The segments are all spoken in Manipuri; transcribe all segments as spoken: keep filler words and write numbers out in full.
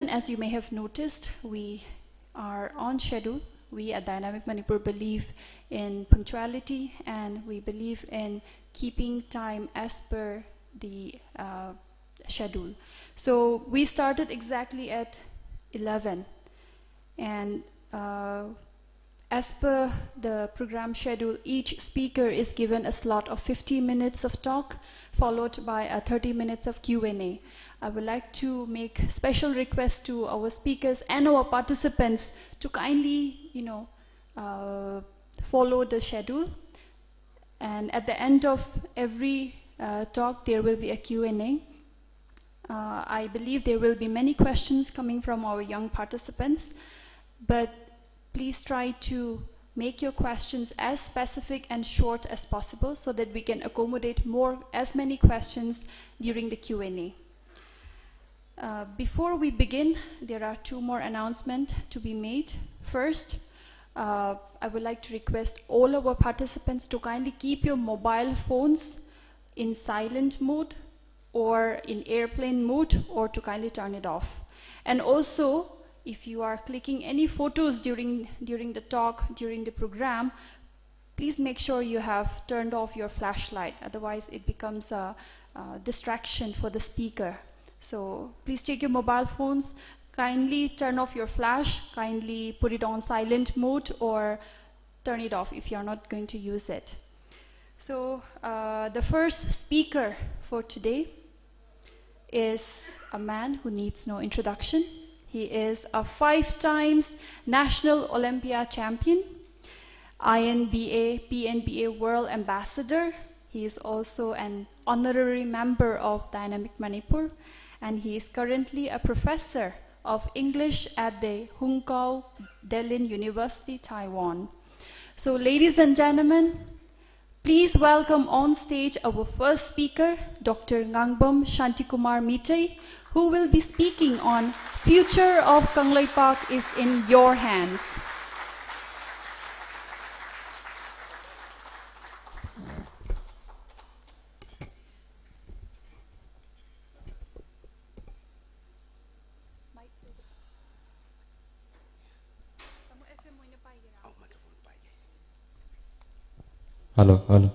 as you may have noticed, we are on schedule. We at Dynamic Manipur believe in punctuality, and we believe in keeping time as per the uh, schedule. So we started exactly at eleven, and uh, as per the program schedule, each speaker is given a slot of fifty minutes of talk, followed by a thirty minutes of Q and A. I would like to make special request to our speakers and our participants to kindly, you know, uh, follow the schedule. And at the end of every uh, talk, there will be a Q and A. Uh, I believe there will be many questions coming from our young participants, but please try to make your questions as specific and short as possible so that we can accommodate more, as many questions during the Q and A. Uh, before we begin, there are two more announcements to be made. First, uh, I would like to request all our participants to kindly keep your mobile phones in silent mode or in airplane mode, or to kindly turn it off. And also, if you are clicking any photos during, during the talk, during the program, please make sure you have turned off your flashlight. Otherwise, it becomes a, a distraction for the speaker. So please take your mobile phones, kindly turn off your flash, kindly put it on silent mode, or turn it off if you're not going to use it. So uh, the first speaker for today is a man who needs no introduction. He is a five times National Olympia champion, I N B A, P N B A World Ambassador. He is also an honorary member of Dynamic Manipur, and he is currently a professor of English at the Hung Kau Delin University, Taiwan. So, ladies and gentlemen, please welcome on stage our first speaker, Doctor Ngangbam Shantikumar Meitei, who will be speaking on Future of Kangleipak is in Your Hands. Hello, hello.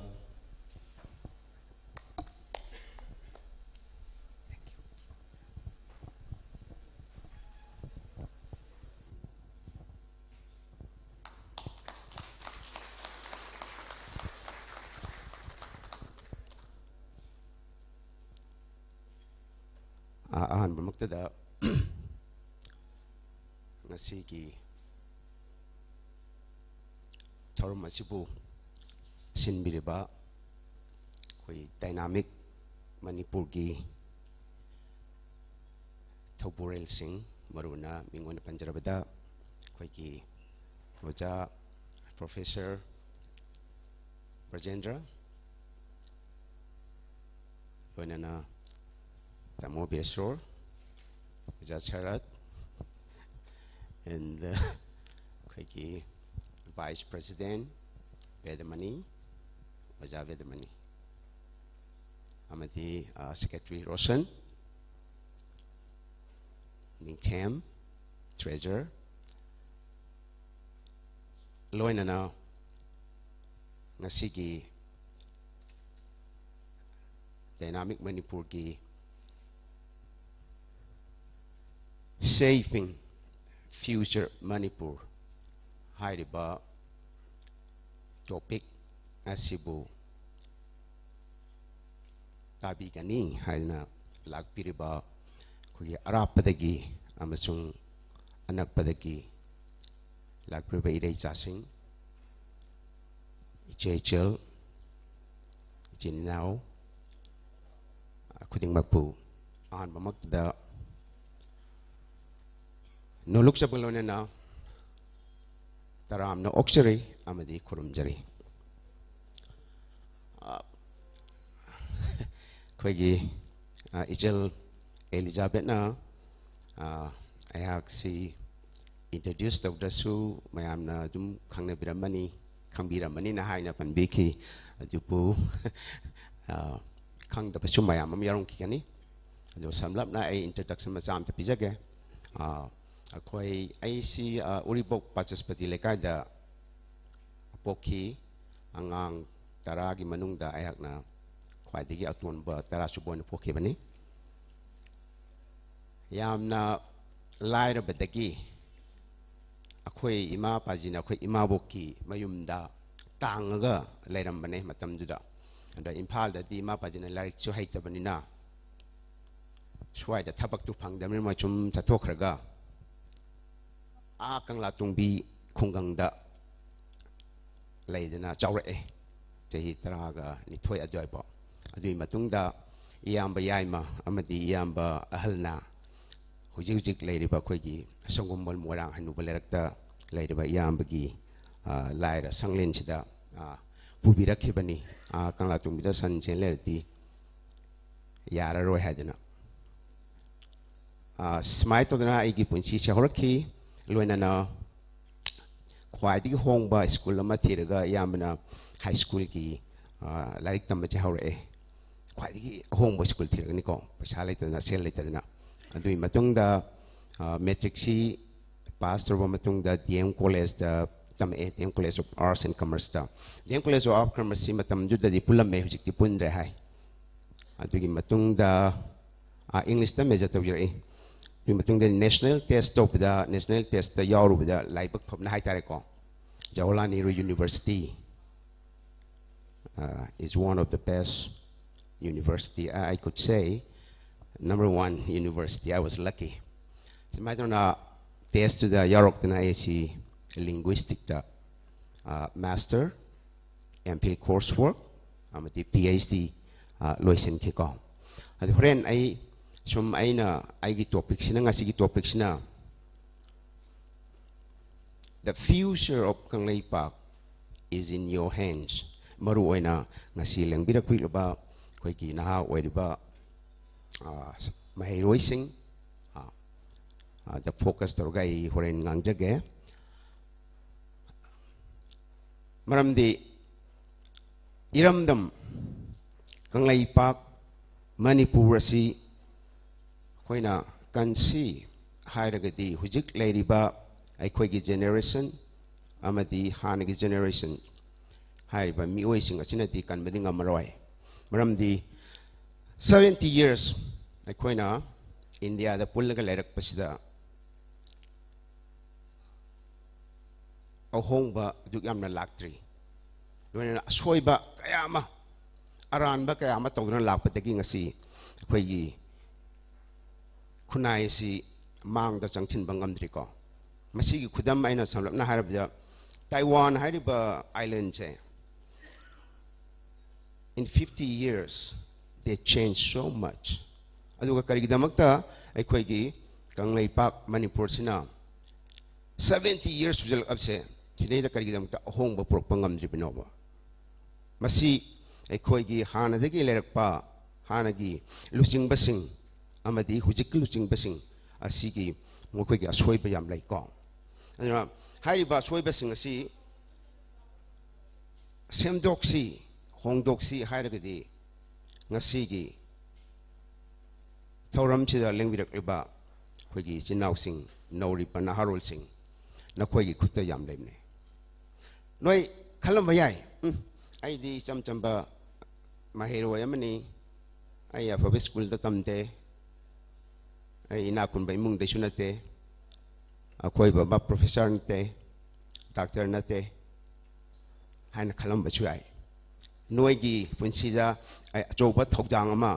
ꯑ, ꯑꯍꯥꯟꯕꯃꯛꯇꯗ ꯉꯁꯤꯒꯤ ꯊꯧꯔꯝ ꯑꯁꯤꯕꯨ ꯁꯤꯟꯕꯤꯔꯤꯕ ꯑꯩꯈꯣꯏ ꯗꯥꯏꯅꯥꯃꯤꯛ ꯃꯅꯤꯄꯨꯔꯒꯤ ꯊꯧꯕꯨꯔꯦꯜꯁꯤꯡ, ꯃꯔꯨꯑꯣꯏꯅ ꯃꯤꯡ ꯑꯣꯏꯅ ꯄꯟꯖꯔꯕꯗ ꯑꯩꯈꯣꯏꯒꯤ ꯑꯣꯖꯥ ꯄ꯭ꯔꯣꯐꯦꯁꯔ ꯕ꯭ꯔꯖꯦꯟꯗ꯭ꯔ, ꯂꯣꯏꯅꯅ ꯇꯥꯃꯣ ꯕꯤꯔꯦꯁꯣꯔ, ꯑꯣꯖꯥ ꯁꯔꯠ, and, uh, ꯑꯩꯈꯣꯏꯒꯤ vice president ꯕꯦꯗꯃꯅꯤ, ꯑꯣꯖꯥ ꯕꯦꯗꯃꯅꯤ, ꯑꯃꯗꯤ, ꯑ, secretary ꯔꯣꯁꯟ, ꯅꯤꯡꯊꯦꯝ, treasurer, ꯂꯣꯏꯅꯅ ꯉꯁꯤꯒꯤ ꯗꯥꯏꯅꯥꯃꯤꯛ ꯃꯅꯤꯄꯨꯔꯒꯤ Shaping Future Manipur ꯍꯥꯏꯔꯤꯕ topic ꯑꯁꯤꯕꯨ ꯇꯥꯕꯤꯒꯅꯤ ꯍꯥꯏꯅ ꯂꯥꯛꯄꯤꯔꯤꯕ ꯑꯩꯈꯣꯏꯒꯤ ꯑꯔꯥꯞꯄꯗꯒꯤ ꯑꯃꯁꯨꯡ ꯑꯅꯛꯄꯗꯒꯤ ꯂꯥꯛꯄꯤꯔꯤꯕ ꯏꯔꯩꯆꯥꯁꯤꯡ, ꯏꯆꯦ ꯏꯆꯜ, ꯏꯆꯤꯟ ꯏꯅꯥꯎ ꯈꯨꯗꯤꯡꯃꯛꯄꯨ ꯑꯍꯥꯟꯕꯃꯛꯇꯗ ꯅꯣꯂꯨꯛꯆꯕ ꯂꯣꯏꯅꯅ ꯇꯔꯥꯝꯅ ꯑꯣꯛꯆꯔꯤ ꯑꯃꯗꯤ ꯈꯨꯔꯨꯝꯖꯔꯤ꯫ ꯑ, ꯑꯩꯈꯣꯏꯒꯤ, ꯑ, ꯏꯆꯜ ꯑꯦꯂꯤꯖꯥꯕꯦꯠꯅ, ꯑ, ꯑꯩꯍꯥꯛꯁꯤ introduce ꯇꯧꯗ꯭ꯔꯁꯨ ꯃꯌꯥꯝꯅ ꯑꯗꯨꯝ ꯈꯪꯅꯕꯤꯔꯝꯃꯅꯤ, ꯈꯪꯕꯤꯔꯝꯃꯅꯤꯅ ꯍꯥꯏꯅ ꯄꯟꯕꯤꯈꯤ꯫ ꯑꯗꯨꯕꯨ, ꯑ, ꯈꯪꯗꯕꯁꯨ ꯃꯌꯥꯝ ꯑꯃ ꯌꯥꯎꯔꯝꯈꯤꯒꯅꯤ꯫ ꯑꯗꯣ ꯁꯝꯂꯞꯅ ꯑꯩ introduction ꯃꯆꯥ ꯑꯝꯇ ꯄꯤꯖꯒꯦ꯫ ꯑ, ꯑꯩꯈꯣꯏ, ꯑꯩꯁꯤ, ꯑ, ꯎꯔꯤꯄꯣꯛ ꯄꯥꯆꯁꯄꯇꯤ ꯂꯩꯀꯥꯏꯗ ꯄꯣꯛꯈꯤ꯫ ꯑꯉꯥꯡ ꯇꯔꯥꯒꯤ ꯃꯅꯨꯡꯗ ꯑꯩꯍꯥꯛꯅ ꯈ꯭ꯋꯥꯏꯗꯒꯤ ꯑꯇꯣꯟꯕ ꯇꯔꯥꯁꯨꯕ ꯑꯣꯏꯅ ꯄꯣꯛꯈꯤꯕꯅꯤ꯫ ꯌꯥꯝꯅ ꯂꯥꯏꯔꯕꯗꯒꯤ ꯑꯩꯈꯣꯏ ꯏꯃꯥ ꯄꯥꯖꯤꯅ ꯑꯩꯈꯣꯏ ꯏꯃꯥꯕꯣꯛꯀꯤ ꯃꯌꯨꯝꯗ ꯇꯥꯡꯉꯒ ꯂꯩꯔꯝꯕꯅꯦ ꯃꯇꯝꯗꯨꯗ꯫ ꯑꯗ ꯏꯝꯐꯥꯜꯗꯗꯤ ꯏꯃꯥ ꯄꯥꯖꯤꯅ ꯂꯥꯏꯔꯤꯛꯁꯨ ꯍꯩꯇꯕꯅꯤꯅ ꯁ꯭ꯋꯥꯏꯗ ꯊꯕꯛꯇꯨ ꯐꯪꯗꯕꯅꯤꯅ ꯃꯣꯏ ꯁꯨꯝ ꯆꯠꯊꯣꯛꯈ꯭ꯔꯒ ꯑꯥ ꯀꯪꯂꯥ ꯇꯣꯡꯕꯤ ꯈꯨꯡꯒꯪꯗ ꯂꯩꯗꯅ ꯆꯥꯎꯔꯛꯑꯦ, ꯆꯍꯤ ꯇꯔꯥꯒ ꯅꯤꯊꯣꯏ ꯑꯗꯨꯋꯥꯏꯐꯥꯎ꯫ ꯑꯗꯨꯒꯤ ꯃꯇꯨꯡꯗ ꯏꯌꯥꯝꯕ ꯌꯥꯏꯃ ꯑꯃꯗꯤ ꯏꯌꯥꯝꯕ ꯑꯍꯜꯅ ꯍꯧꯖꯤꯛ ꯍꯧꯖꯤꯛ ꯂꯩꯔꯤꯕ ꯑꯩꯈꯣꯏꯒꯤ ꯁꯪꯒꯣꯝꯕꯜ ꯃꯣꯏꯔꯥꯡ ꯍꯅꯨꯕ ꯂꯩꯔꯛꯇ ꯂꯩꯔꯤꯕ ꯏꯌꯥꯝꯕꯒꯤ, ꯑ, ꯂꯥꯏꯔ ꯁꯪꯂꯦꯟꯁꯤꯗ, ꯑ, ꯄꯨꯕꯤꯔꯛꯈꯤꯕꯅꯤ꯫ ꯑ, ꯀꯪꯂꯥ ꯇꯣꯡꯕꯤꯗ ꯁꯟ ꯁꯦꯟ ꯂꯩꯔꯗꯤ ꯌꯥꯔꯔꯣꯏ ꯍꯥꯏꯗꯅ꯫ ꯑ, ꯁꯨꯃꯥꯏꯅ ꯇꯧꯗꯅ ꯑꯩꯒꯤ ꯄꯨꯟꯁꯤꯁꯦ ꯍꯧꯔꯛꯈꯤ꯫ ꯂꯣꯏꯅꯅ ꯈ꯭ꯋꯥꯏꯗꯒꯤ ꯍꯣꯡꯕ ꯁ꯭ꯀꯨꯜ ꯑꯃ ꯊꯤꯔꯒ ꯏꯌꯥꯝꯕꯅ ꯍꯥꯏ ꯁ꯭ꯀꯨꯜꯒꯤ, ꯑ, ꯂꯥꯏꯔꯤꯛ ꯇꯝꯕꯁꯦ ꯍꯧꯔꯛꯑꯦ꯫ ꯈ꯭ꯋꯥꯏꯗꯒꯤ ꯑꯍꯣꯡꯕ ꯁ꯭ꯀꯨꯜ ꯊꯤꯔꯒꯅꯤꯀꯣ, ꯄꯩꯁꯥ ꯂꯩꯇꯗꯅ, ꯁꯦꯜ ꯂꯩꯇꯗꯅ꯫ ꯑꯗꯨꯒꯤ ꯃꯇꯨꯡꯗ, ꯑ, ꯃꯦꯇ꯭ꯔꯤꯛꯁꯤ ꯄꯥꯁ ꯇꯧꯔꯕ ꯃꯇꯨꯡꯗ ꯗꯤ ꯑꯦꯝ ꯀꯣꯂꯦꯖꯇ ꯇꯝꯃꯛꯑꯦ, D M college of arts and ꯀꯃꯔꯁꯇ꯫ D M college of arts ꯀꯃꯔꯁꯁꯤ ꯃꯇꯝꯗꯨꯗꯗꯤ ꯄꯨꯜꯂꯝꯃꯦ, ꯍꯧꯖꯤꯛꯇꯤ ꯄꯨꯟꯗ꯭ꯔꯦ ꯍꯥꯏ꯫ ꯑꯗꯨꯒꯤ ꯃꯇꯨꯡꯗ, ꯑ, ꯏꯪꯂꯤꯁꯇ ꯃꯦꯖꯔ ꯇꯧꯖꯔꯛꯏ꯫ ꯑꯗꯨꯒꯤ ꯃꯇꯨꯡꯗ ꯅꯦꯁꯅꯦꯜ ꯇꯦꯁ ꯇꯧꯕꯗ, ꯅꯦꯁꯅꯦꯜ ꯇꯦꯁꯇ ꯌꯥꯎꯔꯨꯕꯗ ꯂꯥꯏꯕꯛ ꯐꯕꯅ ꯍꯥꯏꯇꯥꯔꯦꯀꯣ, Jawaharlal Nehru university, uh, is one of the best university, I, I could say, number one university. I was lucky. ꯁꯨꯃꯥꯏꯅ ꯇꯧꯅ ꯇꯦꯁꯇꯨꯗ ꯌꯥꯎꯔꯛꯇꯅ ꯑꯩꯁꯤ ꯂꯤꯡꯒ꯭ꯋꯤꯁꯇꯤꯛꯇ, uh, master, M Phil course work ꯑꯃꯗꯤ ꯄꯤ ꯑꯩꯆ ꯗꯤ, ꯑ, ꯂꯣꯏꯁꯤꯟꯈꯤꯀꯣ꯫ ꯑꯗꯨ ꯍꯣꯔꯦꯟ ꯑꯩ ꯁꯨꯝ ꯑꯩꯅ ꯑꯩꯒꯤ ꯇꯣꯄꯤꯛꯁꯤꯅ, ꯉꯁꯤꯒꯤ ꯇꯣꯄꯤꯛꯁꯤꯅ The future of Kangleipak is in your hands꯫ ꯃꯔꯨꯑꯣꯏꯅ ꯉꯁꯤ ꯂꯦꯡꯕꯤꯔꯛꯄꯤꯔꯤꯕ ꯑꯩꯈꯣꯏꯒꯤ ꯅꯍꯥ ꯑꯣꯏꯔꯤꯕ, ꯑ, ꯃꯍꯩꯔꯣꯏꯁꯤꯡ, ꯑ, ꯑ, ꯗ ꯐꯣꯀꯁ ꯇꯧꯔꯒ ꯑꯩ ꯍꯣꯔꯦꯟ ꯉꯥꯡꯖꯒꯦ꯫ ꯃꯔꯝꯗꯤ ꯏꯔꯝꯗꯝ ꯀꯪꯂꯩꯄꯥꯛ ꯃꯅꯤꯄꯨꯔ ꯑꯁꯤ ꯑꯩꯈꯣꯏꯅ ꯀꯟꯁꯤ ꯍꯥꯏꯔꯒꯗꯤ ꯍꯧꯖꯤꯛ ꯂꯩꯔꯤꯕ ꯑꯩꯈꯣꯏꯒꯤ ꯖꯦꯅꯦꯔꯦꯁꯟ ꯑꯃꯗꯤ ꯍꯥꯟꯅꯒꯤ ꯖꯦꯅꯦꯔꯦꯁꯟ ꯍꯥꯏꯔꯤꯕ ꯃꯤꯑꯣꯏꯁꯤꯡ ꯑꯁꯤꯅꯗꯤ ꯀꯟꯕꯗꯤ ꯉꯝꯃꯔꯣꯏ꯫ ꯃꯔꯝꯗꯤ seventy years ꯑꯩꯈꯣꯏꯅ ꯏꯟꯗꯤꯌꯥꯗ ꯄꯨꯜꯂꯒ ꯂꯩꯔꯛꯄꯁꯤꯗ ꯑꯍꯣꯡꯕ ꯑꯗꯨꯛ ꯌꯥꯝꯅ ꯂꯥꯛꯇ꯭ꯔꯤ꯫ ꯂꯣꯏꯅꯅ ꯑꯁꯣꯏꯕ ꯀꯌꯥ ꯑꯃ, ꯑꯔꯥꯟꯕ ꯀꯌꯥ ꯑꯃ ꯇꯧꯗꯨꯅ ꯂꯥꯛꯄꯗꯒꯤ ꯉꯁꯤ ꯑꯩꯈꯣꯏꯒꯤ ꯈꯨꯟꯅꯥꯏ ꯑꯁꯤ ꯃꯥꯡꯗ ꯆꯪꯁꯤꯟꯕ ꯉꯝꯗ꯭ꯔꯤꯀꯣ꯫ ꯃꯁꯤꯒꯤ ꯈꯨꯗꯝ ꯑꯩꯅ ꯁꯝꯂꯞꯅ ꯍꯥꯏꯔꯕꯗ, ꯇꯥꯏꯋꯥꯟ ꯍꯥꯏꯔꯤꯕ islandꯁꯦ, in fifty years they change so much. ꯑꯗꯨꯒ ꯀꯔꯤꯒꯤꯗꯃꯛꯇ ꯑꯩꯈꯣꯏꯒꯤ ꯀꯪꯂꯩꯄꯥꯛ ꯃꯅꯤꯄꯨꯔꯁꯤꯅ seventy years ꯁꯨꯖꯜꯂꯛꯑꯕꯁꯦ, ꯁꯤꯗꯩꯗ ꯀꯔꯤꯒꯤꯗꯃꯛꯇ ꯑꯍꯣꯡꯕ ꯄꯨꯔꯛꯄ ꯉꯝꯗ꯭ꯔꯤꯕꯅꯣꯕ? ꯃꯁꯤ ꯑꯩꯈꯣꯏꯒꯤ ꯍꯥꯟꯅꯗꯒꯤ ꯂꯩꯔꯛꯄ, ꯍꯥꯟꯅꯒꯤ ꯂꯨꯆꯤꯡꯕꯁꯤꯡ ꯑꯃꯗꯤ ꯍꯧꯖꯤꯛꯀꯤ ꯂꯨꯆꯤꯡꯕꯁꯤꯡ ꯑꯁꯤꯒꯤ ꯃꯈꯣꯏꯒꯤ ꯑꯁꯣꯏꯕ ꯌꯥꯝ ꯂꯩꯀꯣ꯫ ꯑꯗꯨꯅ ꯍꯥꯏꯔꯤꯕ ꯑꯁꯣꯏꯕꯁꯤꯡ ꯑꯁꯤ ꯁꯦꯝꯗꯣꯛꯁꯤ, ꯍꯣꯡꯗꯣꯛꯁꯤ ꯍꯥꯏꯔꯒꯗꯤ ꯉꯁꯤꯒꯤ ꯊꯧꯔꯝꯁꯤꯗ ꯂꯦꯡꯕꯤꯔꯛꯂꯤꯕ ꯑꯩꯈꯣꯏꯒꯤ ꯏꯆꯤꯟ ꯏꯅꯥꯎꯁꯤꯡ, ꯅꯧꯔꯤꯕ ꯅꯍꯥꯔꯣꯜꯁꯤꯡ, ꯅꯈꯣꯏꯒꯤ ꯈꯨꯠꯇ ꯌꯥꯝ ꯂꯩꯕꯅꯤ꯫ ꯅꯣꯏ ꯈꯜꯂꯝꯕ ꯌꯥꯏ, "ꯎꯝ, ꯑꯩꯗꯤ ꯏꯆꯝ ꯆꯝꯕ ꯃꯍꯩꯔꯣꯏ ꯑꯃꯅꯤ, ꯑꯩ ꯑꯐꯕ ꯁ꯭ꯀꯨꯜꯗ ꯇꯝꯗꯦ, ꯑꯩ ꯏꯅꯥꯛ ꯈꯨꯟꯕ ꯏꯃꯨꯡꯗꯩꯁꯨ ꯅꯠꯇꯦ, ꯑꯩꯈꯣꯏ ꯕꯕꯥ ꯄ꯭ꯔꯣꯐꯦꯁꯔ ꯅꯠꯇꯦ, ꯗꯥꯛꯇꯔ ꯅꯠꯇꯦ" ꯍꯥꯏꯅ ꯈꯜꯂꯝꯕꯁꯨ ꯌꯥꯏ꯫ ꯅꯣꯏꯒꯤ ꯄꯨꯟꯁꯤꯗ ꯑꯆꯧꯕ ꯊꯧꯗꯥꯡ ꯑꯃ,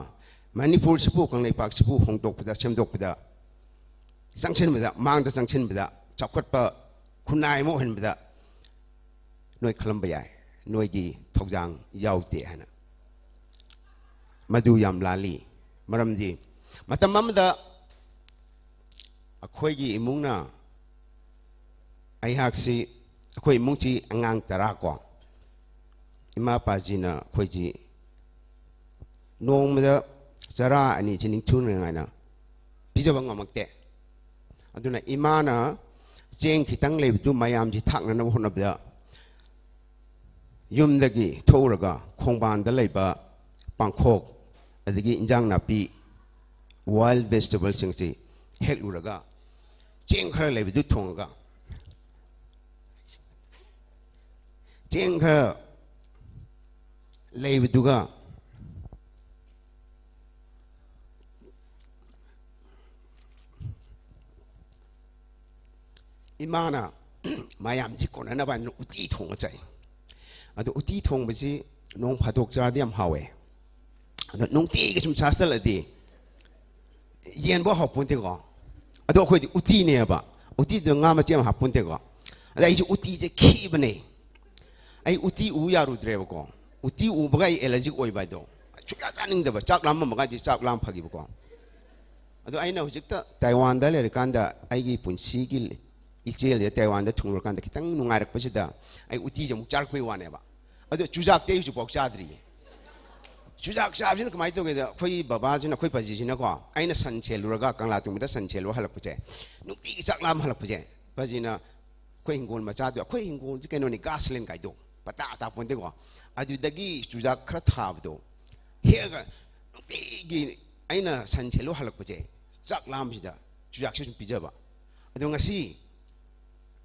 ꯃꯅꯤꯄꯨꯔꯁꯤꯕꯨ, ꯀꯪꯂꯩꯄꯥꯛꯁꯤꯕꯨ ꯍꯣꯡꯗꯣꯛꯄꯗ, ꯁꯦꯝꯗꯣꯛꯄꯗ, ꯆꯪꯁꯤꯟꯕꯗ, ꯃꯥꯡꯗ ꯆꯪꯁꯤꯟꯕꯗ, ꯆꯥꯎꯈꯠꯄ ꯈꯨꯟꯅꯥꯏ ꯑꯃ ꯑꯣꯏꯍꯟꯕꯗ ꯅꯣꯏ ꯈꯜꯂꯝꯕ ꯌꯥꯏ, ꯅꯣꯏꯒꯤ ꯊꯧꯗꯥꯡ ꯌꯥꯎꯗꯦ ꯍꯥꯏꯅ꯫ ꯃꯗꯨ ꯌꯥꯝ ꯂꯥꯜꯂꯤ꯫ ꯃꯔꯝꯗꯤ ꯃꯇꯝ ꯑꯃꯗ ꯑꯩꯈꯣꯏꯒꯤ ꯏꯃꯨꯡꯅ, ꯑꯩꯍꯥꯛꯁꯤ, ꯑꯩꯈꯣꯏ ꯏꯃꯨꯡꯁꯤ ꯑꯉꯥꯡ ꯇꯔꯥ ꯀꯣ, ꯏꯃꯥ ꯏꯄꯥꯁꯤꯅ ꯑꯩꯈꯣꯏꯁꯤ ꯅꯣꯡꯃꯗ ꯆꯔꯥ ꯑꯅꯤꯁꯤ ꯅꯤꯡꯊꯤꯅꯉꯥꯏꯅ ꯄꯤꯖꯕ ꯉꯝꯃꯛꯇꯦ꯫ ꯑꯗꯨꯅ ꯏꯃꯥꯅ ꯆꯦꯡ ꯈꯤꯇꯪ ꯂꯩꯕꯗꯨ ꯃꯌꯥꯝꯁꯤ ꯊꯥꯛꯅꯅꯕ ꯍꯣꯠꯅꯕꯗ, ꯌꯨꯝꯗꯒꯤ ꯊꯣꯛꯎꯔꯒ ꯈꯣꯡꯕꯥꯟꯗ ꯂꯩꯕ ꯄꯥꯡꯈꯣꯛ, ꯑꯗꯒꯤ ꯏꯟꯖꯥꯡ ꯅꯥꯄꯤ, wild vegetableꯁꯤꯡꯁꯤ ꯍꯦꯛꯂꯨꯔꯒ, ꯆꯦꯡ ꯈꯔ ꯂꯩꯕꯗꯨ ꯊꯣꯡꯉꯒ, ꯆꯦꯡ ꯈꯔ ꯂꯩꯕꯗꯨꯒ ꯏꯃꯥꯅ ꯃꯌꯥꯝꯁꯤ ꯀꯣꯟꯅꯅꯕ ꯍꯥꯏꯅ ꯎꯇꯤ ꯊꯣꯡꯉ ꯆꯥꯏ꯫ ꯑꯗꯣ ꯎꯇꯤ ꯊꯣꯡꯕꯁꯤ ꯅꯣꯡ ꯐꯥꯗꯣꯛ ꯆꯥꯔꯗꯤ ꯌꯥꯝ ꯍꯥꯎꯋꯦ꯫ ꯑꯗꯣ ꯅꯨꯡꯇꯤꯒꯤ ꯁꯨꯝ ꯆꯥꯁꯤꯜꯂꯗꯤ ꯌꯦꯟꯐꯧ ꯍꯥꯎꯄꯣꯟꯇꯦꯀꯣ꯫ ꯑꯗꯣ ꯑꯩꯈꯣꯏꯗꯤ ꯎꯇꯤꯅꯦꯕ, ꯎꯇꯤꯗꯨꯗ ꯉꯥ ꯃꯆꯦꯠ ꯑꯃ ꯍꯥꯞꯄꯣꯟꯇꯦꯀꯣ꯫ ꯑꯗ ꯑꯩꯁꯦ ꯎꯇꯤꯁꯦ ꯈꯤꯕꯅꯦ꯫ ꯑꯩ ꯎꯇꯤ ꯎ ꯌꯥꯔꯨꯗ꯭ꯔꯦꯕꯀꯣ꯫ ꯎꯇꯤ ꯎꯕꯒ ꯑꯩ ꯑꯦꯂꯔꯖꯤꯛ ꯑꯣꯏꯕ ꯍꯥꯏꯗꯣ꯫ ꯁꯨꯡꯆꯥ ꯆꯥꯅꯤꯡꯗꯕ, ꯆꯥꯛ ꯂꯥꯝꯃꯝꯃꯒꯗꯤ ꯆꯥꯛ ꯂꯥꯝ ꯐꯈꯤꯕꯀꯣ꯫ ꯑꯗꯣ ꯑꯩꯅ ꯍꯧꯖꯤꯛꯇ ꯇꯥꯏꯋꯥꯟꯗ ꯂꯩꯔꯀꯥꯟꯗ ꯑꯩꯒꯤ ꯄꯨꯟꯁꯤꯒꯤ ꯏꯆꯦꯜꯁꯦ ꯇꯥꯏꯋꯥꯟꯗ ꯊꯨꯡꯂꯀꯥꯟꯗ ꯈꯤꯇꯪ ꯅꯨꯡꯉꯥꯏꯔꯛꯄꯁꯤꯗ ꯑꯩ ꯎꯇꯤꯁꯦ ꯑꯃꯨꯛ ꯆꯥꯔꯛꯄꯩ ꯋꯥꯅꯦꯕ꯫ ꯑꯗꯣ ꯆꯨꯖꯥꯛꯇꯤ ꯑꯩ ꯍꯧꯖꯤꯛꯐꯥꯎ ꯆꯥꯗ꯭ꯔꯤꯌꯦ꯫ ꯆꯨꯖꯥꯛ ꯆꯥꯕꯁꯤꯅ ꯀꯃꯥꯏꯅ ꯇꯧꯒꯦꯗ, ꯑꯩꯈꯣꯏꯒꯤ ꯕꯕꯥꯁꯤꯅ, ꯑꯩꯈꯣꯏ ꯄꯥꯖꯤꯁꯤꯅꯀꯣ, ꯑꯩꯅ ꯁꯟ ꯁꯦꯜꯂꯨꯔꯒ, ꯀꯪꯂꯥ ꯇꯣꯡꯕꯗ ꯁꯟ ꯁꯦꯜꯂꯨꯔ ꯍꯜꯂꯛꯄꯁꯦ, ꯅꯨꯡꯇꯤꯒꯤ ꯆꯥꯛ ꯂꯥꯝ ꯍꯜꯂꯛꯄꯁꯦ, ꯄꯥꯖꯤꯅ ꯑꯩꯈꯣꯏ ꯍꯤꯡꯒꯣꯜ ꯃꯆꯥꯗꯣ, ꯑꯩꯈꯣꯏ ꯍꯤꯡꯒꯣꯜꯁꯦ ꯀꯩꯅꯣꯅꯤ, ꯒꯥꯁ ꯂꯦꯟ ꯀꯥꯏꯗꯣ, ꯄꯇꯥ ꯇꯥꯄꯣꯟꯇꯦꯀꯣ꯫ ꯑꯗꯨꯗꯒꯤ ꯆꯨꯖꯥꯛ ꯈꯔ ꯊꯥꯕꯗꯣ ꯍꯦꯛꯑꯒ ꯅꯨꯡꯇꯤꯒꯤ ꯑꯩꯅ ꯁꯟ ꯁꯦꯜꯂꯨ ꯍꯜꯂꯛꯄꯁꯦ, ꯆꯥꯛ ꯂꯥꯝꯕꯁꯤꯗ ꯆꯨꯖꯥꯛꯁꯦ ꯁꯨꯝ ꯄꯤꯖꯕ꯫ ꯑꯗꯣ ꯉꯁꯤ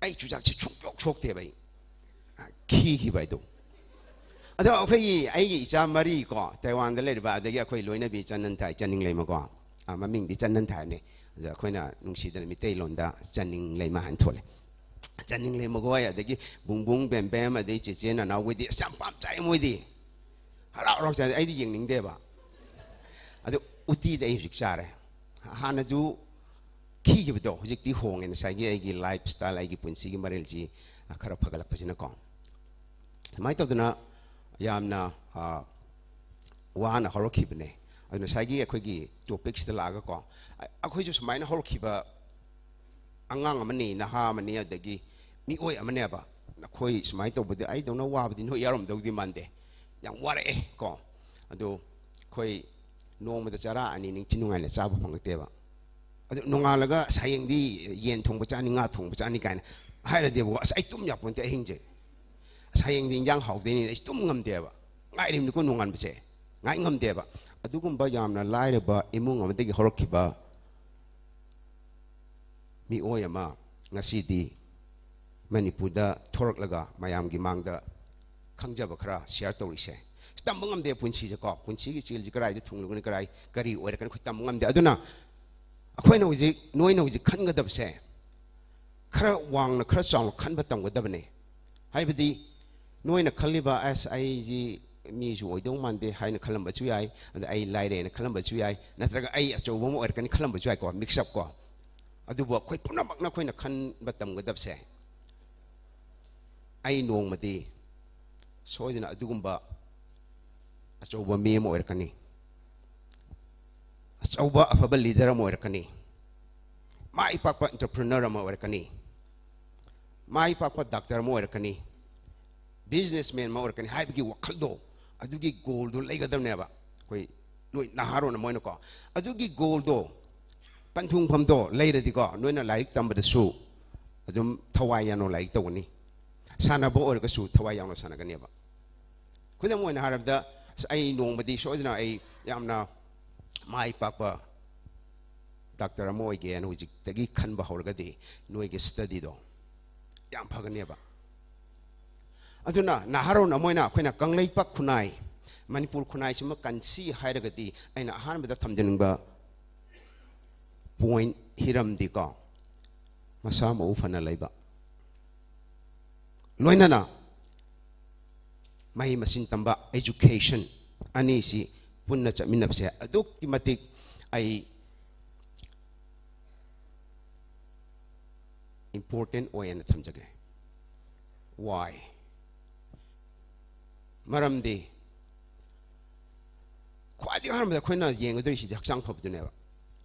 ꯑꯩ ꯆꯨꯖꯥꯛꯁꯦ ꯁꯨꯡꯁꯣꯛ ꯁꯣꯛꯇꯦꯕ ꯑꯩ꯫ ꯈꯤꯈꯤꯕ ꯍꯥꯏꯗꯣ꯫ ꯑꯗꯣ ꯑꯩꯈꯣꯏꯒꯤ, ꯑꯩꯒꯤ ꯏꯆꯥ ꯃꯔꯤ ꯀꯣ, ꯇꯥꯏꯋꯥꯟꯗ ꯂꯩꯔꯤꯕ, ꯑꯗꯒꯤ ꯑꯩꯈꯣꯏ ꯂꯣꯏꯅꯕꯤ ꯆꯟꯅꯟ ꯊꯥꯏ, ꯆꯟꯅꯤꯡ ꯂꯩꯃꯀꯣ꯫ ꯑ, ꯃꯃꯤꯡꯗꯤ ꯆꯟꯅꯟ ꯊꯥꯏꯅꯦ꯫ ꯑꯗꯣ ꯑꯩꯈꯣꯏꯅ ꯅꯨꯡꯁꯤꯗꯅ ꯃꯤꯇꯩꯂꯣꯟꯗ ꯆꯟꯅꯤꯡ ꯂꯩꯃ ꯍꯥꯏꯅ ꯊꯣꯜꯂꯦ꯫ ꯆꯟꯅꯤꯡ ꯂꯩꯃꯈꯣꯏ, ꯑꯗꯒꯤ ꯕꯨꯡꯕꯨꯡ, ꯕꯦꯝꯕꯦꯝ, ꯑꯗꯩ ꯆꯦꯆꯦ ꯅꯅꯥꯎꯈꯣꯏꯗꯤ ꯑꯁ ꯌꯥꯝ ꯄꯥꯝ ꯆꯥꯏ ꯃꯣꯏꯗꯤ꯫ ꯍꯔꯥꯎ ꯍꯔꯥꯎ ꯆꯥꯏ, ꯑꯩꯗꯤ ꯌꯦꯡꯅꯤꯡꯗꯦꯕ꯫ ꯑꯗꯨ ꯎꯇꯤꯗꯤ ꯑꯩ ꯍꯧꯖꯤꯛ ꯆꯥꯔꯦ꯫ ꯍꯥꯟꯅꯁꯨ ꯈꯤꯈꯤꯕꯗꯣ ꯍꯧꯖꯤꯛꯇꯤ ꯍꯣꯡꯉꯦ, ꯉꯁꯥꯏꯒꯤ ꯑꯩꯒꯤ ꯂꯥꯏꯐ ꯁ꯭ꯇꯥꯏꯜ, ꯑꯩꯒꯤ ꯄꯨꯟꯁꯤꯒꯤ ꯃꯔꯦꯜꯁꯤ ꯈꯔ ꯐꯒꯠꯂꯛꯄꯁꯤꯅꯀꯣ꯫ ꯁꯨꯃꯥꯏꯅ ꯇꯧꯗꯅ ꯌꯥꯝꯅ, ꯑ, ꯋꯥꯅ ꯍꯧꯔꯛꯈꯤꯕꯅꯦ꯫ ꯑꯗꯨ ꯉꯁꯥꯏꯒꯤ ꯑꯩꯈꯣꯏꯒꯤ ꯇꯣꯄꯤꯛꯁꯤꯗ ꯂꯥꯛꯑꯒꯀꯣ, ꯑ-, ꯑꯩꯈꯣꯏꯁꯨ ꯁꯨꯃꯥꯏꯅ ꯍꯧꯔꯛꯈꯤꯕ ꯑꯉꯥꯡ ꯑꯃꯅꯤ, ꯅꯍꯥ ꯑꯃꯅꯤ, ꯑꯗꯒꯤ ꯃꯤꯑꯣꯏ ꯑꯃꯅꯦꯕ꯫ ꯑꯩꯈꯣꯏ ꯁꯨꯃꯥꯏꯅ ꯇꯧꯕꯗꯤ ꯑꯩꯗꯧꯅ ꯋꯥꯕꯗꯤ ꯅꯣꯏ ꯌꯥꯎꯔꯝꯗꯧꯗꯤ ꯃꯥꯟꯗꯦ꯫ ꯌꯥꯝ ꯋꯥꯔꯛꯑꯦ ꯀꯣ꯫ ꯑꯗꯣ ꯑꯩꯈꯣꯏ ꯅꯣꯡꯃꯗ ꯆꯔꯥ ꯑꯅꯤ ꯅꯤꯡꯊꯤ ꯅꯨꯡꯉꯥꯏꯅ ꯆꯥꯕ ꯐꯪꯉꯛꯇꯦꯕ꯫ ꯑꯗꯨ ꯅꯣꯡꯉꯥꯜꯂꯒ "ꯑꯁ, ꯍꯌꯦꯡꯗꯤ ꯌꯦꯟ ꯊꯣꯡꯕ ꯆꯥꯅꯤ, ꯉꯥ ꯊꯣꯡꯕ ꯆꯥꯅꯤ" ꯀꯥꯏꯅ ꯍꯥꯏꯔꯗꯤꯕꯀꯣ, "ꯑꯁ, ꯑꯩ ꯇꯨꯝ ꯌꯥꯄꯣꯟꯇꯦ ꯑꯍꯤꯡꯁꯦ꯫ ꯑꯁ, ꯍꯌꯦꯡꯗꯤ ꯏꯟꯖꯥꯡ ꯍꯥꯎꯗꯣꯏꯅꯤ, ꯑꯩ ꯇꯨꯝ ꯉꯝꯗꯦꯕ꯫ ꯉꯥꯏꯔꯤꯕꯅꯤꯀꯣ ꯅꯣꯡꯉꯥꯟꯕꯁꯦ, ꯉꯥꯏ ꯉꯝꯗꯦꯕ"꯫ ꯑꯗꯨꯒꯨꯝꯕ ꯌꯥꯝꯅ ꯂꯥꯏꯔꯕ ꯏꯃꯨꯡ ꯑꯃꯗꯒꯤ ꯍꯧꯔꯛꯈꯤꯕ ꯃꯤꯑꯣꯏ ꯑꯃ ꯉꯁꯤꯗꯤ ꯃꯅꯤꯄꯨꯔꯗ ꯊꯣꯔꯛꯂꯒ ꯃꯌꯥꯝꯒꯤ ꯃꯥꯡꯗ ꯈꯪꯖꯕ ꯈꯔ ꯁꯤꯌꯔ ꯇꯧꯔꯤꯁꯦ꯫ ꯇꯝꯕ ꯉꯝꯗꯦ ꯄꯨꯟꯁꯤꯁꯦꯀꯣ꯫ ꯄꯨꯟꯁꯤꯒꯤ ꯆꯦꯜꯁꯤ ꯀꯗꯥꯏꯗ ꯊꯨꯡꯂꯒꯅꯤ, ꯀꯗꯥꯏ ꯀꯔꯤ ꯑꯣꯏꯔꯛꯀꯅꯤ, ꯑꯩꯈꯣꯏ ꯇꯝꯕ ꯉꯝꯗꯦ꯫ ꯑꯗꯨꯅ ꯑꯩꯈꯣꯏꯅ ꯍꯧꯖꯤꯛ, ꯅꯣꯏꯅ ꯍꯧꯖꯤꯛ ꯈꯟꯒꯗꯕꯁꯦ, ꯈꯔ ꯋꯥꯡꯅ, ꯈꯔ ꯆꯥꯎꯅ ꯈꯟꯕ ꯇꯝꯒꯗꯕꯅꯦ꯫ ꯍꯥꯏꯕꯗꯤ ꯅꯣꯏꯅ ꯈꯜꯂꯤꯕ, "ꯑꯁ, ꯑꯩꯁꯤ ꯃꯤꯁꯨ ꯑꯣꯏꯗꯧ ꯃꯥꯟꯗꯦ" ꯍꯥꯏꯅ ꯈꯜꯂꯝꯕꯁꯨ ꯌꯥꯏ, ꯑꯗ "ꯑꯩ ꯂꯥꯏꯔꯦꯅ" ꯈꯜꯂꯝꯕꯁꯨ ꯌꯥꯏ, ꯅꯠꯇ꯭ꯔꯒ "ꯑꯩ ꯑꯆꯧꯕ ꯑꯃ ꯑꯣꯏꯔꯛꯀꯅꯤ" ꯈꯜꯂꯝꯕꯁꯨ ꯌꯥꯏꯀꯣ, mix up ꯀꯣ꯫ ꯑꯗꯨꯕꯨ ꯑꯩꯈꯣꯏ ꯄꯨꯝꯅꯃꯛꯅ ꯑꯩꯈꯣꯏꯅ ꯈꯟꯕ ꯇꯝꯒꯗꯕꯁꯦ, "ꯑꯩ ꯅꯣꯡꯃꯗꯤ ꯁꯣꯏꯗꯅ ꯑꯗꯨꯒꯨꯝꯕ ꯑꯆꯧꯕ ꯃꯤ ꯑꯃ ꯑꯣꯏꯔꯛꯀꯅꯤ, ꯑꯆꯧꯕ ꯑꯐꯕ leader ꯑꯃ ꯑꯣꯏꯔꯛꯀꯅꯤ, ꯃꯥꯏ ꯄꯥꯛꯄ entrepreneur ꯑꯃ ꯑꯣꯏꯔꯛꯀꯅꯤ, ꯃꯥꯏ ꯄꯥꯛꯄ doctor ꯑꯃ ꯑꯣꯏꯔꯛꯀꯅꯤ, businessman ꯑꯃ ꯑꯣꯏꯔꯛꯀꯅꯤ" ꯍꯥꯏꯕꯒꯤ ꯋꯥꯈꯜꯗꯣ, ꯑꯗꯨꯒꯤ goalꯗꯣ ꯂꯩꯒꯗꯕꯅꯦꯕ꯫ ꯑꯩꯈꯣꯏ ꯅꯣꯏ ꯅꯍꯥꯔꯣꯟ ꯑꯃ ꯑꯣꯏꯅꯀꯣ, ꯑꯗꯨꯒꯤ goalꯗꯣ, ꯄꯟꯊꯨꯡꯐꯝꯗꯣ ꯂꯩꯔꯗꯤꯀꯣ, ꯅꯣꯏꯅ ꯂꯥꯏꯔꯤꯛ ꯇꯝꯕꯗꯁꯨ ꯑꯗꯨꯝ ꯊꯋꯥꯏ ꯌꯥꯎꯅ ꯂꯥꯏꯔꯤꯛ ꯇꯧꯒꯅꯤ, ꯁꯥꯟꯅꯕ ꯑꯣꯏꯔꯒꯁꯨ ꯊꯋꯥꯏ ꯌꯥꯎꯅ ꯁꯥꯟꯅꯒꯅꯦꯕ꯫ ꯈꯨꯗꯝ ꯑꯣꯏꯅ ꯍꯥꯏꯔꯕꯗ, "ꯑꯁ, ꯑꯩ ꯅꯣꯡꯃꯗꯤ ꯁꯣꯏꯗꯅ ꯑꯩ ꯌꯥꯝꯅ ꯃꯥꯏ ꯄꯥꯛꯄ doctor ꯑꯃ ꯑꯣꯏꯒꯦꯅ" ꯍꯧꯖꯤꯛꯇꯒꯤ ꯈꯟꯕ ꯍꯧꯔꯒꯗꯤ, ꯅꯣꯏꯒꯤ studyꯗꯣ ꯌꯥꯝ ꯐꯒꯅꯦꯕ꯫ ꯑꯗꯨꯅ ꯅꯍꯥꯔꯣꯟ ꯑꯃ ꯑꯣꯏꯅ ꯑꯩꯈꯣꯏꯅ ꯀꯪꯂꯩꯄꯥꯛ ꯈꯨꯟꯅꯥꯏ, ꯃꯅꯤꯄꯨꯔ ꯈꯨꯟꯅꯥꯏꯁꯤꯃ ꯀꯟꯁꯤ ꯍꯥꯏꯔꯒꯗꯤ, ꯑꯩꯅ ꯑꯍꯥꯟꯕꯗ ꯊꯝꯖꯅꯤꯡꯕ point, ꯍꯤꯔꯝꯗꯤꯀꯣ, ꯃꯁꯥ ꯃꯎ ꯐꯅ ꯂꯩꯕ, ꯂꯣꯏꯅꯅ ꯃꯍꯩ ꯃꯁꯤꯡ ꯇꯝꯕ, education, ꯑꯅꯤꯁꯤ ꯄꯨꯟꯅ ꯆꯠꯃꯤꯟꯅꯕꯁꯦ ꯑꯗꯨꯛꯀꯤ ꯃꯇꯤꯛ ꯑꯩ important ꯑꯣꯏꯅ ꯊꯝꯖꯒꯦ꯫ Why? ꯃꯔꯝꯗꯤ ꯈ꯭ꯋꯥꯏꯗꯒꯤ ꯑꯍꯥꯟꯕꯗ ꯑꯩꯈꯣꯏꯅ ꯌꯦꯡꯒꯗꯧꯔꯤꯁꯤꯗꯤ ꯍꯛꯆꯥꯡ ꯐꯕꯗꯨꯅꯦꯕ꯫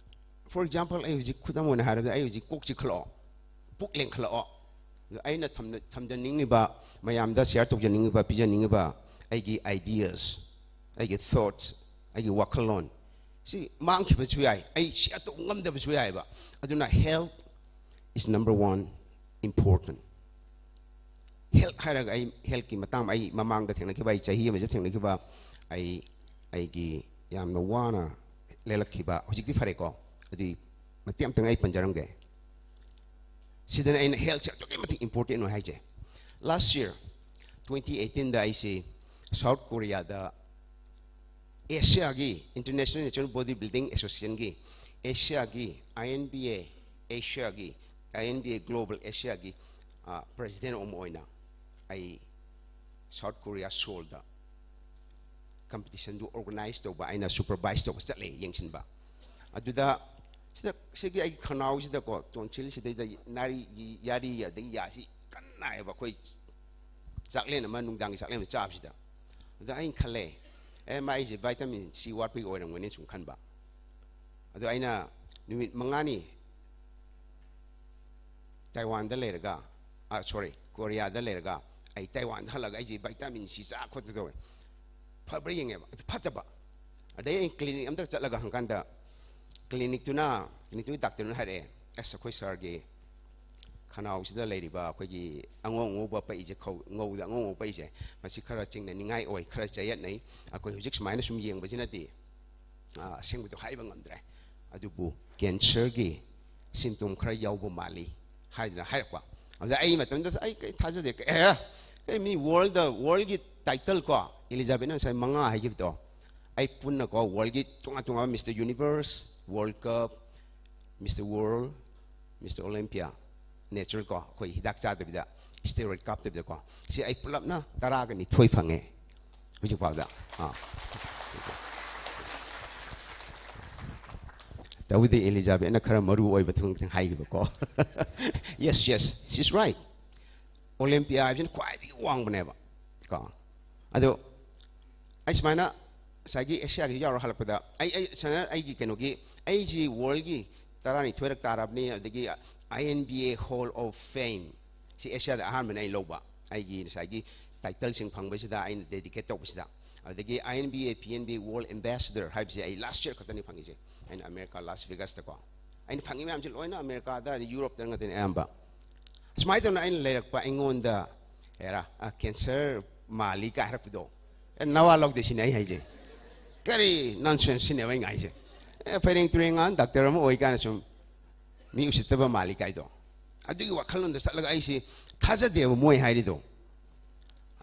For example, ꯑꯩ ꯍꯧꯖꯤꯛ ꯈꯨꯗꯝ ꯑꯣꯏꯅ ꯍꯥꯏꯔꯕꯗ, ꯑꯩ ꯍꯧꯖꯤꯛ ꯀꯣꯛ ꯆꯤꯛꯈꯠꯂꯛꯑꯣ, ꯄꯨꯛ ꯂꯦꯡꯈꯠꯂꯛꯑꯣ, ꯑꯗ ꯑꯩꯅ ꯊꯝꯅ-, ꯊꯝꯖꯅꯤꯡꯉꯤꯕ, ꯃꯌꯥꯝꯗ share ꯇꯧꯖꯅꯤꯡꯉꯤꯕ, ꯄꯤꯖꯅꯤꯡꯉꯤꯕ ꯑꯩꯒꯤ ideas, ꯑꯩꯒꯤ thoughts, ꯑꯩꯒꯤ ꯋꯥꯈꯜꯂꯣꯟ, ꯁꯤ ꯃꯥꯡꯈꯤꯕꯁꯨ ꯌꯥꯏ, ꯑꯩ share ꯇꯧꯕ ꯉꯝꯗꯕꯁꯨ ꯌꯥꯏꯑꯕ꯫ ꯑꯗꯨꯅ health is number one important꯫ Health ꯍꯥꯏꯔꯒ ꯑꯩ healthꯀꯤ ꯃꯇꯥꯡ, ꯑꯩ ꯃꯃꯥꯡꯗ ꯊꯦꯡꯅꯈꯤꯕ, ꯑꯩ ꯆꯍꯤ ꯑꯃꯁꯤꯗ ꯊꯦꯡꯅꯈꯤꯕ, ꯑꯩ, ꯑꯩꯒꯤ ꯌꯥꯝꯅ ꯋꯥꯅ ꯂꯦꯜꯂꯛꯈꯤꯕ, ꯍꯧꯖꯤꯛꯇꯤ ꯐꯔꯦꯀꯣ, ꯑꯗꯨꯏ ꯃꯇꯦꯛ ꯑꯃꯇꯪ ꯑꯩ ꯄꯟꯖꯔꯝꯒꯦ꯫ ꯁꯤꯗꯅ ꯑꯩꯅ healthꯁꯦ ꯑꯗꯨꯛꯀꯤ ꯃꯇꯤꯛ important ꯑꯣꯏ ꯍꯥꯏꯁꯦ꯫ Last year, twenty eighteenꯗ ꯑꯩꯁꯤ ꯁꯥꯎꯠ ꯀꯣꯔꯤꯌꯥꯗ ꯑꯦꯁꯤꯌꯥꯒꯤ ꯏꯟꯇꯔꯅꯦꯁꯅꯦꯜ ꯅꯦꯆꯔꯦꯜ ꯕꯣꯗꯤ ꯕꯤꯜꯗꯤꯡ ꯑꯦꯁꯣꯁꯤꯌꯦꯁꯟꯒꯤ, ꯑꯦꯁꯤꯌꯥꯒꯤ, ꯑꯥꯏ ꯑꯦꯟ ꯕꯤ ꯑꯦ ꯑꯦꯁꯤꯌꯥꯒꯤ, I N B A global ꯑꯦꯁꯤꯌꯥꯒꯤ ꯄ꯭ꯔꯦꯁꯤꯗꯦꯟ ꯑꯃ ꯑꯣꯏꯅ ꯑꯩ ꯁꯥꯎꯠ ꯀꯣꯔꯤꯌꯥ ꯁꯣꯜꯗ ꯀꯝꯄꯤꯇꯤꯁꯟꯗꯨ ꯑꯣꯔꯒꯅꯥꯏꯖ ꯇꯧꯕ, ꯑꯩꯅ ꯁꯨꯄꯔꯚꯥꯏꯁ ꯇꯧꯕ ꯆꯠꯂꯦ, ꯌꯦꯡꯁꯤꯟꯕ꯫ ꯑꯗꯨꯗ ꯁꯤꯗ, ꯁꯤꯒꯤ ꯑꯩꯒꯤ ꯈꯅꯥꯎꯁꯤꯗꯀꯣ, ꯇꯣꯟꯁꯤꯜꯁꯤꯗꯩꯗ ꯅꯥꯔꯤ, ꯌꯥꯔꯤ, ꯑꯗꯒꯤ ꯌꯥꯁꯤ ꯀꯟꯅ ꯅꯥꯏꯌꯦꯕ, ꯑꯩꯈꯣꯏ ꯆꯥꯛꯂꯦꯟ ꯑꯃ, ꯅꯨꯡꯗꯥꯡꯒꯤ ꯆꯥꯛꯂꯦꯟ ꯑꯃ ꯆꯥꯕꯁꯤꯗ꯫ ꯑꯗ ꯑꯩꯅ ꯈꯜꯂꯦ, "ꯑꯦ, ꯃꯥ ꯑꯩꯁꯦ ꯚꯥꯏꯇꯥꯃꯤꯟ ꯁꯤ ꯋꯥꯠꯄꯒꯤ ꯑꯣꯏꯔꯝꯒꯅꯤ" ꯁꯨꯝ ꯈꯟꯕ꯫ ꯑꯗꯣ ꯑꯩꯅ ꯅꯨꯃꯤꯠ ꯃꯉꯥꯅꯤ ꯇꯥꯏꯋꯥꯟꯗ ꯂꯩꯔꯒ, ꯑ, ꯁꯣꯔꯤ, ꯀꯣꯔꯤꯌꯥꯗ ꯂꯩꯔꯒ ꯑꯩ ꯇꯥꯏꯋꯥꯟꯗ ꯍꯜꯂꯒ ꯑꯩꯁꯦ ꯚꯥꯏꯇꯥꯃꯤꯟ ꯁꯤ ꯆꯥ ꯈꯣꯠꯇ ꯇꯧꯋꯦ꯫ ꯐꯕ꯭ꯔꯥ ꯌꯦꯡꯉꯦꯕ, ꯑꯗꯨ ꯐꯠꯇꯕ꯫ ꯑꯗꯩ ꯑꯩ ꯀ꯭ꯂꯤꯅꯤꯛ ꯑꯝꯇ ꯆꯠꯂꯒ ꯍꯪꯀꯥꯟꯗ, ꯀ꯭ꯂꯤꯅꯤꯛꯇꯨꯅ, ꯀ꯭ꯂꯤꯅꯤꯛꯇꯨꯒꯤ ꯗꯥꯛꯇꯔꯅ ꯍꯥꯏꯔꯛꯑꯦ, "ꯑꯁ, ꯑꯩꯈꯣꯏ ꯁꯥꯔꯒꯤ ꯈꯅꯥꯎꯁꯤꯗ ꯂꯩꯔꯤꯕ ꯑꯩꯈꯣꯏꯒꯤ ꯑꯉꯧ ꯑꯉꯧꯕ ꯄꯛꯏꯁꯦ, ꯈꯧ-, ꯉꯧꯗ ꯑꯉꯧ ꯑꯉꯧꯕ ꯄꯛꯏꯁꯦ, ꯃꯁꯤ ꯈꯔ ꯆꯤꯡꯅꯅꯤꯡꯉꯥꯏ ꯑꯣꯏ, ꯈꯔ ꯆꯌꯦꯠꯅꯩ꯫ ꯑꯩꯈꯣꯏ ꯍꯧꯖꯤꯛ ꯁꯨꯃꯥꯏꯅ ꯁꯨꯝ ꯌꯦꯡꯕꯁꯤꯅꯗꯤ, ꯑ, ꯑꯁꯦꯡꯕꯗꯣ ꯍꯥꯏꯕ ꯉꯝꯗ꯭ꯔꯦ꯫ ꯑꯗꯨꯕꯨ ꯀꯦꯟꯁꯔꯒꯤ ꯁꯤꯝꯇꯣꯝ ꯈꯔ ꯌꯥꯎꯕ ꯃꯥꯜꯂꯤ" ꯍꯥꯏꯗꯅ ꯍꯥꯏꯔꯛꯄ꯫ ꯑꯗꯨꯗ ꯑꯩ ꯃꯇꯝꯗꯨꯗ ꯑꯩ ꯀꯩ ꯊꯥꯖꯗꯦ, ꯀꯩ, ꯑꯦ, ꯀꯩ ꯃꯤ ꯋꯥꯔꯜꯗ, ꯋꯥꯔꯜꯒꯤ ꯇꯥꯏꯇꯜ ꯀꯣ, ꯏꯂꯤꯖꯥꯕꯦꯠꯅ ꯉꯁꯥꯏ ꯃꯉꯥ ꯍꯥꯏꯈꯤꯕꯗꯣ, ꯑꯩ ꯄꯨꯟꯅ ꯀꯣ, ꯋꯥꯔꯜꯒꯤ ꯇꯣꯉꯥꯟ ꯇꯣꯉꯥꯟꯕ Mister Universe, World Cup, Mister World, Mister Olympia, natural ꯀꯣ, ꯑꯩꯈꯣꯏ ꯍꯤꯗꯥꯛ ꯆꯥꯗꯕꯤꯗ, steroid ꯀꯥꯞꯇꯕꯤꯗꯀꯣ, ꯁꯤ ꯑꯩ ꯄꯨꯂꯞꯅ ꯇꯔꯥꯒ ꯅꯤꯊꯣꯏ ꯐꯪꯉꯦ ꯍꯧꯖꯤꯛ ꯐꯥꯎꯗ꯫ ꯑꯥ꯫ ꯇꯧꯕꯗꯤ ꯏꯂꯤꯖꯥꯕꯦꯠꯅ ꯈꯔ ꯃꯔꯨ ꯑꯣꯏꯕ ꯊꯕꯛ ꯍꯥꯏꯈꯤꯕꯀꯣ꯫ Yes, yes, she's right. ꯑꯣꯂꯦꯝꯄꯤꯌꯥ ꯍꯥꯏꯕꯁꯤꯅ ꯈ꯭ꯋꯥꯏꯗꯒꯤ ꯋꯥꯡꯕꯅꯦꯕ ꯀꯣ꯫ ꯑꯗꯣ ꯑꯩ ꯁꯨꯃꯥꯏꯅ ꯉꯁꯥꯏꯒꯤ ꯑꯦꯁꯤꯌꯥꯒꯤ ꯌꯥꯎꯔ ꯍꯜꯂꯛꯄꯗ, ꯑꯩ, ꯑꯩ ꯁꯨꯃꯥꯏꯅ ꯑꯩꯒꯤ ꯀꯩꯅꯣꯒꯤ, ꯑꯩꯁꯤ ꯋꯥꯔꯜꯒꯤ ꯇꯔꯥꯅꯤꯊꯣꯏꯔꯛ ꯇꯥꯔꯕꯅꯤ, ꯑꯗꯒꯤ I N B A Hall of Fame, ꯁꯤ ꯑꯦꯁꯤꯌꯥꯗ ꯑꯍꯥꯟꯕꯅꯦ ꯑꯩ ꯂꯧꯕ꯫ ꯑꯩꯒꯤ ꯉꯁꯥꯏꯒꯤ ꯇꯥꯏꯇꯜꯁꯤꯡ ꯐꯪꯕꯁꯤꯗ ꯑꯩꯅ ꯗꯦꯗꯤꯀꯦꯠ ꯇꯧꯕꯁꯤꯗ꯫ ꯑꯗꯒꯤ I N B A, P N B A World Ambassador ꯍꯥꯏꯕꯁꯦ ꯑꯩ ꯂꯥꯁ ꯌꯔ ꯈꯛꯇꯅꯤ ꯐꯪꯉꯤꯁꯦ, ꯑꯩꯅ ꯑꯃꯦꯔꯤꯀꯥ ꯂꯥꯁ ꯚꯦꯒꯥꯁꯇꯀꯣ꯫ ꯑꯩꯅ ꯐꯪꯉꯤ ꯃꯌꯥꯝꯁꯦ ꯂꯣꯏꯅ ꯑꯃꯦꯔꯤꯀꯥꯗ, ꯌꯨꯔꯣꯞꯇ ꯉꯥꯛꯇꯅꯦ ꯑꯌꯥꯝꯕ꯫ ꯁꯨꯃꯥꯏꯅ ꯇꯧꯅ ꯑꯩꯅ ꯂꯩꯔꯛꯄ ꯑꯩꯉꯣꯟꯗ, ꯑꯦꯔꯥ, ꯑ, ꯀꯦꯟꯁꯔ ꯃꯥꯜꯂꯤ ꯀꯥꯏ ꯍꯥꯏꯔꯛꯄꯗꯣ, ꯑꯦ, ꯅꯋꯥ ꯂꯧꯗꯦ ꯁꯤꯅꯦ ꯑꯩ ꯍꯥꯏꯁꯦ꯫ ꯀꯔꯤ ꯅꯟꯁꯦꯟꯁ ꯁꯤꯅꯦꯕ ꯑꯩ ꯉꯥꯏꯁꯦ꯫ ꯑꯦ, ꯐꯩꯔꯦꯡ ꯇꯨꯔꯦꯡ ꯉꯥꯟ ꯗꯥꯛꯇꯔ ꯑꯃ ꯑꯣꯏ ꯀꯥꯏꯅ ꯁꯨꯝ ꯃꯤ ꯎꯁꯤꯠꯇꯕ ꯃꯥꯜꯂꯤ ꯀꯥꯏꯗꯣ꯫ ꯑꯗꯨꯒꯤ ꯋꯥꯈꯜꯂꯣꯟꯗ ꯆꯠꯂꯒ ꯑꯩꯁꯤ ꯊꯥꯖꯗꯦꯕ ꯃꯣꯏ ꯍꯥꯏꯔꯤꯗꯣ꯫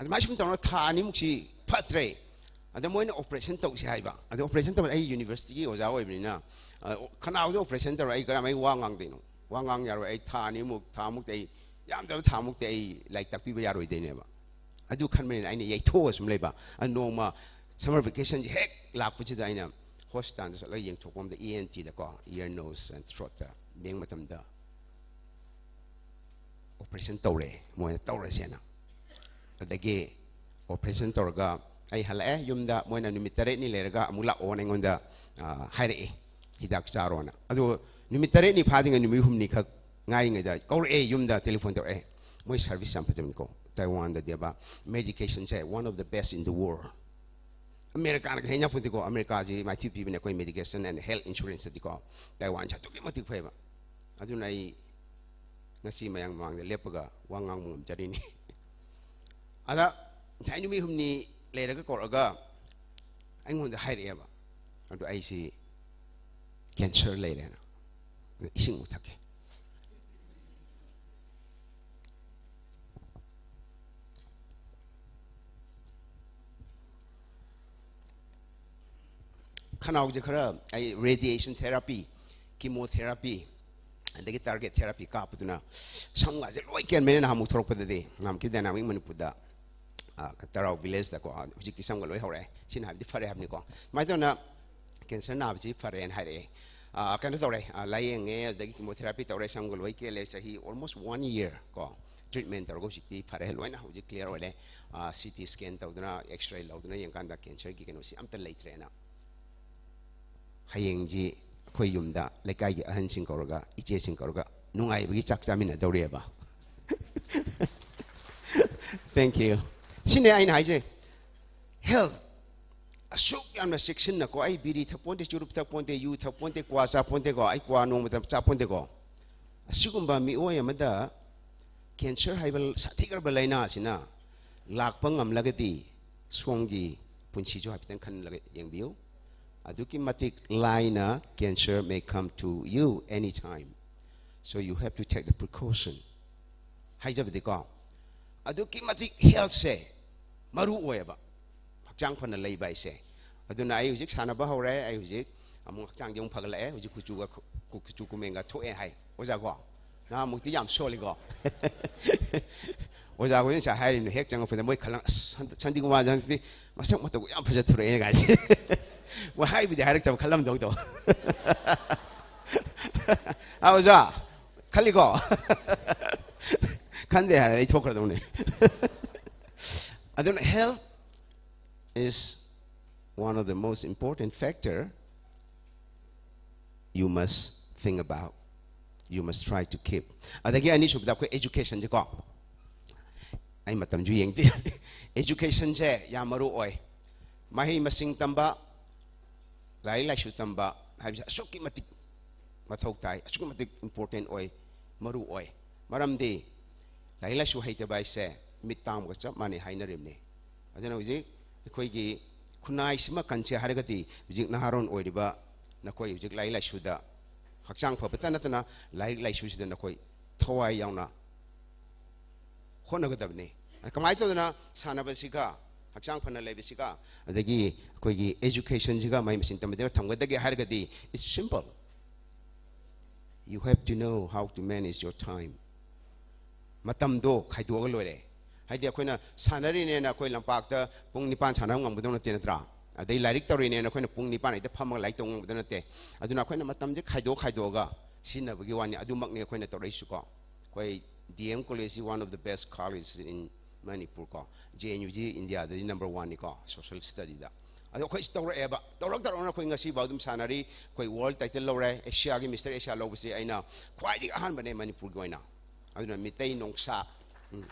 ꯑꯗꯨꯃꯥꯏꯅ ꯁꯨꯝ ꯇꯧꯔꯒ ꯊꯥ ꯑꯅꯤꯃꯨꯛꯁꯤ ꯐꯠꯇ꯭ꯔꯦ꯫ ꯑꯗ ꯃꯣꯏꯅ operation ꯇꯧꯁꯦ ꯍꯥꯏꯕ꯫ ꯑꯗ operation ꯇꯧꯕ, ꯑꯩ universityꯒꯤ ꯑꯣꯖꯥ ꯑꯣꯏꯕꯅꯤꯅ, ꯑ, ꯈꯅꯥꯎꯗ operation ꯇꯧꯔ ꯑꯩ ꯀꯔꯝꯍꯥꯏꯅ ꯋꯥ ꯉꯥꯡꯗꯣꯏꯅꯣ? ꯋꯥ ꯉꯥꯡ ꯌꯥꯔꯣꯏ꯫ ꯑꯩ ꯊꯥ ꯑꯅꯤꯃꯨꯛ, ꯊꯥꯃꯨꯛꯇꯤ ꯑꯩ, ꯌꯥꯝꯗ꯭ꯔꯕ ꯊꯥꯃꯨꯛꯇꯤ ꯑꯩ ꯂꯥꯏꯔꯤꯛ ꯇꯥꯛꯄꯤꯕ ꯌꯥꯔꯣꯏꯗꯣꯏꯅꯦꯕ꯫ ꯑꯗꯨ ꯈꯟꯕꯅꯤꯅ ꯑꯩꯅ ꯌꯩꯊꯣꯛꯑꯒ ꯁꯨꯝ ꯂꯩꯕ꯫ ꯑ, ꯅꯣꯡꯃ summer vacationꯁꯦ ꯍꯦꯛ ꯂꯥꯛꯄꯁꯤꯗ ꯑꯩꯅ hospitalꯗ ꯆꯠꯂꯒ ꯌꯦꯡꯊꯣꯛꯄ ꯑꯃꯗ, ENTꯗꯀꯣ, ear, nose and throatꯇ ꯌꯦꯡꯕ ꯃꯇꯝꯗ operation ꯇꯧꯔꯦ, ꯃꯣꯏꯅ ꯇꯧꯔꯁꯦꯅ꯫ ꯑꯗꯒꯤ operation ꯇꯧꯔꯒ ꯑꯩ ꯍꯜꯂꯛꯑꯦ ꯌꯨꯝꯗ꯫ ꯃꯣꯏꯅ ꯅꯨꯃꯤꯠ ꯇꯔꯦꯠꯅꯤ ꯂꯩꯔꯒ ꯑꯃꯨꯛ ꯂꯥꯛꯑꯣꯅ ꯑꯩꯉꯣꯟꯗ, ꯑ, ꯍꯥꯏꯔꯛꯑꯦ, ꯍꯤꯗꯥꯛ ꯆꯥꯔꯣꯅ꯫ ꯑꯗꯣ ꯅꯨꯃꯤꯠ ꯇꯔꯦꯠꯅꯤ ꯐꯥꯗ꯭ꯔꯤꯉꯩ ꯅꯨꯃꯤꯠ ꯍꯨꯝꯅꯤꯈꯛ ꯉꯥꯏꯔꯤꯉꯩꯗ ꯀꯧꯔꯛꯑꯦ, ꯌꯨꯝꯗ telephone ꯇꯧꯔꯛꯑꯦ꯫ ꯃꯣꯏ service ꯌꯥꯝ ꯐꯖꯕꯅꯤꯀꯣ ꯇꯥꯏꯋꯥꯟꯗꯗꯤꯕ, medicationꯁꯦ one of the best in the world꯫ ꯑꯃꯦꯔꯤꯀꯥꯅ ꯈꯤꯇꯪ ꯍꯦꯟꯅ ꯐꯠꯇꯦꯀꯣ, ꯑꯃꯦꯔꯤꯀꯥꯁꯤ ꯃꯥꯏꯊꯤ ꯄꯤꯕꯅꯦ ꯑꯩꯈꯣꯏ medication and health insuranceꯇꯗꯤꯀꯣ꯫ ꯇꯥꯏꯋꯥꯟꯁꯦ ꯑꯗꯨꯛꯀꯤ ꯃꯇꯤꯛ ꯐꯩꯕ꯫ ꯑꯗꯨꯅ ꯑꯩ ꯉꯁꯤ ꯃꯌꯥꯝ ꯃꯃꯥꯡꯗ ꯂꯦꯞꯄꯒ ꯋꯥ ꯉꯥꯡꯕ ꯉꯝꯖꯔꯤꯅꯤ꯫ ꯑꯗ ꯉꯁꯥꯏ ꯅꯨꯃꯤꯠ ꯍꯨꯝꯅꯤ ꯂꯩꯔꯒ ꯀꯧꯔꯛꯑꯒ ꯑꯩꯉꯣꯟꯗ ꯍꯥꯏꯔꯛꯑꯦꯕ, ꯑꯗꯣ ꯑꯩꯁꯤ cancer ꯂꯩꯔꯦꯅ꯫ ꯑꯗ ꯏꯁꯤꯡ ꯑꯃꯨꯛ ꯊꯛꯀꯦ꯫ ꯈꯅꯥꯎꯁꯦ ꯈꯔ, ꯑꯩ radiation therapy, chemotherapy, ꯑꯗꯒꯤ target therapy ꯀꯥꯞꯄꯗꯨꯅ ꯁꯝꯒꯁꯦ ꯂꯣꯏ ꯀꯦꯟꯕꯅꯦ꯫ ꯅꯍꯥꯟꯃꯨꯛ ꯊꯣꯛꯂꯛꯄꯗꯗꯤ, ꯅꯍꯥꯟꯃꯨꯛꯀꯤ Dynamic ꯃꯅꯤꯄꯨꯔꯗ, ꯑ, ꯇꯔꯥꯎ villageꯗꯀꯣ, ꯍꯧꯖꯤꯛꯇꯤ ꯁꯝꯒ ꯂꯣꯏ ꯍꯧꯔꯛꯑꯦ꯫ ꯁꯤꯅ ꯍꯥꯏꯕꯗꯤ ꯐꯔꯦ ꯍꯥꯏꯕꯅꯤꯀꯣ꯫ ꯁꯨꯃꯥꯏꯅ ꯇꯧꯅ cancer ꯅꯥꯕꯁꯤ ꯐꯔꯦꯅ ꯍꯥꯏꯔꯛꯑꯦ꯫ ꯑ, ꯀꯩꯅꯣ ꯇꯧꯔꯦ, ꯑ, ꯂꯥꯏꯌꯦꯡꯉꯦ, ꯑꯗꯒꯤ chemotherapy ꯇꯧꯔꯦ, ꯁꯝꯒ ꯂꯣꯏ ꯀꯦꯜꯂꯦ꯫ ꯆꯍꯤ almost one year ꯀꯣ treatment ꯇꯧꯔꯒ ꯍꯧꯖꯤꯛꯇꯤ ꯐꯔꯦ, ꯂꯣꯏꯅ ꯍꯧꯖꯤꯛ clear ꯑꯣꯏꯔꯦ꯫ ꯑ, CT scan ꯇꯧꯗꯅ, X-ray ꯂꯧꯗꯅ ꯌꯦꯡꯀꯥꯟꯗ cancerꯒꯤ ꯀꯩꯅꯣꯁꯤ ꯑꯝꯇ ꯂꯩꯇ꯭ꯔꯦꯅ꯫ ꯍꯌꯦꯡꯁꯤ ꯑꯩꯈꯣꯏ ꯌꯨꯝꯗ ꯂꯩꯀꯥꯏꯒꯤ ꯑꯍꯟꯁꯤꯡ ꯀꯧꯔꯒ, ꯏꯆꯦꯁꯤꯡ ꯀꯧꯔꯒ ꯅꯨꯡꯉꯥꯏꯕꯒꯤ ꯆꯥꯛ ꯆꯥꯃꯤꯟꯅꯗꯧꯔꯤꯑꯕ꯫ Thank you꯫ ꯁꯤꯅꯦ ꯑꯩꯅ ꯍꯥꯏꯖꯩ, health ꯑꯁꯨꯛ ꯌꯥꯝꯅ ꯆꯦꯛꯁꯤꯟꯅꯀꯣ, ꯑꯩ ꯕꯤꯔꯤ ꯊꯛꯄꯣꯟꯇꯦ, ꯆꯨꯔꯨꯞ ꯊꯛꯄꯣꯟꯇꯦ, ꯌꯨ ꯊꯛꯄꯣꯟꯇꯦ, ꯀ꯭ꯋꯥ ꯆꯥꯄꯣꯟꯇꯦꯀꯣ, ꯑꯩ ꯀ꯭ꯋꯥ ꯅꯣꯡꯃꯇ ꯆꯥꯄꯣꯟꯇꯦꯀꯣ꯫ ꯑꯁꯤꯒꯨꯝꯕ ꯃꯤꯑꯣꯏ ꯑꯃꯗ cancer ꯍꯥꯏꯕ ꯁꯥꯊꯤꯈ꯭ꯔꯕ ꯂꯥꯏꯅꯥ ꯑꯁꯤꯅ ꯂꯥꯛꯄ ꯉꯝꯂꯒꯗꯤ, ꯁꯣꯝꯒꯤ ꯄꯨꯟꯁꯤꯁꯨ ꯍꯥꯏꯐꯦꯠꯇꯪ ꯈꯜꯂꯒ ꯌꯦꯡꯕꯤꯌꯨ꯫ ꯑꯗꯨꯛꯀꯤ ꯃꯇꯤꯛ ꯂꯥꯏꯅ cancer may come to you anytime, so you have to take the precaution꯫ ꯍꯥꯏꯖꯕꯗꯤꯀꯣ, ꯑꯗꯨꯛꯀꯤ ꯃꯇꯤꯛ healthꯁꯦ ꯃꯔꯨ ꯑꯣꯏꯌꯦꯕ ꯍꯛꯆꯥꯡ ꯐꯅ ꯂꯩꯕ ꯍꯥꯏꯁꯦ꯫ ꯑꯗꯨꯅ ꯑꯩ ꯍꯧꯖꯤꯛ ꯁꯥꯟꯅꯕ ꯍꯧꯔꯦ, ꯑꯩ ꯍꯧꯖꯤꯛ ꯑꯃꯨꯛ ꯍꯛꯆꯥꯡꯁꯦ ꯑꯃꯨꯛ ꯐꯒꯠꯂꯛꯑꯦ, ꯍꯧꯖꯤꯛ ꯀꯨꯆꯨꯒ ꯈꯨ-, ꯀꯨ-, ꯀꯨꯆꯨ ꯀꯨꯃꯦꯟꯒ ꯊꯣꯛꯑꯦ ꯍꯥꯏ ꯑꯣꯖꯥꯀꯣ꯫ ꯅꯍꯥꯟꯃꯨꯛꯇꯤ ꯌꯥꯝ ꯁꯣꯜꯂꯤꯀꯣ꯫ ꯑꯣꯖꯥꯈꯣꯏꯅ ꯉꯁꯥꯏ ꯍꯥꯏꯔꯤꯅꯦ, ꯍꯦꯛ ꯆꯪꯉꯛꯄꯗ ꯃꯣꯏ ꯈꯜꯂꯝ, "ꯑꯁ, ꯍꯟꯗꯛ ꯁꯟꯗꯤꯀꯨꯃꯥꯔꯁꯦ ꯍꯟꯗꯛꯇꯤ ꯃꯁꯛ ꯃꯇꯧ ꯌꯥꯝ ꯐꯖꯊꯣꯔꯛꯑꯦ" ꯀꯥꯏꯁꯦ꯫ ꯃꯣꯏ ꯍꯥꯏꯕꯨꯗꯤ ꯍꯥꯏꯔꯛꯇꯕ, ꯈꯜꯂꯝꯗꯧꯗꯣ꯫ ꯑꯥ, ꯑꯣꯖꯥ, ꯈꯜꯂꯤꯀꯣ? ꯈꯟꯗꯦ ꯍꯥꯏꯔꯗꯤ ꯑꯩ ꯊꯣꯛꯈ꯭ꯔꯗꯧꯅꯦ꯫ ꯑꯗꯨꯅ health is one of the most important factor you must think about, you must try to keep. ꯑꯗꯒꯤ ꯑꯅꯤꯁꯨꯕꯗ ꯑꯩꯈꯣꯏ educationꯁꯦꯀꯣ, ꯑꯩ ꯃꯇꯝꯁꯨ ꯌꯦꯡꯗꯦ꯫ Educationꯁꯦ ꯌꯥꯝ ꯃꯔꯨ ꯑꯣꯏ꯫ ꯃꯍꯩ ꯃꯁꯤꯡ ꯇꯝꯕ, ꯂꯥꯏꯔꯤꯛ ꯂꯥꯏꯁꯨ ꯇꯝꯕ ꯍꯥꯏꯕꯁꯦ ꯑꯁꯨꯛꯀꯤ ꯃꯇꯤꯛ ꯃꯊꯧ ꯇꯥꯏ, ꯑꯁꯨꯛꯀꯤ ꯃꯇꯤꯛ important ꯑꯣꯏ, ꯃꯔꯨ ꯑꯣꯏ꯫ ꯃꯔꯝꯗꯤ ꯂꯥꯏꯔꯤꯛ ꯂꯥꯏꯁꯨ ꯍꯩꯇꯕ ꯍꯥꯏꯁꯦ ꯃꯤꯠ ꯇꯥꯡꯕꯒ ꯆꯞ ꯃꯥꯟꯅꯩ ꯍꯥꯏꯅꯔꯤꯕꯅꯤ꯫ ꯑꯗꯨꯅ ꯍꯧꯖꯤꯛ ꯑꯩꯈꯣꯏꯒꯤ ꯈꯨꯟꯅꯥꯏꯁꯤꯃ ꯀꯟꯁꯦ ꯍꯥꯏꯔꯒꯗꯤ, ꯍꯧꯖꯤꯛ ꯅꯍꯥꯔꯣꯟ ꯑꯣꯏꯔꯤꯕ ꯅꯈꯣꯏ ꯍꯧꯖꯤꯛ ꯂꯥꯏꯔꯤꯛ ꯂꯥꯏꯁꯨꯗ ꯍꯛꯆꯥꯡ ꯐꯕꯇ ꯅꯠꯇꯅ ꯂꯥꯏꯔꯤꯛ ꯂꯥꯏꯁꯨꯁꯤꯗ ꯅꯈꯣꯏ ꯊꯋꯥꯏ ꯌꯥꯎꯅ ꯍꯣꯠꯅꯒꯗꯕꯅꯤ꯫ ꯀꯃꯥꯏꯅ ꯇꯧꯗꯅ ꯁꯥꯟꯅꯕꯁꯤꯒ, ꯍꯛꯆꯥꯡ ꯐꯅ ꯂꯩꯕꯁꯤꯒ, ꯑꯗꯒꯤ ꯑꯩꯈꯣꯏꯒꯤ educationꯁꯤꯒ ꯃꯍꯩ ꯃꯁꯤꯡ ꯇꯝꯕꯗꯒ ꯊꯝꯒꯗꯒꯦ ꯍꯥꯏꯔꯒꯗꯤ, it's simple. You have to know how to manage your time. ꯃꯇꯝꯗꯣ ꯈꯥꯏꯗꯣꯛꯑꯒ ꯂꯣꯏꯔꯦ꯫ ꯍꯥꯏꯗꯤ ꯑꯩꯈꯣꯏꯅ ꯁꯥꯟꯅꯔꯤꯅꯦꯅ ꯑꯩꯈꯣꯏ ꯂꯝꯄꯥꯛꯇ ꯄꯨꯡ ꯅꯤꯄꯥꯟ ꯁꯥꯟꯅꯕ ꯉꯝꯒꯗꯧ ꯅꯠꯇꯦ, ꯅꯠꯇ꯭ꯔꯥ? ꯑꯗꯩ ꯂꯥꯏꯔꯤꯛ ꯇꯧꯔꯤꯅꯦꯅ ꯑꯩꯈꯣꯏꯅ ꯄꯨꯡ ꯅꯤꯄꯥꯟ ꯍꯦꯛꯇ ꯐꯝꯃꯒ ꯂꯥꯏꯔꯤꯛ ꯇꯧ ꯉꯝꯒꯗꯧ ꯅꯠꯇꯦ꯫ ꯑꯗꯨꯅ ꯑꯩꯈꯣꯏꯅ ꯃꯇꯝꯁꯦ ꯈꯥꯏꯗꯣꯛ ꯈꯥꯏꯗꯣꯛꯑꯒ ꯁꯤꯖꯤꯟꯅꯕꯒꯤ ꯋꯥꯅꯤ꯫ ꯑꯗꯨꯃꯛꯅꯤ ꯑꯩꯈꯣꯏꯅ ꯇꯧꯔꯛꯏꯁꯤꯀꯣ꯫ ꯑꯩꯈꯣꯏ D M College is one of the best colleges in Manipur ꯀꯣ꯫ J N U ꯁꯤ ꯏꯟꯗꯤꯌꯥꯗꯗꯤ number one ꯅꯤꯀꯣ, social studyꯗ꯫ ꯑꯗꯣ ꯑꯩꯈꯣꯏ ꯇꯧꯔꯛꯑꯦꯕ, ꯇꯧꯔꯛ ꯇꯧꯔꯛꯅ ꯑꯩꯈꯣꯏ ꯉꯁꯤꯐꯥꯎ ꯑꯗꯨꯝ ꯁꯥꯟꯅꯔꯤ꯫ ꯑꯩꯈꯣꯏ world title ꯂꯧꯔꯦ, ꯑꯦꯁꯤꯌꯥꯒꯤ Mister Asia ꯂꯧꯕꯁꯦ ꯑꯩꯅ ꯈ꯭ꯋꯥꯏꯗꯒꯤ ꯑꯍꯥꯟꯕꯅꯦ ꯃꯅꯤꯄꯨꯔꯒꯤ ꯑꯣꯏꯅ꯫ ꯑꯗꯨꯅ ꯃꯤꯇꯩ ꯅꯣꯡꯁꯥ, ꯎꯝ꯫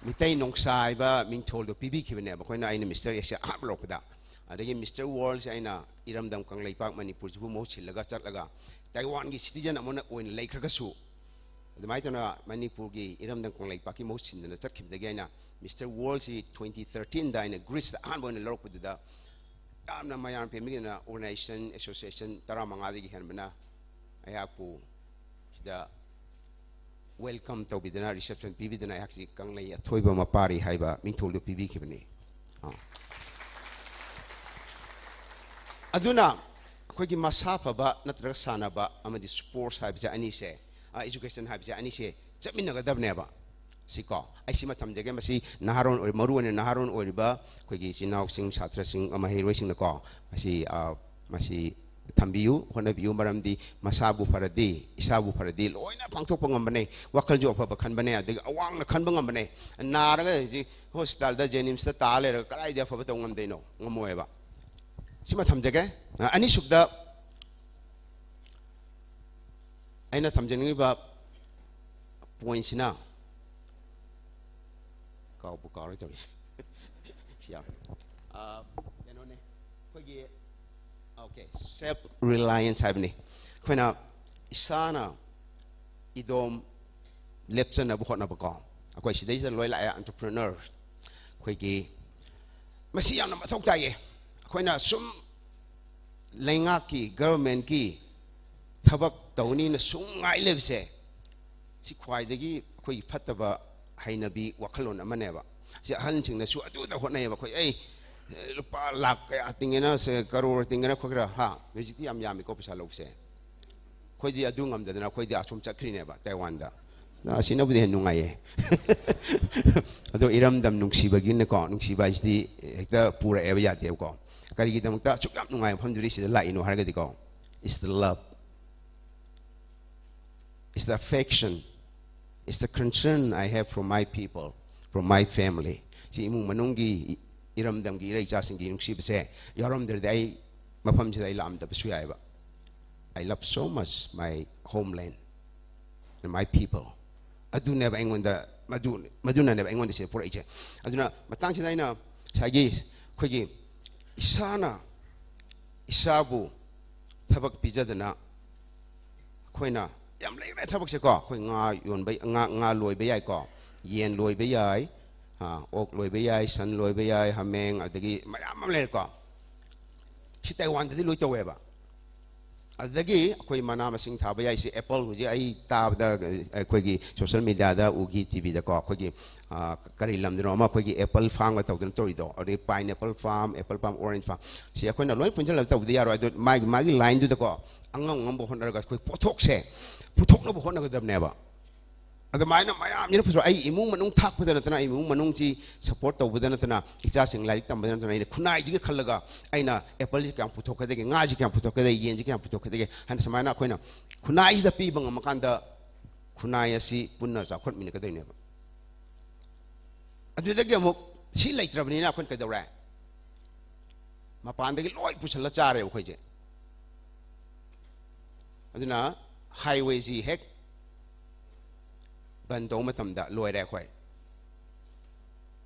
ꯃꯤꯇꯩ ꯅꯣꯡꯁꯥ ꯍꯥꯏꯕ ꯃꯤꯡꯊꯣꯜꯗꯣ ꯄꯤꯕꯤꯈꯤꯕꯅꯦꯕ ꯑꯩꯈꯣꯏꯅ, ꯑꯩꯅ Mister Asia ꯑꯍꯥꯟꯕ ꯂꯧꯔꯛꯄꯗ꯫ ꯑꯗꯒꯤ Mister Worldꯁꯦ ꯑꯩꯅ ꯏꯔꯝꯗꯝ ꯀꯪꯂꯩꯄꯥꯛ ꯃꯅꯤꯄꯨꯔꯁꯤꯕꯨ ꯃꯍꯨꯠ ꯁꯤꯜꯂꯒ ꯆꯠꯂꯒ ꯇꯥꯏꯋꯥꯟꯒꯤ citizen ꯑꯃꯅ ꯑꯣꯏꯅ ꯂꯩꯈ꯭ꯔꯒꯁꯨ, ꯑꯗꯨꯃꯥꯏꯅ ꯇꯧꯅ ꯃꯅꯤꯄꯨꯔꯒꯤ ꯏꯔꯝꯗꯝ ꯀꯪꯂꯩꯄꯥꯛꯀꯤ ꯃꯍꯨꯠ ꯁꯤꯟꯗꯅ ꯆꯠꯈꯤꯕꯗꯒꯤ ꯑꯩꯅ Mister Worldꯁꯤ twenty thirteenꯗ ꯑꯩꯅ Greeceꯇ ꯑꯍꯥꯟꯕ ꯑꯣꯏꯅ ꯂꯧꯔꯛꯄꯗꯨꯗ ꯌꯥꯝꯅ ꯃꯌꯥꯝ ꯄꯦꯟꯕꯤꯗꯅ organization, association ꯇꯔꯥꯃꯉꯥꯗꯒꯤ ꯍꯦꯟꯕꯅ ꯑꯩꯍꯥꯛꯄꯨ ꯁꯤꯗ welcome ꯇꯧꯕꯤꯗꯅ, reception ꯄꯤꯕꯤꯗꯅ ꯑꯩꯍꯥꯛꯁꯤ ꯀꯪꯂꯩ ꯑꯊꯣꯏꯕ ꯃꯄꯥꯔꯤ ꯍꯥꯏꯕ ꯃꯤꯡꯊꯣꯜꯗꯨ ꯄꯤꯕꯤꯈꯤꯕꯅꯤ꯫ ꯑꯥ꯫ ꯑꯗꯨꯅ ꯑꯩꯈꯣꯏꯒꯤ ꯃꯁꯥ ꯐꯕ ꯅꯠꯇ꯭ꯔꯒ ꯁꯥꯟꯅꯕ ꯑꯃꯗꯤ sports ꯍꯥꯏꯕꯁꯦ ꯑꯅꯤꯁꯦ, ꯑ, education ꯍꯥꯏꯕꯁꯦ ꯑꯅꯤꯁꯦ ꯆꯠꯃꯤꯟꯅꯒꯗꯕꯅꯦꯕ꯫ ꯁꯤꯀꯣ, ꯑꯩ ꯁꯤꯃ ꯊꯝꯖꯒꯦ꯫ ꯃꯁꯤ ꯅꯍꯥꯔꯣꯟ ꯑꯣꯏ-, ꯃꯔꯨ ꯑꯣꯏꯅ ꯅꯍꯥꯔꯣꯟ ꯑꯣꯏꯔꯤꯕ ꯑꯩꯈꯣꯏꯒꯤ ꯏꯆꯤꯟ ꯏꯅꯥꯎꯁꯤꯡ, ꯁꯥꯇ꯭ꯔꯁꯤꯡ, ꯃꯍꯩꯔꯣꯏꯁꯤꯡꯅꯀꯣ, ꯃꯁꯤ, ꯑ, ꯃꯁꯤ ꯊꯝꯕꯤꯌꯨ, ꯍꯣꯠꯅꯕꯤꯌꯨ꯫ ꯃꯔꯝꯗꯤ ꯃꯁꯥꯕꯨ ꯐꯔꯗꯤ, ꯏꯁꯥꯕꯨ ꯐꯔꯗꯤ ꯂꯣꯏꯅ ꯄꯥꯡꯊꯣꯛꯄ ꯉꯝꯕꯅꯦ꯫ ꯋꯥꯈꯜꯁꯨ ꯑꯐꯕ ꯈꯟꯕꯅꯦ, ꯑꯗꯒꯤ ꯑꯋꯥꯡꯅ ꯈꯟꯕ ꯉꯝꯕꯅꯦ꯫ ꯅꯥꯔꯒ ꯍꯧꯖꯤꯛ hospitalꯗ, JNIMSꯇ ꯇꯥ ꯂꯩꯔꯒ ꯀꯗꯥꯏꯗ ꯑꯐꯕ ꯇꯧ ꯉꯝꯗꯣꯏꯅꯣ? ꯉꯝꯃꯣꯏꯕ꯫ ꯁꯤꯃ ꯊꯝꯖꯒꯦ꯫ ꯑ, ꯑꯅꯤꯁꯨꯕꯗ ꯑꯩꯅ ꯊꯝꯖꯅꯤꯡꯉꯤꯕ pointꯁꯤꯅ, ꯀꯥꯎꯕꯨ ꯀꯥꯎꯔꯦ ꯇꯧꯔꯤꯁꯦ꯫ ꯁꯤ ꯌꯥꯎꯔꯦ꯫ ꯑ, ꯀꯩꯅꯣꯅꯦ, ꯑꯩꯈꯣꯏꯒꯤ, okay, self reliance ꯍꯥꯏꯕꯅꯤ꯫ ꯑꯩꯈꯣꯏꯅ ꯏꯁꯥꯅ ꯏꯗꯣꯝ ꯂꯦꯞꯆꯅꯕ ꯍꯣꯠꯅꯕꯀꯣ꯫ ꯑꯩꯈꯣꯏ ꯁꯤꯗꯩꯁꯤꯗ ꯂꯣꯏ ꯂꯥꯛꯑꯦ, entrepreneur꯫ ꯑꯩꯈꯣꯏꯒꯤ ꯃꯁꯤ ꯌꯥꯝꯅ ꯃꯊꯧ ꯇꯥꯏꯌꯦ꯫ ꯑꯩꯈꯣꯏꯅ ꯁꯨꯝ ꯂꯩꯉꯥꯛꯀꯤ, governmentꯀꯤ ꯊꯕꯛ ꯇꯧꯅꯤꯅ ꯁꯨꯝ ꯉꯥꯏ ꯂꯩꯕꯁꯦ, ꯁꯤ ꯈ꯭ꯋꯥꯏꯗꯒꯤ ꯑꯩꯈꯣꯏꯒꯤ ꯐꯠꯇꯕ ꯍꯩꯅꯕꯤ, ꯋꯥꯈꯜꯂꯣꯟ ꯑꯃꯅꯦꯕ꯫ ꯁꯤ ꯑꯍꯟꯁꯤꯡꯅꯁꯨ ꯑꯗꯨꯗ ꯍꯣꯠꯅꯩꯌꯦꯕ꯫ ꯑꯩꯈꯣꯏ, "ꯑꯩ, ꯂꯨꯄꯥ ꯂꯥꯛ ꯀꯌꯥ ꯇꯤꯡꯉꯦꯅ, ꯁꯦ, ꯀꯔꯣꯔ ꯇꯤꯡꯉꯦꯅ ꯈꯣꯠꯈ꯭ꯔꯥ, ꯍꯥ?" ꯍꯧꯖꯤꯛꯇꯤ ꯌꯥꯝ ꯌꯥꯝꯃꯤꯀꯣ ꯄꯩꯁꯥ ꯂꯧꯕꯁꯦ꯫ ꯑꯩꯈꯣꯏꯗꯤ ꯑꯗꯨ ꯉꯝꯗꯗꯅ ꯑꯩꯈꯣꯏꯗꯤ ꯑꯁꯣꯝ ꯆꯠꯈ꯭ꯔꯤꯅꯦꯕ, ꯇꯥꯏꯋꯥꯟꯗ꯫ ꯑꯁꯤꯅꯕꯨꯗꯤ ꯍꯦꯟꯅ ꯅꯨꯡꯉꯥꯏꯌꯦ꯫ ꯑꯗꯣ ꯏꯔꯝꯗꯝ ꯅꯨꯡꯁꯤꯕꯒꯤꯅꯀꯣ, ꯅꯨꯡꯁꯤꯕ ꯍꯥꯏꯁꯤꯗꯤ ꯍꯦꯛꯇ ꯄꯨꯔꯛꯑꯦꯕ ꯌꯥꯗꯦꯕꯀꯣ꯫ ꯀꯔꯤꯒꯤꯗꯃꯛꯇ ꯑꯁꯨꯛ ꯌꯥꯝ ꯅꯨꯡꯉꯥꯏꯕ ꯃꯐꯝꯗꯨꯗꯤ ꯁꯤꯗ ꯂꯥꯛꯏꯅꯣ ꯍꯥꯏꯔꯒꯗꯤꯀꯣ, it's the love, it's the affection, it's the concern I have for my people, for my family. ꯁꯤ ꯏꯃꯨꯡ ꯃꯅꯨꯡꯒꯤ, ꯏꯔꯝꯗꯝꯒꯤ ꯏꯔꯩ ꯏꯆꯥꯁꯤꯡꯒꯤ ꯅꯨꯡꯁꯤꯕꯁꯦ ꯌꯥꯎꯔꯝꯗ꯭ꯔꯗꯤ ꯑꯩ ꯃꯐꯝꯁꯤꯗ ꯑꯩ ꯂꯥꯛꯑꯝꯗꯕꯁꯨ ꯌꯥꯏꯑꯕ꯫ I love so much my homeland and my people. ꯑꯗꯨꯅꯦꯕ ꯑꯩꯉꯣꯟꯗ, ꯃꯗꯨ-, ꯃꯗꯨꯅꯅꯦꯕ ꯑꯩꯉꯣꯟꯗ ꯁꯤꯗ ꯄꯨꯔꯛꯏꯁꯦ꯫ ꯑꯗꯨꯅ ꯃꯇꯥꯡꯁꯤꯗ ꯑꯩꯅ ꯉꯁꯥꯏꯒꯤ ꯑꯩꯈꯣꯏꯒꯤ ꯏꯁꯥꯅ ꯏꯁꯥꯕꯨ ꯊꯕꯛ ꯄꯤꯖꯗꯅ, ꯑꯩꯈꯣꯏꯅ ꯌꯥꯝ ꯂꯩꯈ꯭ꯔꯦ ꯊꯕꯛꯁꯦꯀꯣ꯫ ꯑꯩꯈꯣꯏ ꯉꯥ ꯌꯣꯟꯕ, ꯉꯥ, ꯉꯥ ꯂꯣꯏꯕ ꯌꯥꯏꯀꯣ, ꯌꯦꯟ ꯂꯣꯏꯕ ꯌꯥꯏ, ꯑꯥ, ꯑꯣꯛ ꯂꯣꯏꯕ ꯌꯥꯏ, ꯁꯟ ꯂꯣꯏꯕ ꯌꯥꯏ, ꯍꯥꯃꯦꯡ, ꯑꯗꯒꯤ ꯃꯌꯥꯝ ꯑꯃ ꯂꯩꯔꯦꯀꯣ꯫ ꯁꯤ ꯇꯥꯏꯋꯥꯟꯗꯗꯤ ꯂꯣꯏ ꯇꯧꯋꯦꯕ꯫ ꯑꯗꯨꯗꯒꯤ ꯑꯩꯈꯣꯏ ꯃꯅꯥ ꯃꯁꯤꯡ ꯊꯥꯕ ꯌꯥꯏꯁꯦ, ꯑꯦꯄꯜ, ꯍꯧꯖꯤꯛ ꯑꯩ ꯇꯥꯕꯗ, ꯑꯩꯈꯣꯏꯒꯤ ꯁꯣꯁꯦꯜ ꯃꯦꯗꯤꯌꯥꯗ ꯎꯈꯤ, ꯇꯤꯚꯤꯗꯀꯣ, ꯑꯩꯈꯣꯏꯒꯤ, ꯑ, ꯀꯔꯤ ꯂꯝꯗꯅꯣ ꯑꯃ ꯑꯩꯈꯣꯏꯒꯤ ꯑꯦꯄꯜ ꯐꯥꯔꯝꯒ ꯇꯧꯗꯅ ꯇꯧꯔꯤꯗꯣ, ꯑꯗꯩ pine apple farm, apple farm, orange farm, ꯁꯤ ꯑꯩꯈꯣꯏꯅ ꯂꯣꯏ ꯄꯨꯟꯁꯤꯜꯂꯒ ꯇꯧꯕꯗꯤ ꯌꯥꯔꯣꯏ꯫ ꯑꯗꯣ ꯃꯥꯒꯤ, ꯃꯥꯒꯤ ꯂꯥꯏꯟꯗꯨꯗꯀꯣ, ꯑꯉꯝ ꯑꯉꯝꯕ ꯍꯣꯠꯅꯔꯒ ꯑꯩꯈꯣꯏ ꯄꯣꯠꯊꯣꯛꯁꯦ ꯄꯨꯊꯣꯛꯅꯕ ꯍꯣꯠꯅꯒꯗꯕꯅꯦꯕ꯫ ꯑꯗꯨꯃꯥꯏꯅ ꯃꯌꯥꯝꯁꯤꯅ ꯄꯨꯊꯣꯛ-, ꯑꯩ ꯏꯃꯨꯡ ꯃꯅꯨꯡ ꯊꯥꯛꯄꯗ ꯅꯠꯇꯅ, ꯑꯩ ꯏꯃꯨꯡ ꯃꯅꯨꯡꯁꯤ ꯁꯄꯣꯔꯠ ꯇꯧꯕꯗ ꯅꯠꯇꯅ, ꯏꯆꯥꯁꯤꯡ ꯂꯥꯏꯔꯤꯛ ꯇꯝꯕꯗ ꯅꯠꯇꯅ, ꯑꯩꯅ ꯈꯨꯟꯅꯥꯏꯁꯤꯒꯤ ꯈꯜꯂꯒ ꯑꯩꯅ ꯑꯦꯄꯜꯁꯤ ꯀꯌꯥꯝ ꯄꯨꯊꯣꯛꯀꯗꯒꯦ, ꯉꯥꯁꯤ ꯀꯌꯥꯝ ꯄꯨꯊꯣꯛꯀꯗꯒꯦ, ꯌꯦꯟꯁꯤ ꯀꯌꯥꯝ ꯄꯨꯊꯣꯛꯀꯗꯒꯦ ꯍꯥꯏꯅ ꯁꯨꯃꯥꯏꯅ ꯑꯩꯈꯣꯏꯅ ꯈꯨꯟꯅꯥꯏꯁꯤꯗ ꯄꯤꯕ ꯉꯝꯃꯀꯥꯟꯗ, ꯈꯨꯟꯅꯥꯏ ꯑꯁꯤ ꯄꯨꯟꯅ ꯆꯥꯎꯈꯠꯃꯤꯟꯅꯒꯗꯣꯏꯅꯦꯕ꯫ ꯑꯗꯨꯗꯒꯤ ꯑꯃꯨꯛ ꯁꯤ ꯂꯩꯇ꯭ꯔꯕꯅꯤꯅ ꯑꯩꯈꯣꯏꯅ ꯀꯩꯗꯧꯔꯦ? ꯃꯄꯥꯟꯗꯒꯤ ꯂꯣꯏ ꯄꯨꯁꯜꯂ ꯆꯥꯔꯦꯕ ꯑꯩꯈꯣꯏꯁꯦ꯫ ꯑꯗꯨꯅ ꯍꯥꯏꯋꯦꯁꯤ ꯍꯦꯛ ꯕꯟ ꯇꯧꯕ ꯃꯇꯝꯗ ꯂꯣꯏꯔꯦ ꯑꯩꯈꯣꯏ꯫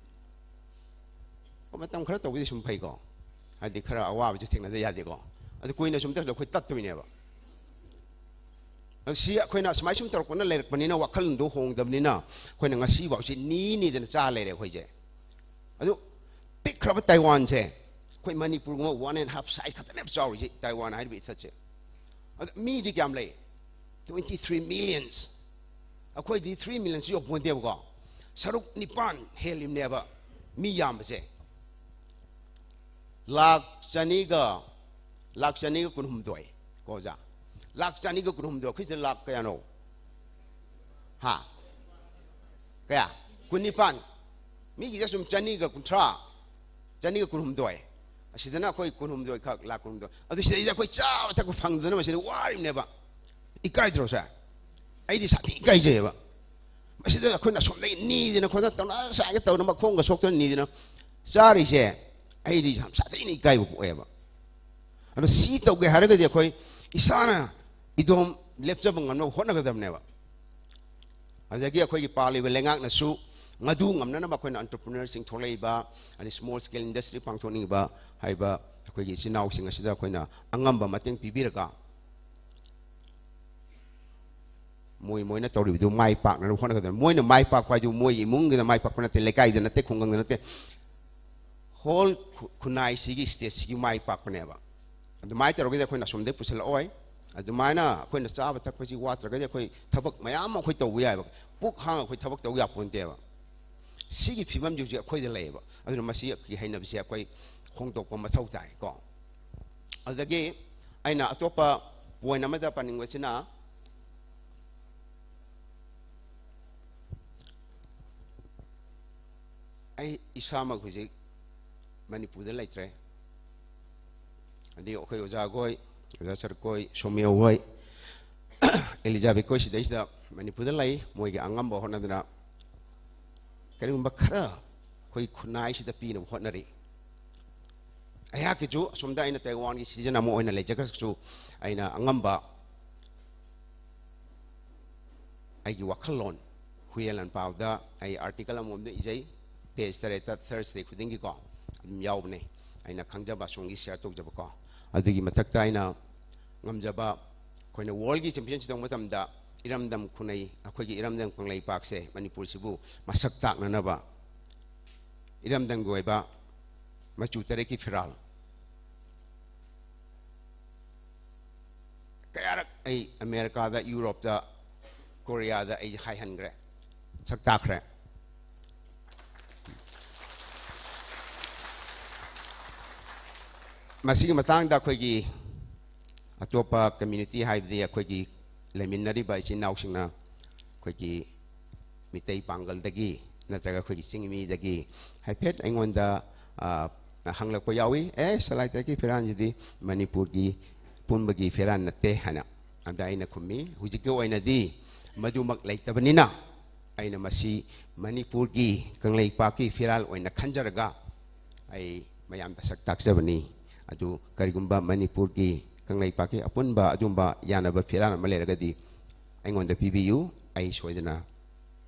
ꯃꯇꯝ ꯈꯔ ꯇꯧꯕꯗꯤ ꯁꯨꯝ ꯐꯩꯀꯣ, ꯍꯥꯏꯗꯤ ꯈꯔ ꯑꯋꯥꯕꯁꯨ ꯊꯦꯡꯅꯗ ꯌꯥꯗꯦꯀꯣ꯫ ꯑꯗꯨ ꯀꯨꯏꯅ ꯁꯨꯝ ꯇꯧꯁꯤꯜꯂꯛꯑꯗꯤ ꯑꯩꯈꯣꯏ ꯇꯠꯇꯣꯏꯅꯦꯕ꯫ ꯑꯗꯨ ꯁꯤ ꯑꯩꯈꯣꯏꯅ ꯁꯨꯃꯥꯏ ꯁꯨꯝ ꯇꯧꯔꯛꯄꯅ ꯂꯩꯔꯛꯄꯅꯤꯅ, ꯋꯥꯈꯜꯗꯣ ꯍꯣꯡꯗꯕꯅꯤꯅ, ꯑꯩꯈꯣꯏꯅ ꯉꯁꯤꯐꯥꯎ ꯁꯤ ꯅꯤ ꯅꯤꯗꯅ ꯆꯥ ꯂꯩꯔꯦ ꯑꯩꯈꯣꯏꯁꯦ꯫ ꯑꯗꯨ ꯄꯤꯛꯈ꯭ꯔꯕ ꯇꯥꯏꯋꯥꯟꯁꯦ, ꯑꯩꯈꯣꯏ ꯃꯅꯤꯄꯨꯔꯒꯨꯝꯕ one and half size ꯈꯛꯇꯅꯦꯕ ꯆꯥꯎꯔꯤꯁꯦ, ꯇꯥꯏꯋꯥꯟ ꯍꯥꯏꯔꯤꯕ ꯏꯊꯠꯁꯦ꯫ ꯑꯗ ꯃꯤꯗꯤ ꯀꯌꯥꯝ ꯂꯩ? Twenty three millions꯫ ꯑꯩꯈꯣꯏꯗꯤ three millions ꯌꯧꯄꯣꯟꯇꯦꯕꯀꯣ꯫ ꯁꯔꯨꯛ ꯅꯤꯄꯥꯟ ꯍꯦꯜꯂꯤꯕꯅꯦꯕ ꯃꯤ ꯌꯥꯝꯕꯁꯦ꯫ ꯂꯥꯈ ꯆꯅꯤꯒ, ꯂꯥꯈ ꯆꯅꯤꯒ ꯀꯨꯟꯍꯨꯝꯗꯣꯏ ꯀꯣ ꯑꯣꯖꯥ꯫ ꯂꯥꯈ ꯆꯅꯤꯒ ꯀꯨꯟꯍꯨꯝꯗꯣꯏ, ꯑꯩꯈꯣꯏꯁꯤꯗ ꯂꯥꯈ ꯀꯌꯥꯅꯣ? ꯍꯥ? ꯀꯌꯥ? ꯀꯨꯟꯅꯤꯄꯥꯟ꯫ ꯃꯤꯒꯤꯗ ꯁꯨꯝ ꯆꯅꯤꯒ ꯀꯨꯟꯊ꯭ꯔꯥ, ꯆꯅꯤꯒ ꯀꯨꯟꯍꯨꯝꯗꯣꯏ꯫ ꯑꯁꯤꯗꯅ ꯑꯩꯈꯣꯏ ꯀꯨꯟꯍꯨꯝꯗꯣꯏ ꯈꯛ, ꯂꯥꯈ ꯀꯨꯟꯍꯨꯝꯗꯣꯏ꯫ ꯑꯗꯨ ꯁꯤꯗꯩꯗ ꯑꯩꯈꯣꯏ ꯆꯥꯕ ꯊꯛꯄ ꯐꯪꯗꯗꯅ ꯃꯁꯤꯗ ꯋꯥꯔꯤꯕꯅꯦꯕ꯫ ꯏꯀꯥꯏꯗ꯭ꯔꯣ ꯁꯦ? ꯑꯩꯗꯤ ꯁꯥꯊꯤ ꯏꯀꯥꯏꯖꯩꯌꯦꯕ꯫ ꯃꯁꯤꯗ ꯑꯩꯈꯣꯏꯅ ꯑꯁꯣꯝꯗꯒꯤ ꯅꯤꯗꯅ ꯈꯣꯠꯇꯅ ꯇꯧꯅ, ꯁꯥꯏꯒ ꯇꯧꯗꯅ ꯃꯈꯣꯡꯒ ꯁꯣꯛꯇꯅ ꯅꯤꯗꯅ ꯆꯥꯔꯤꯁꯦ, ꯑꯩꯗꯤ ꯌꯥꯝ ꯁꯥꯊꯤꯅ ꯏꯀꯥꯏꯕ ꯄꯣꯛꯑꯦꯕ꯫ ꯑꯗꯣ ꯁꯤ ꯇꯧꯒꯦ ꯍꯥꯏꯔꯒꯗꯤ ꯑꯩꯈꯣꯏ ꯏꯁꯥꯅ ꯏꯗꯣꯝ ꯂꯦꯞꯆꯕ ꯉꯝꯅꯕ ꯍꯣꯠꯅꯒꯗꯕꯅꯦꯕ꯫ ꯑꯗꯒꯤ ꯑꯩꯈꯣꯏꯒꯤ ꯄꯥꯜꯂꯤꯕ ꯂꯩꯉꯥꯛꯅꯁꯨ ꯃꯗꯨ ꯉꯝꯅꯅꯕ ꯑꯩꯈꯣꯏꯅ entrepreneurꯁꯤꯡ ꯊꯣꯛꯂꯛꯏꯕ, ꯑꯗꯩ small scale industry ꯄꯥꯡꯊꯣꯛꯅꯤꯡꯕ ꯍꯥꯏꯕ ꯑꯩꯈꯣꯏꯒꯤ ꯏꯆꯤꯟ ꯏꯅꯥꯎꯁꯤꯡ ꯑꯁꯤꯗ ꯑꯩꯈꯣꯏꯅ ꯑꯉꯝꯕ ꯃꯇꯦꯡ ꯄꯤꯕꯤꯔꯒ, ꯃꯣꯏ, ꯃꯣꯏꯅ ꯇꯧꯔꯤꯕꯗꯨ ꯃꯥꯏ ꯄꯥꯛꯅꯅꯕ ꯍꯣꯠꯅꯒꯗꯕꯅꯤ꯫ ꯃꯣꯏꯅ ꯃꯥꯏ ꯄꯥꯛꯄ ꯍꯥꯏꯗꯨ ꯃꯣꯏꯒꯤ ꯏꯃꯨꯡꯒꯤꯗ ꯃꯥꯏ ꯄꯥꯛꯄ ꯅꯠꯇꯦ, ꯂꯩꯀꯥꯏꯗ ꯅꯠꯇꯦ, ꯈꯨꯡꯒꯪꯗ ꯅꯠꯇꯦ, whole ꯈꯨ-, ꯈꯨꯟꯅꯥꯏꯁꯤꯒꯤ, stateꯁꯤꯒꯤ ꯃꯥꯏ ꯄꯥꯛꯄꯅꯦꯕ꯫ ꯑꯗꯨꯃꯥꯏꯅ ꯇꯧꯔꯒꯗꯤ ꯑꯩꯈꯣꯏꯅ ꯑꯁꯣꯝꯗꯩ ꯄꯨꯁꯤꯜꯂꯛꯑꯣꯏ꯫ ꯑꯗꯨꯃꯥꯏꯅ ꯑꯩꯈꯣꯏꯅ ꯆꯥꯕ ꯊꯛꯄꯁꯤ ꯋꯥꯠꯇ꯭ꯔꯒꯗꯤ ꯑꯩꯈꯣꯏ ꯊꯕꯛ ꯃꯌꯥꯝ ꯑꯃ ꯑꯩꯈꯣꯏ ꯇꯧꯕ ꯌꯥꯏꯕ꯫ ꯄꯨꯛ ꯍꯥꯡꯉ ꯑꯩꯈꯣꯏ ꯊꯕꯛ ꯇꯧꯕ ꯌꯥꯄꯣꯟꯇꯦꯕ꯫ ꯁꯤꯒꯤ ꯐꯤꯕꯝꯁꯤ ꯍꯧꯖꯤꯛ ꯑꯩꯈꯣꯏꯗ ꯂꯩꯌꯦꯕ꯫ ꯑꯗꯨꯅ ꯃꯁꯤꯒꯤ ꯍꯩꯅꯕꯤꯁꯦ ꯑꯩꯈꯣꯏ ꯍꯣꯡꯗꯣꯛꯄ ꯃꯊꯧ ꯇꯥꯏ ꯀꯣ꯫ ꯑꯗꯨꯗꯒꯤ ꯑꯩꯅ ꯑꯇꯣꯞꯄ ꯄꯣꯏꯟ ꯑꯃꯗ ꯄꯟꯅꯤꯡꯕꯁꯤꯅ, ꯑꯩ ꯏꯁꯥꯃꯛ ꯍꯧꯖꯤꯛ ꯃꯅꯤꯄꯨꯔꯗ ꯂꯩꯇ꯭ꯔꯦ꯫ ꯑꯗꯩ ꯑꯩꯈꯣꯏ ꯑꯣꯖꯥꯈꯣꯏ, ꯑꯣꯖꯥ ꯁꯔꯀꯣꯏ, ꯁꯣꯃꯤꯌꯣ ꯍꯣꯏ, ꯑꯦꯂꯤꯖꯥꯕꯦꯠ ꯈꯣꯏ ꯁꯤꯗꯩꯁꯤꯗ ꯃꯅꯤꯄꯨꯔꯗ ꯂꯩ꯫ ꯃꯣꯏꯒꯤ ꯑꯉꯝꯕ ꯍꯣꯠꯅꯗꯅ ꯀꯔꯤꯒꯨꯝꯕ ꯈꯔ ꯑꯩꯈꯣꯏ ꯈꯨꯟꯅꯥꯏꯁꯤꯗ ꯄꯤꯅꯕ ꯍꯣꯠꯅꯔꯤ꯫ ꯑꯩꯍꯥꯛꯀꯤꯁꯨ ꯑꯁꯣꯝꯗ ꯑꯩꯅ ꯇꯥꯏꯋꯥꯟꯒꯤ ꯁꯤꯖꯟ ꯑꯃ ꯑꯣꯏꯅ ꯂꯩꯖꯈ꯭ꯔꯁꯨ, ꯑꯩꯅ ꯑꯉꯝꯕ ꯑꯩꯒꯤ ꯋꯥꯈꯜꯂꯣꯟ ꯍꯨꯌꯦꯟ ꯂꯥꯟꯄꯥꯎꯗ ꯑꯩ ꯑꯥꯔꯇꯤꯀꯜ ꯑꯃꯃꯝꯗ ꯏꯖꯩ꯫ ꯄꯦꯖ ꯇꯔꯦꯠꯇ ꯊꯔꯁꯗꯦ ꯈꯨꯗꯤꯡꯒꯤꯀꯣ ꯑꯗꯨꯝ ꯌꯥꯎꯕꯅꯦ꯫ ꯑꯩꯅ ꯈꯪꯖꯕ ꯑꯁꯣꯝꯒꯤ ꯁꯤꯌꯔ ꯇꯧꯖꯕꯀꯣ꯫ ꯑꯗꯨꯒꯤ ꯃꯊꯛꯇ ꯑꯩꯅ ꯉꯝꯖꯕ, ꯑꯩꯈꯣꯏꯅ ꯋꯥꯔꯜꯒꯤ ꯆꯦꯝꯄꯤꯌꯟꯁꯤꯞ ꯇꯧꯕ ꯃꯇꯝꯗ ꯏꯔꯝꯗꯝ ꯈꯨꯟꯅꯩ, ꯑꯩꯈꯣꯏꯒꯤ ꯏꯔꯝꯗꯝ ꯀꯪꯂꯩꯄꯥꯛꯁꯦ, ꯃꯅꯤꯄꯨꯔꯁꯤꯕꯨ ꯃꯁꯛ ꯇꯥꯛꯅꯅꯕ ꯏꯔꯝꯗꯝꯒꯤ ꯑꯣꯏꯕ ꯃꯆꯨ ꯇꯔꯦꯠꯀꯤ ꯐꯤꯔꯥꯜ ꯀꯌꯥꯔꯛ ꯑꯩ ꯑꯃꯦꯔꯤꯀꯥꯗ, ꯌꯨꯔꯣꯞꯇ, ꯀꯣꯔꯤꯌꯥꯗ ꯑꯩ ꯍꯥꯏꯍꯟꯈ꯭ꯔꯦ, ꯁꯛ ꯇꯥꯛꯈ꯭ꯔꯦ꯫ ꯃꯁꯤꯒꯤ ꯃꯇꯥꯡꯗ ꯑꯩꯈꯣꯏꯒꯤ ꯑꯇꯣꯞꯄ ꯀꯝꯃ꯭ꯌꯨꯅꯤꯇꯤ, ꯍꯥꯏꯕꯗꯤ ꯑꯩꯈꯣꯏꯒꯤ ꯂꯩꯃꯤꯟꯅꯔꯤꯕ ꯏꯆꯤꯟ ꯏꯅꯥꯎꯁꯤꯡꯅ ꯑꯩꯈꯣꯏꯒꯤ ꯃꯤꯇꯩ ꯄꯥꯡꯒꯜꯗꯒꯤ ꯅꯠꯇ꯭ꯔꯒ ꯑꯩꯈꯣꯏꯒꯤ ꯆꯤꯡꯃꯤꯗꯒꯤ ꯍꯥꯏꯐꯦꯠ ꯑꯩꯉꯣꯟꯗ, ꯑ, ꯍꯪꯂꯛꯄ ꯌꯥꯎꯏ, "ꯑꯦ, ꯁꯂꯥꯏ ꯇꯔꯦꯠꯀꯤ ꯐꯤꯔꯥꯟꯁꯤꯗꯤ ꯃꯅꯤꯄꯨꯔꯒꯤ ꯄꯨꯝꯕꯒꯤ ꯐꯤꯔꯥꯟ ꯅꯠꯇꯦ" ꯍꯥꯏꯅ꯫ ꯑꯗ ꯑꯩꯅ ꯈꯨꯝꯃꯤ, "ꯍꯧꯖꯤꯛꯀꯤ ꯑꯣꯏꯅꯗꯤ ꯃꯗꯨꯃꯛ ꯂꯩꯇꯕꯅꯤꯅ ꯑꯩꯅ ꯃꯁꯤ ꯃꯅꯤꯄꯨꯔꯒꯤ ꯀꯪꯂꯩꯄꯥꯛꯀꯤ ꯐꯤꯔꯥꯜ ꯑꯣꯏꯅ ꯈꯟꯖꯔꯒ ꯑꯩ ꯃꯌꯥꯝꯗ ꯁꯛ ꯇꯥꯛꯆꯕꯅꯤ꯫ ꯑꯗꯨ ꯀꯔꯤꯒꯨꯝꯕ ꯃꯅꯤꯄꯨꯔꯒꯤ ꯀꯪꯂꯩꯄꯥꯛꯀꯤ ꯑꯄꯨꯟꯕ ꯑꯗꯨꯝꯕ ꯌꯥꯅꯕ ꯐꯤꯔꯥꯜ ꯑꯃ ꯂꯩꯔꯒꯗꯤ ꯑꯩꯉꯣꯟꯗ ꯄꯤꯕꯤꯌꯨ, ꯑꯩ ꯁꯣꯏꯗꯅ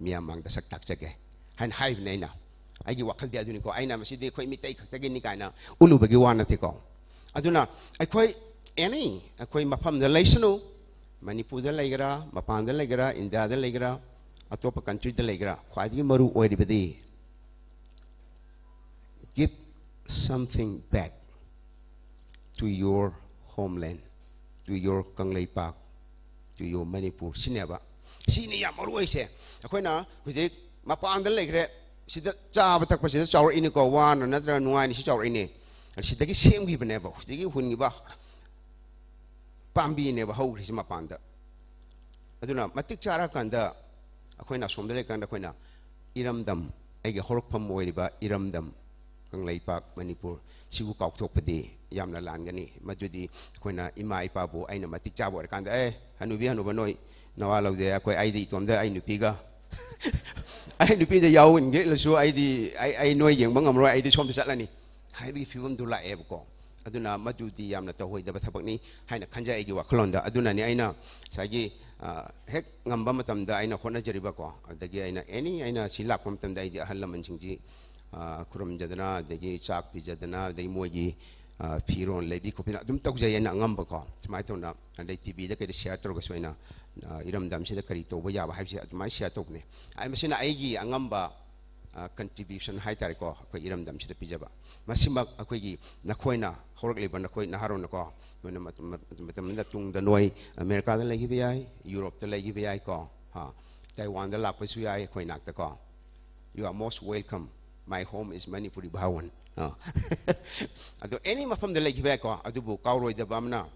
ꯃꯤꯌꯥꯝ ꯃꯥꯡꯗ ꯁꯛ ꯇꯥꯛꯆꯒꯦ" ꯍꯥꯏꯅ ꯍꯥꯏꯕꯅꯦ ꯑꯩꯅ꯫ ꯑꯩꯒꯤ ꯋꯥꯈꯜꯗꯤ ꯑꯗꯨꯅꯤꯀꯣ꯫ ꯑꯩꯅ ꯃꯁꯤꯗꯤ ꯑꯩꯈꯣꯏ ꯃꯤꯇꯩ ꯈꯛꯇꯒꯤꯅꯤ ꯀꯥꯏꯅ ꯎꯠꯂꯨꯕꯒꯤ ꯋꯥ ꯅꯠꯇꯦꯀꯣ꯫ ꯑꯗꯨꯅ ꯑꯩꯈꯣꯏ ꯑꯦꯅꯤ ꯑꯩꯈꯣꯏ ꯃꯐꯝꯗ ꯂꯩꯁꯅꯨ, ꯃꯅꯤꯄꯨꯔꯗ ꯂꯩꯒꯦꯔꯥ, ꯃꯄꯥꯟꯗ ꯂꯩꯒꯦꯔꯥ, ꯏꯟꯗꯤꯌꯥꯗ ꯂꯩꯒꯦꯔꯥ, ꯑꯇꯣꯞꯄ ꯀꯟꯇ꯭ꯔꯤꯗ ꯂꯩꯒꯦꯔꯥ, ꯈ꯭ꯋꯥꯏꯗꯒꯤ ꯃꯔꯨ ꯑꯣꯏꯔꯤꯕꯗꯤ give something back to your homeland. to your Kangleipak, to your Manipur ꯁꯤꯅꯦꯕ꯫ ꯁꯤꯅꯤ ꯌꯥꯝ ꯃꯔꯨ ꯑꯣꯏꯁꯦ꯫ ꯑꯩꯈꯣꯏꯅ ꯍꯧꯖꯤꯛ ꯃꯄꯥꯟꯗ ꯂꯩꯈ꯭ꯔꯦ, ꯁꯤꯗ ꯆꯥꯕ ꯊꯛꯄꯁꯤꯗ ꯆꯥꯎꯔꯛꯏꯅꯤꯀꯣ, ꯋꯥꯅ ꯅꯠꯇ꯭ꯔꯒ ꯅꯨꯡꯉꯥꯏꯅ ꯁꯤ ꯆꯥꯎꯔꯛꯏꯅꯦ꯫ ꯁꯤꯗꯒꯤ ꯁꯦꯝꯈꯤꯕꯅꯦꯕ, ꯍꯧꯖꯤꯛꯀꯤ ꯍꯨꯟꯈꯤꯕ ꯄꯥꯝꯕꯤꯅꯦꯕ ꯍꯧꯈ꯭ꯔꯤꯁꯤ ꯃꯄꯥꯟꯗ꯫ ꯑꯗꯨꯅ ꯃꯇꯤꯛ ꯆꯥꯔꯀꯥꯟꯗ ꯑꯩꯈꯣꯏꯅ ꯑꯁꯣꯝꯗ ꯂꯩꯀꯥꯟꯗ ꯑꯩꯈꯣꯏꯅ ꯏꯔꯝꯗꯝ, ꯑꯩꯒꯤ ꯍꯧꯔꯛꯐꯝ ꯑꯣꯏꯔꯤꯕ ꯏꯔꯝꯗꯝ ꯀꯪꯂꯩꯄꯥꯛ ꯃꯅꯤꯄꯨꯔ ꯁꯤꯕꯨ ꯀꯥꯎꯊꯣꯛꯄꯗꯤ ꯌꯥꯝꯅ ꯂꯥꯟꯒꯅꯤ꯫ ꯃꯗꯨꯗꯤ ꯑꯩꯈꯣꯏꯅ ꯏꯃꯥ ꯏꯄꯥꯕꯨ ꯑꯩꯅ ꯃꯇꯤꯛ ꯆꯥꯕ ꯑꯣꯏꯔꯀꯥꯟꯗ, "ꯑꯦ, ꯍꯅꯨꯕꯤ ꯍꯅꯨꯕ ꯅꯣꯏ ꯅꯋꯥ ꯂꯧꯗꯦ, ꯑꯩꯈꯣꯏ, ꯑꯩꯗꯤ ꯏꯇꯣꯝꯗ ꯑꯩ ꯅꯨꯄꯤꯒ ꯑꯩ ꯅꯨꯄꯤꯗ ꯌꯥꯎꯍꯟꯒꯦꯂꯁꯨ ꯑꯩꯗꯤ, ꯑꯩ, ꯑꯩ ꯅꯣꯏ ꯌꯦꯡꯕ ꯉꯝꯃꯔꯣꯏ, ꯑꯩꯗꯤ ꯁꯣꯝꯗ ꯆꯠꯂꯅꯤ" ꯍꯥꯏꯕꯒꯤ ꯐꯤꯕꯝꯗꯨ ꯂꯥꯛꯑꯦꯕꯀꯣ꯫ ꯑꯗꯨꯅ ꯃꯗꯨꯗꯤ ꯌꯥꯝꯅ ꯇꯧꯍꯩꯗꯕ ꯊꯕꯛꯅꯤ ꯍꯥꯏꯅ ꯈꯟꯖꯩ ꯑꯩꯒꯤ ꯋꯥꯈꯜꯂꯣꯟꯗ꯫ ꯑꯗꯨꯅꯅꯤ ꯑꯩꯅ ꯉꯁꯥꯏꯒꯤ, ꯑ, ꯍꯦꯛ ꯉꯝꯕ ꯃꯇꯝꯗ ꯑꯩꯅ ꯍꯣꯠꯅꯖꯔꯤꯕꯀꯣ, ꯑꯗꯒꯤ ꯑꯩꯅ ꯑꯦꯅꯤ, ꯑꯩꯅ ꯁꯤ ꯂꯥꯛꯄ ꯃꯇꯝꯗ ꯑꯩꯗꯤ ꯑꯍꯜ ꯂꯃꯟꯁꯤꯡꯁꯤ, ꯑ, ꯈꯨꯔꯨꯝꯖꯗꯅ, ꯑꯗꯒꯤ ꯆꯥꯛ ꯄꯤꯖꯗꯅ, ꯑꯗꯒꯤ ꯃꯣꯏꯒꯤ, ꯑ, ꯐꯤꯔꯣꯜ ꯂꯩꯕꯤ ꯈꯣꯠꯄꯤꯅ ꯑꯗꯨꯝ ꯇꯧꯖꯩ ꯑꯩꯅ ꯑꯉꯝꯕꯀꯣ꯫ ꯁꯨꯃꯥꯏꯅ ꯇꯧꯅ, ꯑꯗꯩ ꯇꯤ ꯚꯤꯗ ꯀꯩꯗ ꯁꯤꯌꯥꯔ ꯇꯧꯔꯒꯁꯨ ꯑꯩꯅ, ꯑ, ꯏꯔꯝꯗꯝꯁꯤꯗ ꯀꯔꯤ ꯇꯧꯕ ꯌꯥꯕ ꯍꯥꯏꯕꯁꯦ ꯑꯗꯨꯃꯥꯏꯅ ꯁꯤꯌꯥꯔ ꯇꯧꯕꯅꯦ꯫ ꯑꯩ ꯃꯁꯤꯅ ꯑꯩꯒꯤ ꯑꯉꯝꯕ, ꯑ, ꯀꯟꯇ꯭ꯔꯤꯕ꯭ꯌꯨꯁꯟ ꯍꯥꯏꯇꯥꯔꯦꯀꯣ, ꯑꯩꯈꯣꯏ ꯏꯔꯝꯗꯝꯁꯤꯗ ꯄꯤꯖꯕ꯫ ꯃꯁꯤꯃꯛ ꯑꯩꯈꯣꯏꯒꯤ, ꯅꯈꯣꯏꯅ, ꯍꯧꯔꯛꯂꯤꯕ ꯅꯈꯣꯏ ꯅꯍꯥꯔꯣꯟꯅꯀꯣ, ꯅꯣꯏꯅ ꯃꯇꯝ, ꯃꯇꯝ, ꯃꯇꯝ ꯑꯃꯗ ꯇꯨꯡꯗ ꯅꯣꯏ ꯑꯃꯦꯔꯤꯀꯥꯗ ꯂꯩꯈꯤꯕ ꯌꯥꯏ, ꯌꯨꯔꯣꯞꯇ ꯂꯩꯈꯤꯕ ꯌꯥꯏꯀꯣ, ꯍꯥ, ꯇꯥꯏꯋꯥꯟꯗ ꯂꯥꯛꯄꯁꯨ ꯌꯥꯏ ꯑꯩꯈꯣꯏ ꯅꯥꯛꯇꯀꯣ꯫ You are most welcome. My home is Manipuri Bhawan. ꯑ꯫ ꯑꯗꯣ ꯑꯦꯅꯤ ꯃꯐꯝꯗ ꯂꯩꯈꯤꯕ ꯌꯥꯏꯀꯣ, ꯑꯗꯨꯕꯨ ꯀꯥꯎꯔꯣꯏꯗꯕ ꯑꯃꯅ,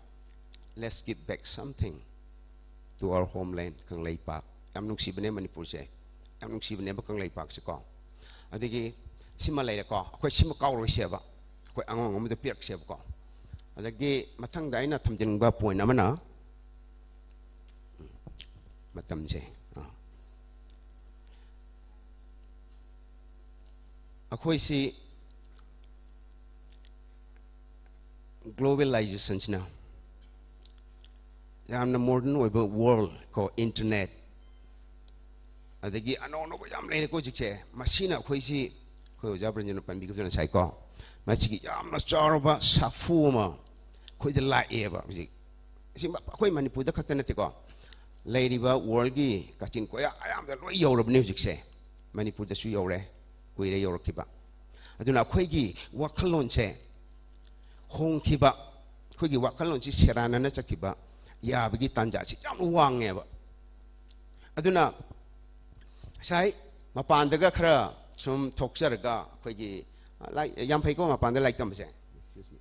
let's give back something to our homeland, Kangleipak. ꯌꯥꯝ ꯅꯨꯡꯁꯤꯕꯅꯦ ꯃꯅꯤꯄꯨꯔꯁꯦ, ꯌꯥꯝ ꯅꯨꯡꯁꯤꯕꯅꯦꯕ ꯀꯪꯂꯩꯄꯥꯛꯁꯦꯀꯣ꯫ ꯑꯗꯒꯤ ꯁꯤꯃ ꯂꯩꯔꯦꯀꯣ, ꯑꯩꯈꯣꯏ ꯁꯤꯃ ꯀꯥꯎꯔꯣꯏꯁꯦꯕ, ꯑꯩꯈꯣꯏ ꯑꯉꯥꯡ ꯑꯃꯗ ꯄꯤꯔꯛꯁꯦꯕꯀꯣ꯫ ꯑꯗꯒꯤ ꯃꯊꯪꯗ ꯑꯩꯅ ꯊꯝꯖꯅꯤꯡꯕ ꯄꯣꯏꯟ ꯑꯃꯅ, ꯃꯇꯝꯁꯦ, ꯑ, ꯑꯩꯈꯣꯏꯁꯤ ꯒ꯭ꯂꯣꯕꯦꯂꯥꯏꯖꯦꯁꯟꯁꯤꯅ ꯌꯥꯝꯅ ꯃꯣꯗꯔꯟ ꯑꯣꯏꯕ ꯋꯥꯔꯜ ꯀꯣ, ꯏꯟꯇꯔꯅꯦꯠ, ꯑꯗꯒꯤ ꯑꯅꯧ ꯑꯅꯧꯕ ꯌꯥꯝ ꯂꯩꯔꯦꯀꯣ ꯍꯧꯖꯤꯛꯁꯦ꯫ ꯃꯁꯤꯅ ꯑꯩꯈꯣꯏꯁꯤ, ꯑꯩꯈꯣꯏ ꯑꯣꯖꯥ ꯕ꯭ꯔꯦꯟꯖꯟꯅ ꯄꯟꯕꯤꯈꯤꯕꯗꯨ ꯉꯁꯥꯏꯀꯣ, ꯃꯁꯤꯒꯤ ꯌꯥꯝꯅ ꯆꯥꯎꯔꯕ ꯁꯥꯐꯨ ꯑꯃ ꯑꯩꯈꯣꯏꯗ ꯂꯥꯛꯑꯦꯕ ꯍꯧꯖꯤꯛ꯫ ꯁꯤ ꯃ-, ꯑꯩꯈꯣꯏ ꯃꯅꯤꯄꯨꯔꯗ ꯈꯛꯇ ꯅꯠꯇꯦꯀꯣ, ꯂꯩꯔꯤꯕ ꯋꯥꯔꯜꯒꯤ ꯀꯥꯆꯤꯟ ꯀꯣꯌꯥ ꯑꯌꯥꯝꯕꯗ ꯂꯣꯏ ꯌꯧꯔꯕꯅꯤ ꯍꯧꯖꯤꯛꯁꯦ꯫ ꯃꯅꯤꯄꯨꯔꯗꯁꯨ ꯌꯧꯔꯦ, ꯀꯨꯏꯔꯦ ꯌꯧꯔꯛꯈꯤꯕ꯫ ꯑꯗꯨꯅ ꯑꯩꯈꯣꯏꯒꯤ ꯋꯥꯈꯜꯂꯣꯟꯁꯦ ꯍꯣꯡꯈꯤꯕ, ꯑꯩꯈꯣꯏꯒꯤ ꯋꯥꯈꯜꯂꯣꯟꯁꯤ ꯁꯦꯔꯥꯟꯅꯅ ꯆꯠꯈꯤꯕ ꯌꯥꯕꯒꯤ ꯇꯥꯟꯖꯥꯁꯤ ꯌꯥꯝ ꯋꯥꯡꯉꯦꯕ꯫ ꯑꯗꯨꯅ ꯉꯁꯥꯏ ꯃꯄꯥꯟꯗꯒ ꯈꯔ ꯁꯨꯝ ꯊꯣꯛꯆꯔꯒ ꯑꯩꯈꯣꯏꯒꯤ, ꯑ, ꯂꯥꯏ-, ꯌꯥꯝ ꯐꯩꯀꯣ ꯃꯄꯥꯟꯗ ꯂꯥꯏꯔꯤꯛ ꯇꯝꯕꯁꯦ꯫ Excuse me.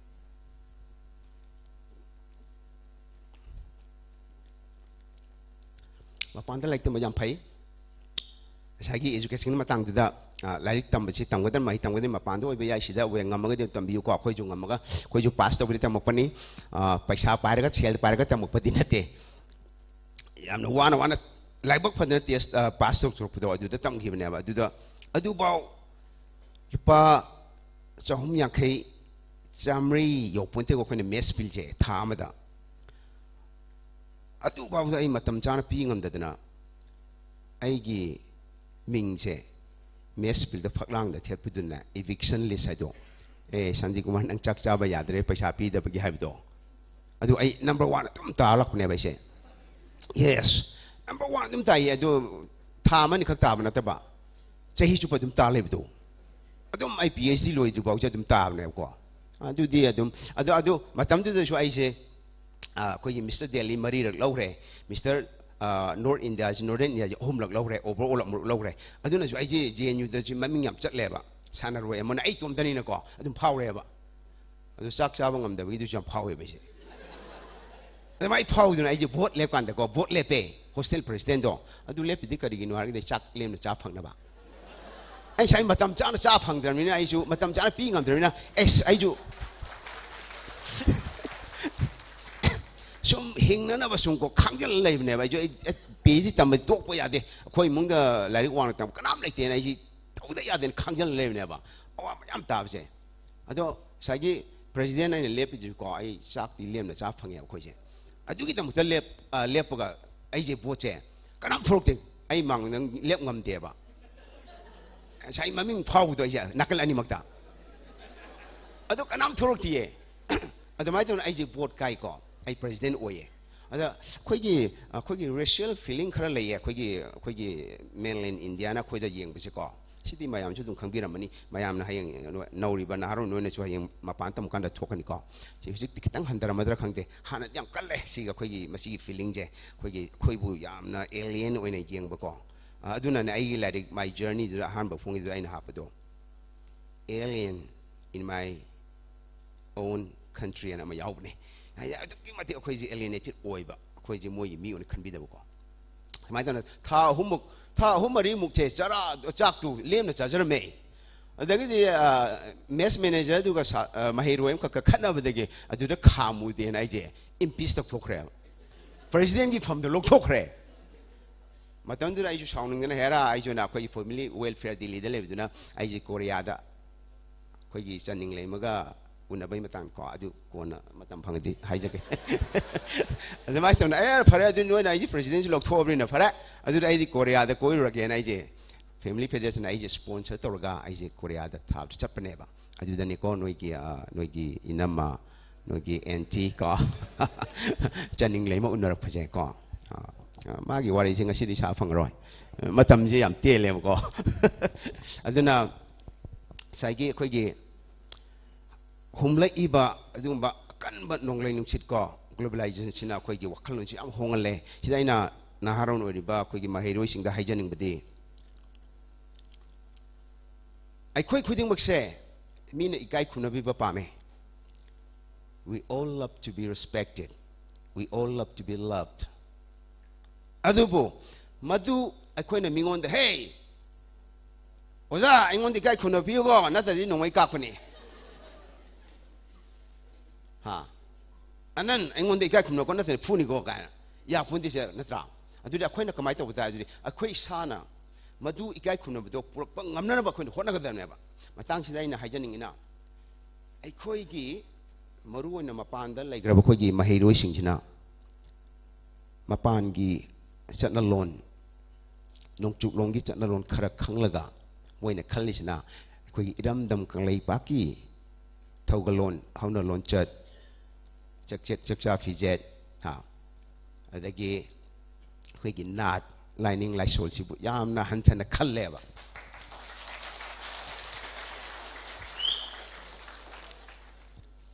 ꯃꯄꯥꯟꯗ ꯂꯥꯏꯔꯤꯛ ꯇꯝꯕ ꯌꯥꯝ ꯐꯩ꯫ ꯉꯁꯥꯏꯒꯤ education ꯃꯇꯥꯡꯗꯨꯗ, ꯑ, ꯂꯥꯏꯔꯤꯛ ꯇꯝꯕꯁꯤ ꯇꯝꯒꯗꯕ ꯃꯍꯩ ꯇꯝꯒꯗꯕ ꯃꯄꯥꯟꯗ ꯑꯣꯏꯕ ꯌꯥꯏ, ꯁꯤꯗ ꯑꯣꯏ ꯉꯝꯃꯒꯗꯤ ꯇꯝꯕꯤꯌꯨꯀꯣ꯫ ꯑꯩꯈꯣꯏꯁꯨ ꯉꯝꯃꯒ, ꯑꯩꯈꯣꯏꯁꯨ ꯄꯥꯁ ꯇꯧꯕꯗꯤ ꯇꯝꯃꯛꯄꯅꯤ꯫ ꯑ, ꯄꯩꯁꯥ ꯄꯥꯏꯔꯒ, ꯁꯦꯜ ꯄꯥꯏꯔꯒ ꯇꯝꯃꯛꯄꯗꯤ ꯅꯠꯇꯦ꯫ ꯌꯥꯝꯅ ꯋꯥꯅ ꯋꯥꯅ ꯂꯥꯏꯕꯛ ꯐꯗꯅ test, ꯑ, ꯄꯥꯁ ꯇꯧꯊꯣꯔꯛꯄꯗꯣ ꯑꯗꯨꯗ ꯇꯝꯈꯤꯕꯅꯦꯕ꯫ ꯑꯗꯨꯗ, ꯑꯗꯨꯐꯥꯎ ꯂꯨꯄꯥ ꯆꯍꯨꯝ ꯌꯥꯡꯈꯩ, ꯆꯥꯃꯔꯤ ꯌꯧꯄꯣꯟꯇꯦꯀꯣ ꯑꯩꯈꯣꯏꯅ mess billꯁꯦ ꯊꯥ ꯑꯃꯗ꯫ ꯑꯗꯨꯐꯥꯎꯗ ꯑꯩ ꯃꯇꯝ ꯆꯥꯅ ꯄꯤ ꯉꯝꯗꯗꯅ ꯑꯩꯒꯤ ꯃꯤꯡꯁꯦ mess billꯗ ꯐꯛꯂꯥꯡꯗ ꯊꯦꯠꯄꯗꯨꯅ eviction list ꯍꯥꯏꯗꯣ, "ꯑꯦ, ꯁꯥꯟꯇꯤꯀꯨꯃꯥꯔ, ꯅꯪ ꯆꯥꯛ ꯆꯥꯕ ꯌꯥꯗ꯭ꯔꯦ ꯄꯩꯁꯥ ꯄꯤꯗꯕꯒꯤ" ꯍꯥꯏꯕꯗꯣ꯫ ꯑꯗꯨ ꯑꯩ number one ꯑꯗꯨꯝ ꯇꯥꯔꯛꯄꯅꯦꯕ ꯑꯩꯁꯦ꯫ Yes, number one ꯑꯗꯨꯝ ꯇꯥꯏꯌꯦ꯫ ꯑꯗꯨ ꯊꯥ ꯑꯃꯅꯤ ꯈꯛ ꯇꯥꯕ ꯅꯠꯇꯕ, ꯆꯍꯤ ꯆꯨꯞꯄ ꯑꯗꯨꯝ ꯇꯥ ꯂꯩꯕꯗꯣ꯫ ꯑꯗꯨꯝ ꯑꯩ PhD ꯂꯣꯏꯗ꯭ꯔꯤ ꯐꯥꯎꯁꯦ ꯑꯗꯨꯝ ꯇꯥꯕꯅꯦꯕꯀꯣ꯫ ꯑꯗꯨꯗꯤ ꯑꯗꯨꯝ, ꯑꯗꯣ, ꯑꯗꯨ ꯃꯇꯝꯗꯨꯗꯁꯨ ꯑꯩꯁꯦ, ꯑ, ꯑꯩꯈꯣꯏꯒꯤ Mister Delhi ꯃꯔꯤꯔꯛ ꯂꯧꯈ꯭ꯔꯦ, Mister, ꯑ, North Indiaꯁꯤ, Northern Indiaꯁꯤ ꯑꯍꯨꯝꯂꯛ ꯂꯧꯈ꯭ꯔꯦ, overall ꯑꯃꯨꯛ ꯂꯧꯈ꯭ꯔꯦ꯫ ꯑꯗꯨꯅꯁꯨ ꯑꯩꯁꯦ JNUꯗꯁꯨ ꯃꯃꯤꯡ ꯌꯥꯝ ꯆꯠꯂꯦꯕ, ꯁꯥꯟꯅꯔꯣꯏ ꯑꯃꯅ ꯑꯩ ꯏꯇꯣꯝꯇꯅꯤꯅꯀꯣ ꯑꯗꯨꯝ ꯐꯥꯎꯔꯦꯕ꯫ ꯑꯗꯨ ꯆꯥꯛ ꯆꯥꯕ ꯉꯝꯗꯕꯒꯤꯗꯨꯁꯨ ꯌꯥꯝ ꯐꯥꯎꯋꯦꯕ ꯑꯩꯁꯦ꯫ ꯑꯗꯨꯃꯥꯏꯅ ꯐꯥꯎꯗꯅ ꯑꯩꯁꯦ vote ꯂꯦꯞꯀꯥꯟꯗꯀꯣ, vote ꯂꯦꯞꯄꯦ, hostel presidentꯗꯣ꯫ ꯑꯗꯨ ꯂꯦꯞꯄꯤꯗꯤ ꯀꯔꯤꯒꯤꯅꯣ ꯍꯥꯏꯔꯒꯗꯤ ꯆꯥꯛ ꯂꯦꯝꯅ ꯆꯥ ꯐꯪꯅꯕ꯫ ꯑꯩ ꯉꯁꯥꯏ ꯃꯇꯝ ꯆꯥꯅ ꯆꯥ ꯐꯪꯗ꯭ꯔꯕꯅꯤꯅ, ꯑꯩꯁꯨ ꯃꯇꯝ ꯆꯥꯅ ꯄꯤ ꯉꯝꯗ꯭ꯔꯕꯅꯤꯅ, ꯑꯦꯁ, ꯑꯩꯁꯨ ꯁꯨꯝ ꯍꯤꯡꯅꯅꯕ ꯁꯨꯝ ꯀꯣ ꯈꯥꯡꯖꯜꯂ ꯂꯩꯕꯅꯦꯕ꯫ ꯑꯩꯁꯨ ꯑꯩ, ꯑꯩ PhD ꯇꯝꯕ ꯇꯣꯛꯄ ꯌꯥꯗꯦ, ꯑꯩꯈꯣꯏ ꯏꯃꯨꯡꯗ ꯂꯥꯏꯔꯤꯛ ꯋꯥꯡꯅ ꯇꯝꯕ ꯀꯅꯥꯝ ꯂꯩꯇꯦꯅ ꯑꯩꯁꯤ ꯇꯧꯗ ꯌꯥꯗꯦꯅ ꯈꯥꯡꯖꯜꯂ ꯂꯩꯕꯅꯦꯕ꯫ ꯑꯋꯥꯕ ꯌꯥꯝ ꯇꯥꯕꯁꯦ꯫ ꯑꯗꯣ ꯉꯁꯥꯏꯒꯤ president ꯑꯩꯅ ꯂꯦꯞꯄꯤꯗꯨꯁꯨꯀꯣ, ꯑꯩ ꯆꯥꯛꯇꯤ ꯂꯦꯝꯅ ꯆꯥ ꯐꯪꯉꯦꯕ ꯑꯩꯈꯣꯏꯁꯦ꯫ ꯑꯗꯨꯒꯤꯗꯃꯛꯇ ꯂꯦꯞ-, ꯑ, ꯂꯦꯞꯄꯒ ꯑꯩꯁꯦ voteꯁꯦ ꯀꯅꯥꯝ ꯊꯣꯛꯂꯛꯇꯦ꯫ ꯑꯩ ꯃꯥꯡꯗ ꯂꯦꯞ ꯉꯝꯗꯦꯕ꯫ ꯉꯁꯥꯏ ꯃꯃꯤꯡ ꯐꯥꯎꯕꯗꯣ ꯑꯩꯁꯦ ꯅꯥꯀꯜ ꯑꯅꯤꯃꯛꯇ꯫ ꯑꯗꯣ ꯀꯅꯥꯝ ꯊꯣꯛꯂꯛꯇꯤꯌꯦ꯫ ꯑꯗꯨꯃꯥꯏꯅ ꯇꯧꯗꯅ ꯑꯩꯁꯦ vote ꯀꯥꯏꯀꯣ꯫ ꯑꯩ president ꯑꯣꯏꯌꯦ꯫ ꯑꯗ ꯑꯩꯈꯣꯏꯒꯤ, ꯑꯩꯈꯣꯏꯒꯤ racial feeling ꯈꯔ ꯂꯩꯌꯦ ꯑꯩꯈꯣꯏꯒꯤ, ꯑꯩꯈꯣꯏꯒꯤ mainland Indiaꯅ ꯑꯩꯈꯣꯏꯗ ꯌꯦꯡꯕꯁꯦꯀꯣ꯫ ꯁꯤꯗꯤ ꯃꯌꯥꯝꯁꯨ ꯑꯗꯨꯝ ꯈꯪꯕꯤꯔꯝꯃꯅꯤ, ꯃꯌꯥꯝꯅ ꯍꯌꯦꯡ ꯅꯧꯔꯤꯕ ꯅꯍꯥꯔꯣꯟ ꯅꯣꯏꯅꯁꯨ ꯍꯌꯦꯡ ꯃꯄꯥꯟ ꯇꯝꯀꯥꯟꯗ ꯊꯣꯛꯀꯅꯤꯀꯣ꯫ ꯁꯤ ꯍꯧꯖꯤꯛꯇꯤ ꯈꯤꯇꯪ ꯍꯟꯊꯔꯝꯃꯗ꯭ꯔꯥ ꯈꯪꯗꯦ, ꯍꯥꯟꯅꯗꯤ ꯌꯥꯝ ꯀꯜꯂꯦ꯫ ꯁꯤꯒ ꯑꯩꯈꯣꯏꯒꯤ ꯃꯁꯤꯒꯤ ꯐꯤꯂꯤꯡꯁꯦ ꯑꯩꯈꯣꯏꯒꯤ, ꯑꯩꯈꯣꯏꯕꯨ ꯌꯥꯝꯅ ꯑꯦꯂꯤꯌꯟ ꯑꯣꯏꯅ ꯌꯦꯡꯕꯀꯣ꯫ ꯑ, ꯑꯗꯨꯅꯅꯦ ꯑꯩꯒꯤ ꯂꯥꯏꯔꯤꯛ My Journeyꯗꯨꯗ ꯑꯍꯥꯟꯕ ꯐꯣꯡꯉꯤꯗꯨꯗ ꯑꯩꯅ ꯍꯥꯞꯄꯗꯣ, "Alien in my own country" ꯑꯅ ꯑꯃ ꯌꯥꯎꯕꯅꯦ꯫ ꯍꯥꯏꯗꯤ ꯑꯗꯨꯛꯀꯤ ꯃꯇꯤꯛ ꯑꯩꯈꯣꯏꯁꯦ ꯑꯦꯂꯤꯌꯦꯅꯦꯇꯦꯠ ꯑꯣꯏꯕ, ꯑꯩꯈꯣꯏꯁꯦ ꯃꯣꯏꯒꯤ ꯃꯤ ꯑꯣꯏꯅ ꯈꯟꯕꯤꯗꯕꯀꯣ꯫ ꯁꯨꯃꯥꯏꯅ ꯇꯧꯅ ꯊꯥ ꯑꯍꯨꯝꯃꯨꯛ, ꯊꯥ ꯑꯍꯨꯝ ꯃꯔꯤꯃꯨꯛꯁꯦ ꯆꯔꯥ, ꯆꯥꯛꯇꯨ ꯂꯦꯝꯅ ꯆꯥꯖꯔꯝꯃꯦ꯫ ꯑꯗꯒꯤꯗꯤ, ꯑ, ꯃꯦꯁ ꯃꯦꯅꯦꯖꯔꯗꯨꯒ ꯁꯥ-, ꯑ, ꯃꯍꯩꯔꯣꯏ ꯑꯃꯈꯛꯀ ꯈꯠꯅꯕꯗꯒꯤ ꯑꯗꯨꯗ ꯈꯥꯝꯃꯨꯗꯦꯅ ꯑꯩꯁꯦ ꯏꯝꯄꯤꯁ ꯇꯧꯊꯣꯛꯈ꯭ꯔꯦꯕ꯫ ꯄ꯭ꯔꯦꯁꯤꯗꯦꯟꯒꯤ ꯐꯝꯗꯣ ꯂꯧꯊꯣꯛꯈ꯭ꯔꯦ꯫ ꯃꯇꯝꯗꯨꯗ ꯑꯩꯁꯨ ꯁꯥꯎꯅꯤꯡꯗꯅ, ꯍꯦꯔꯥ, ꯑꯩꯁꯨꯅ ꯑꯩꯈꯣꯏꯒꯤ ꯐꯦꯃꯤꯂꯤ ꯋꯦꯜꯐꯤꯌꯔ ꯗꯤꯜꯂꯤꯗ ꯂꯩꯕꯗꯨꯅ ꯑꯩꯁꯦ ꯀꯣꯔꯤꯌꯥꯗ ꯑꯩꯈꯣꯏꯒꯤ ꯏꯆꯟ ꯅꯤꯡꯂꯩꯃꯒ ꯎꯅꯕꯩ ꯃꯇꯥꯡ ꯀꯣ, ꯑꯗꯨ ꯀꯣꯟꯅ ꯃꯇꯝ ꯐꯪꯉꯗꯤ ꯍꯥꯏꯖꯒꯦ꯫ ꯑꯗꯨꯃꯥꯏꯅ ꯇꯧꯅ, "ꯑꯦ, ꯐꯔꯦ, ꯑꯗꯨ ꯅꯣꯏꯅ ꯑꯩꯁꯦ ꯄ꯭ꯔꯦꯁꯤꯗꯦꯟꯁꯤ ꯂꯧꯊꯣꯛꯑꯕꯅꯤꯅ ꯐꯔꯦ, ꯑꯗꯨꯗꯤ ꯑꯩꯗꯤ ꯀꯣꯔꯤꯌꯥꯗ ꯀꯣꯏꯔꯨꯔꯒꯦꯅ" ꯑꯩꯁꯦ ꯐꯦꯃꯤꯂꯤ ꯐꯦꯗꯔꯦꯁꯟꯅ ꯑꯩꯁꯦ ꯁ꯭ꯄꯣꯟꯁꯔ ꯇꯧꯔꯒ ꯑꯩꯁꯦ ꯀꯣꯔꯤꯌꯥꯗ ꯊꯥꯕꯗ ꯆꯠꯄꯅꯦꯕ꯫ ꯑꯗꯨꯗꯅꯤꯀꯣ ꯅꯣꯏꯒꯤ, ꯑ, ꯅꯣꯏꯒꯤ ꯏꯅꯝꯃ, ꯅꯣꯏꯒꯤ ꯑꯦꯟꯇꯤ ꯀꯣ, ꯆꯟꯅꯤꯡ ꯂꯩꯃ ꯎꯅꯔꯛꯄꯁꯦ ꯀꯣ꯫ ꯑ, ꯑ, ꯃꯥꯒꯤ ꯋꯥꯔꯤꯁꯦ ꯉꯁꯤꯗꯤ ꯁꯥ ꯐꯪꯉꯔꯣꯏ꯫ ꯃꯇꯝꯁꯦ ꯌꯥꯝ ꯇꯦꯜꯂꯦꯕꯀꯣ꯫ ꯑꯗꯨꯅ ꯉꯁꯥꯏꯒꯤ ꯑꯩꯈꯣꯏꯒꯤ ꯍꯨꯝꯂꯛꯏꯕ ꯑꯗꯨꯒꯨꯝꯕ ꯑꯀꯟꯕ ꯅꯣꯡꯂꯩ ꯅꯨꯡꯁꯤꯠ ꯀꯣ, ꯒ꯭ꯂꯣꯕꯦꯂꯥꯏꯖꯦꯁꯟꯁꯤꯅ ꯑꯩꯈꯣꯏꯒꯤ ꯋꯥꯈꯜꯂꯣꯟꯁꯤ ꯌꯥꯝ ꯍꯣꯡꯍꯜꯂꯦ꯫ ꯁꯤꯗ ꯑꯩꯅ ꯅꯍꯥꯔꯣꯟ ꯑꯣꯏꯔꯤꯕ ꯑꯩꯈꯣꯏꯒꯤ ꯃꯍꯩꯔꯣꯏꯁꯤꯡꯗ ꯍꯥꯏꯖꯅꯤꯡꯕꯗꯤ, ꯑꯩꯈꯣꯏ ꯈꯨꯗꯤꯡꯃꯛꯁꯦ ꯃꯤꯅ ꯏꯀꯥꯏ ꯈꯨꯝꯅꯕꯤꯕ ꯄꯥꯝꯃꯦ꯫ We all love to be respected. We all love to be loved. ꯑꯗꯨꯕꯨ ꯃꯗꯨ ꯑꯩꯈꯣꯏꯅ ꯃꯤꯉꯣꯟꯗ, "ꯍꯦ, ꯑꯣꯖꯥ, ꯑꯩꯉꯣꯟꯗ ꯏꯀꯥꯏ ꯈꯨꯝꯅꯕꯤꯌꯨꯀꯣ, ꯅꯠꯇ꯭ꯔꯗꯤ ꯅꯣꯡꯃꯩ ꯀꯥꯞꯀꯅꯤ"꯫ ꯍꯥ? "ꯑꯅꯟ, ꯑꯩꯉꯣꯟꯗ ꯏꯀꯥꯏ ꯈꯨꯝꯅꯕꯀꯣ, ꯅꯠꯇ꯭ꯔꯗꯤ ꯐꯨꯅꯤꯀꯣ" ꯀꯥꯏꯅ꯫ ꯌꯥꯄꯣꯟꯇꯦꯁꯦ, ꯅꯠꯇ꯭ꯔꯥ? ꯑꯗꯨꯗꯤ ꯑꯩꯈꯣꯏꯅ ꯀꯃꯥꯏꯅ ꯇꯧꯕ ꯇꯥꯏ? ꯑꯗꯨꯗꯤ ꯑꯩꯈꯣꯏ ꯏꯁꯥꯅ ꯃꯗꯨ ꯏꯀꯥꯏ ꯈꯨꯝꯅꯕꯗꯣ ꯄꯨꯔꯛꯄ ꯉꯝꯅꯅꯕ ꯑꯩꯈꯣꯏꯅ ꯍꯣꯠꯅꯒꯗꯕꯅꯦꯕ꯫ ꯃꯇꯥꯡꯁꯤꯗ ꯑꯩꯅ ꯍꯥꯏꯖꯅꯤꯡꯉꯤꯅ, ꯑꯩꯈꯣꯏꯒꯤ ꯃꯔꯨꯑꯣꯏꯅ ꯃꯄꯥꯟꯗ ꯂꯩꯈ꯭ꯔꯕ ꯑꯩꯈꯣꯏꯒꯤ ꯃꯍꯩꯔꯣꯏꯁꯤꯡꯁꯤꯅ ꯃꯄꯥꯟꯒꯤ ꯆꯠꯅꯂꯣꯟ, ꯅꯣꯡꯆꯨꯞꯂꯣꯝꯒꯤ ꯆꯠꯅꯂꯣꯟ ꯈꯔ ꯈꯪꯂꯒ ꯃꯣꯏꯅ ꯈꯜꯂꯤꯁꯤꯅ ꯑꯩꯈꯣꯏꯒꯤ ꯏꯔꯝꯗꯝ ꯀꯪꯂꯩꯄꯥꯛꯀꯤ ꯊꯧꯒꯜꯂꯣꯟ, ꯍꯧꯅ ꯂꯣꯟꯆꯠ, ꯆꯛꯆꯦꯠ ꯆꯛꯆꯥ ꯐꯤꯖꯦꯠ, ꯍꯥ, ꯑꯗꯒꯤ ꯑꯩꯈꯣꯏꯒꯤ ꯅꯥꯠ, ꯂꯥꯏꯅꯤꯡ ꯂꯥꯏꯁꯣꯜꯁꯤꯕꯨ ꯌꯥꯝꯅ ꯍꯟꯊꯅ ꯈꯜꯂꯦꯕ꯫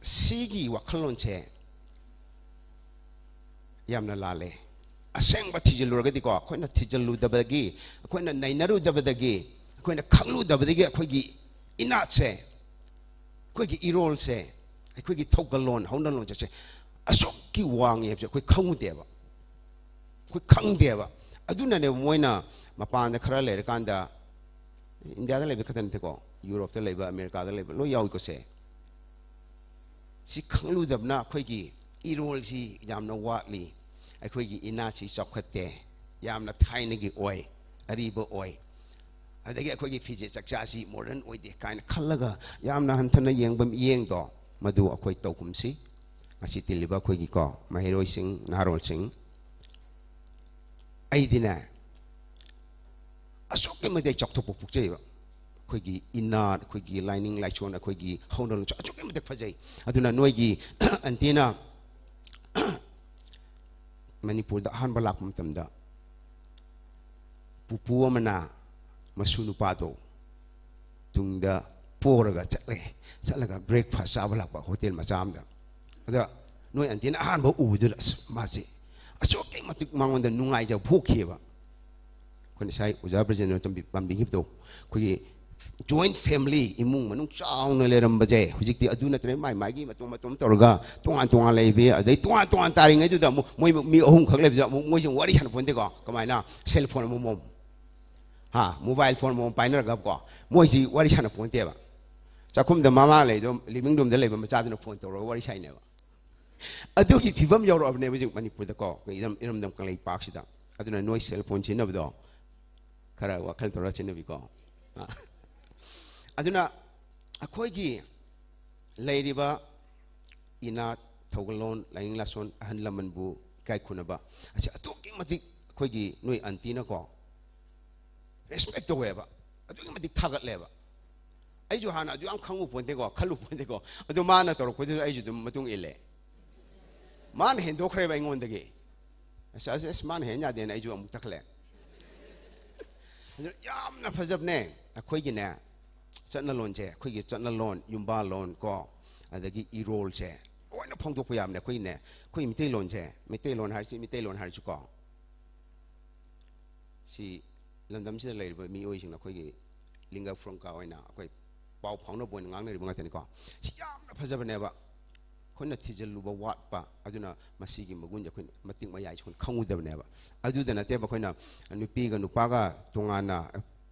ꯁꯤꯒꯤ ꯋꯥꯈꯜꯂꯣꯟꯁꯦ ꯌꯥꯝꯅ ꯂꯥꯜꯂꯦ꯫ ꯑꯁꯦꯡꯕ ꯊꯤꯖꯤꯜꯂꯨꯔꯒꯗꯤꯀꯣ, ꯑꯩꯈꯣꯏꯅ ꯊꯤꯖꯤꯜꯂꯨꯗꯕꯗꯒꯤ, ꯑꯩꯈꯣꯏꯅ ꯅꯩꯅꯔꯨꯗꯕꯗꯒꯤ, ꯑꯩꯈꯣꯏꯅ ꯈꯪꯂꯨꯗꯕꯗꯒꯤ ꯑꯩꯈꯣꯏꯒꯤ ꯏꯅꯥꯠꯁꯦ, ꯑꯩꯈꯣꯏꯒꯤ ꯏꯔꯣꯜꯁꯦ, ꯑꯩꯈꯣꯏꯒꯤ ꯊꯧꯒꯜꯂꯣꯟ, ꯍꯧꯅꯂꯣꯟ ꯆꯠꯁꯦ ꯑꯁꯨꯛꯀꯤ ꯋꯥꯡꯉꯦ ꯍꯥꯏꯕꯁꯦ ꯑꯩꯈꯣꯏ ꯈꯪꯉꯨꯗꯦꯕ꯫ ꯑꯩꯈꯣꯏ ꯈꯪꯗꯦꯕ꯫ ꯑꯗꯨꯅꯅꯦ ꯃꯣꯏꯅ ꯃꯄꯥꯟꯗ ꯈꯔ ꯂꯩꯔꯀꯥꯟꯗ, ꯏꯟꯗꯤꯌꯥꯗ ꯂꯩꯕ ꯈꯛꯇ ꯅꯠꯇꯦꯀꯣ, ꯌꯨꯔꯣꯞꯇ ꯂꯩꯕ, ꯑꯃꯦꯔꯤꯀꯥꯗ ꯂꯩꯕ ꯂꯣꯏ ꯌꯥꯎꯏꯀꯣ ꯁꯦ꯫ ꯁꯤ ꯈꯪꯂꯨꯗꯕꯅ ꯑꯩꯈꯣꯏꯒꯤ ꯏꯔꯣꯜꯁꯤ ꯌꯥꯝꯅ ꯋꯥꯠꯂꯤ, ꯑꯩꯈꯣꯏꯒꯤ ꯏꯅꯥꯠꯁꯤ ꯆꯥꯎꯈꯠꯇꯦ, ꯌꯥꯝꯅ ꯊꯥꯏꯅꯒꯤ ꯑꯣꯏ, ꯑꯔꯤꯕ ꯑꯣꯏ꯫ ꯑꯗꯒꯤ ꯑꯩꯈꯣꯏꯒꯤ ꯐꯤꯖꯦꯠ ꯆꯛꯆꯥꯁꯤ ꯃꯣꯗꯔꯟ ꯑꯣꯏꯗꯦ ꯀꯥꯏꯅ ꯈꯜꯂꯒ ꯌꯥꯝꯅ ꯍꯟꯊꯅ ꯌꯦꯡꯕ ꯃꯤꯠꯌꯦꯡꯗꯣ, ꯃꯗꯨ ꯑꯩꯈꯣꯏ ꯇꯧꯒꯨꯝꯁꯤ꯫ ꯉꯁꯤ ꯇꯤꯜꯂꯤꯕ ꯑꯩꯈꯣꯏꯒꯤꯀꯣ ꯃꯍꯩꯔꯣꯏꯁꯤꯡ, ꯅꯍꯥꯔꯣꯜꯁꯤꯡ, ꯑꯩꯗꯤꯅꯦ ꯑꯁꯨꯛꯀꯤ ꯃꯇꯤꯛ ꯆꯥꯎꯊꯣꯛꯄ ꯄꯣꯛꯆꯩꯕ꯫ ꯑꯩꯈꯣꯏꯒꯤ ꯏꯅꯥꯠ, ꯑꯩꯈꯣꯏꯒꯤ ꯂꯥꯏꯅꯤꯡ ꯂꯥꯏꯁꯣꯟ, ꯑꯩꯈꯣꯏꯒꯤ ꯍꯧꯅ ꯂꯣꯟꯆꯠ ꯑꯁꯨꯛꯀꯤ ꯃꯇꯤꯛ ꯐꯖꯩ꯫ ꯑꯗꯨꯅ ꯅꯣꯏꯒꯤ ꯑꯟꯇꯤꯅ ꯃꯅꯤꯄꯨꯔꯗ ꯑꯍꯥꯟꯕ ꯂꯥꯛꯄ ꯃꯇꯝꯗ ꯄꯨꯄꯨ ꯑꯃꯅ ꯃꯁꯨ ꯅꯨꯄꯥꯗꯣ ꯇꯨꯡꯗ ꯄꯣꯔꯒ ꯆꯠꯂꯦ꯫ ꯆꯠꯂꯒ ꯕ꯭ꯔꯦꯛꯐꯥꯁ ꯆꯥꯕ ꯂꯥꯛꯄ ꯍꯣꯇꯦꯜ ꯃꯆꯥ ꯑꯃꯗ꯫ ꯑꯗ ꯅꯣꯏ ꯑꯟꯇꯤꯅ ꯑꯍꯥꯟꯕ ꯎꯕꯗꯨꯗ, "ꯑꯁ, ꯃꯥꯁꯦ ꯑꯁꯨꯛꯀꯤ ꯃꯇꯤꯛ ꯃꯉꯣꯟꯗ ꯅꯨꯡꯉꯥꯏꯖꯕ ꯄꯣꯛꯈꯤꯑꯕ"꯫ ꯑꯩꯈꯣꯏ ꯉꯁꯥꯏ ꯑꯣꯖꯥ ꯕ꯭ꯔꯖꯦꯟꯗ꯭ꯔ ꯇꯝꯕꯤ-, ꯄꯥꯝꯕꯤꯈꯤꯕꯗꯣ, ꯑꯩꯈꯣꯏꯒꯤ ꯖꯣꯏꯟ ꯐꯦꯃꯤꯂꯤ, ꯏꯃꯨꯡ ꯃꯅꯨꯡ ꯆꯥꯎꯅ ꯂꯩꯔꯝꯕꯁꯦ ꯍꯧꯖꯤꯛꯇꯤ ꯑꯗꯨ ꯅꯠꯇ꯭ꯔꯦ, ꯃꯥꯏ ꯃꯥꯏꯒꯤ ꯃꯇꯣꯝ ꯃꯇꯣꯝ ꯇꯧꯔꯒ ꯇꯣꯉꯥꯟ ꯇꯣꯉꯥꯟ ꯂꯩꯕꯤ꯫ ꯑꯗꯩ ꯇꯣꯉꯥꯟ ꯇꯣꯉꯥꯟ ꯇꯥꯔꯤꯉꯩꯗꯨꯗ ꯑꯃꯨꯛ ꯃꯣꯏ ꯃꯤ ꯑꯍꯨꯝ ꯈꯛ ꯂꯩꯕꯗ ꯑꯃꯨꯛ ꯃꯣꯏꯁꯦ ꯋꯥꯔꯤ ꯁꯥꯟꯅ ꯄꯣꯟꯗꯦꯀꯣ꯫ ꯀꯃꯥꯏꯅ? ꯁꯦꯜ ꯐꯣꯟ ꯑꯃꯃꯝ, ꯍꯥ, ꯃꯣꯕꯥꯏꯜ ꯐꯣꯟ ꯑꯃꯃꯝ ꯄꯥꯏꯅꯔꯒꯀꯣ, ꯃꯣꯏꯁꯤ ꯋꯥꯔꯤ ꯁꯥꯟꯅ ꯄꯣꯟꯗꯦꯕ꯫ ꯆꯥꯛꯈꯨꯝꯗ ꯃꯃꯥ ꯂꯩꯗꯣ, ꯂꯤꯚꯤꯡ ꯔꯨꯝꯗ ꯂꯩꯕ ꯃꯆꯥꯗꯨꯅ ꯐꯣꯟ ꯇꯧꯔꯒ ꯋꯥꯔꯤ ꯁꯥꯏꯅꯦꯕ꯫ ꯑꯗꯨꯒꯤ ꯐꯤꯕꯝ ꯌꯧꯔꯛꯑꯕꯅꯦ ꯍꯧꯖꯤꯛ ꯃꯅꯤꯄꯨꯔꯗꯀꯣ, ꯑꯩꯈꯣꯏ ꯏꯔꯝ-, ꯏꯔꯝꯗꯝ ꯀꯪꯂꯩꯄꯥꯛꯁꯤꯗ꯫ ꯑꯗꯨꯅ ꯅꯣꯏ ꯁꯦꯜ ꯐꯣꯟ ꯁꯤꯖꯤꯟꯅꯕꯗꯣ ꯈꯔ ꯋꯥꯈꯜ ꯇꯧꯔ ꯁꯤꯖꯤꯟꯅꯕꯤꯀꯣ꯫ ꯑ꯫ ꯑꯗꯨꯅ ꯑꯩꯈꯣꯏꯒꯤ ꯂꯩꯔꯤꯕ ꯏꯅꯥꯠ, ꯊꯧꯒꯜꯂꯣꯟ, ꯂꯥꯏꯅꯤꯡ ꯂꯥꯏꯁꯣꯟ, ꯑꯍꯜ ꯂꯃꯟꯕꯨ ꯏꯀꯥꯏ ꯈꯨꯝꯅꯕ ꯑꯁꯤ ꯑꯗꯨꯛꯀꯤ ꯃꯇꯤꯛ ꯑꯩꯈꯣꯏꯒꯤ ꯅꯣꯏ ꯑꯟꯇꯤꯅꯀꯣ ꯔꯦꯁꯄꯦꯛ ꯇꯧꯋꯦꯕ꯫ ꯑꯗꯨꯛꯀꯤ ꯃꯇꯤꯛ ꯊꯥꯒꯠꯂꯦꯕ꯫ ꯑꯩꯁꯨ ꯍꯥꯟꯅ ꯑꯗꯨ ꯌꯥꯝ ꯈꯪꯉꯨ ꯄꯣꯟꯇꯦꯀꯣ, ꯈꯜꯂꯨ ꯄꯣꯟꯇꯦꯀꯣ꯫ ꯑꯗꯨ ꯃꯥꯅ ꯇꯧꯔꯛꯄꯗꯨꯗ ꯑꯩꯁꯨ ꯑꯗꯨꯝ ꯃꯇꯨꯡ ꯏꯜꯂꯦ꯫ ꯃꯥꯅ ꯍꯦꯟꯗꯣꯛꯈ꯭ꯔꯦꯕ ꯑꯩꯉꯣꯟꯗꯒꯤ꯫ ꯑꯁ, ꯑꯁ, ꯑꯁ, ꯃꯥꯅ ꯍꯦꯟ ꯌꯥꯗꯦꯅ ꯑꯩꯁꯨ ꯑꯃꯨꯛ ꯇꯛꯈꯠꯂꯦ꯫ ꯑꯗꯨ ꯌꯥꯝꯅ ꯐꯖꯕꯅꯦ ꯑꯩꯈꯣꯏꯒꯤꯅꯦ, ꯆꯠꯅꯂꯣꯟꯁꯦ, ꯑꯩꯈꯣꯏꯒꯤ ꯆꯠꯅꯂꯣꯟ, ꯌꯨꯝꯕꯥꯜꯂꯣꯟ ꯀꯣ, ꯑꯗꯒꯤ ꯏꯔꯣꯜꯁꯦ ꯂꯣꯏꯅ ꯐꯣꯡꯗꯣꯛꯄ ꯌꯥꯕꯅꯦ꯫ ꯑꯩꯈꯣꯏꯅꯦ, ꯑꯩꯈꯣꯏ ꯃꯤꯇꯩꯂꯣꯟꯁꯦ, ꯃꯩꯇꯩꯂꯣꯟ ꯍꯥꯏꯔꯁꯤ, ꯃꯤꯇꯩꯂꯣꯟ ꯍꯥꯏꯔꯁꯤꯀꯣ, ꯁꯤ ꯂꯝꯗꯝꯁꯤꯗ ꯂꯩꯔꯤꯕ ꯃꯤꯑꯣꯏꯁꯤꯡꯅ ꯑꯩꯈꯣꯏꯒꯤ ꯂꯤꯡꯒ ꯐꯨꯔꯨꯡꯀ ꯑꯣꯏꯅ ꯑꯩꯈꯣꯏ ꯄꯥꯎ ꯐꯥꯎꯅꯕ ꯑꯣꯏꯅ ꯉꯥꯡꯅꯔꯤꯕ ꯉꯥꯛꯇꯅꯤꯀꯣ꯫ ꯁꯤ ꯌꯥꯝꯅ ꯐꯖꯕꯅꯦꯕ, ꯑꯩꯈꯣꯏꯅ ꯊꯤꯖꯤꯜꯂꯨꯕ ꯋꯥꯠꯄ꯫ ꯑꯗꯨꯅ ꯃꯁꯤꯒꯤ ꯃꯒꯨꯟꯁꯦ ꯑꯩꯈꯣꯏꯅ ꯃꯇꯤꯛ ꯃꯌꯥꯏꯁꯦ ꯑꯩꯈꯣꯏꯅ ꯈꯪꯉꯨꯗꯕꯅꯦꯕ꯫ ꯑꯗꯨꯗ ꯅꯠꯇꯦꯕ ꯑꯩꯈꯣꯏꯅ ꯅꯨꯄꯤꯒ ꯅꯨꯄꯥꯒ ꯇꯣꯉꯥꯟꯅ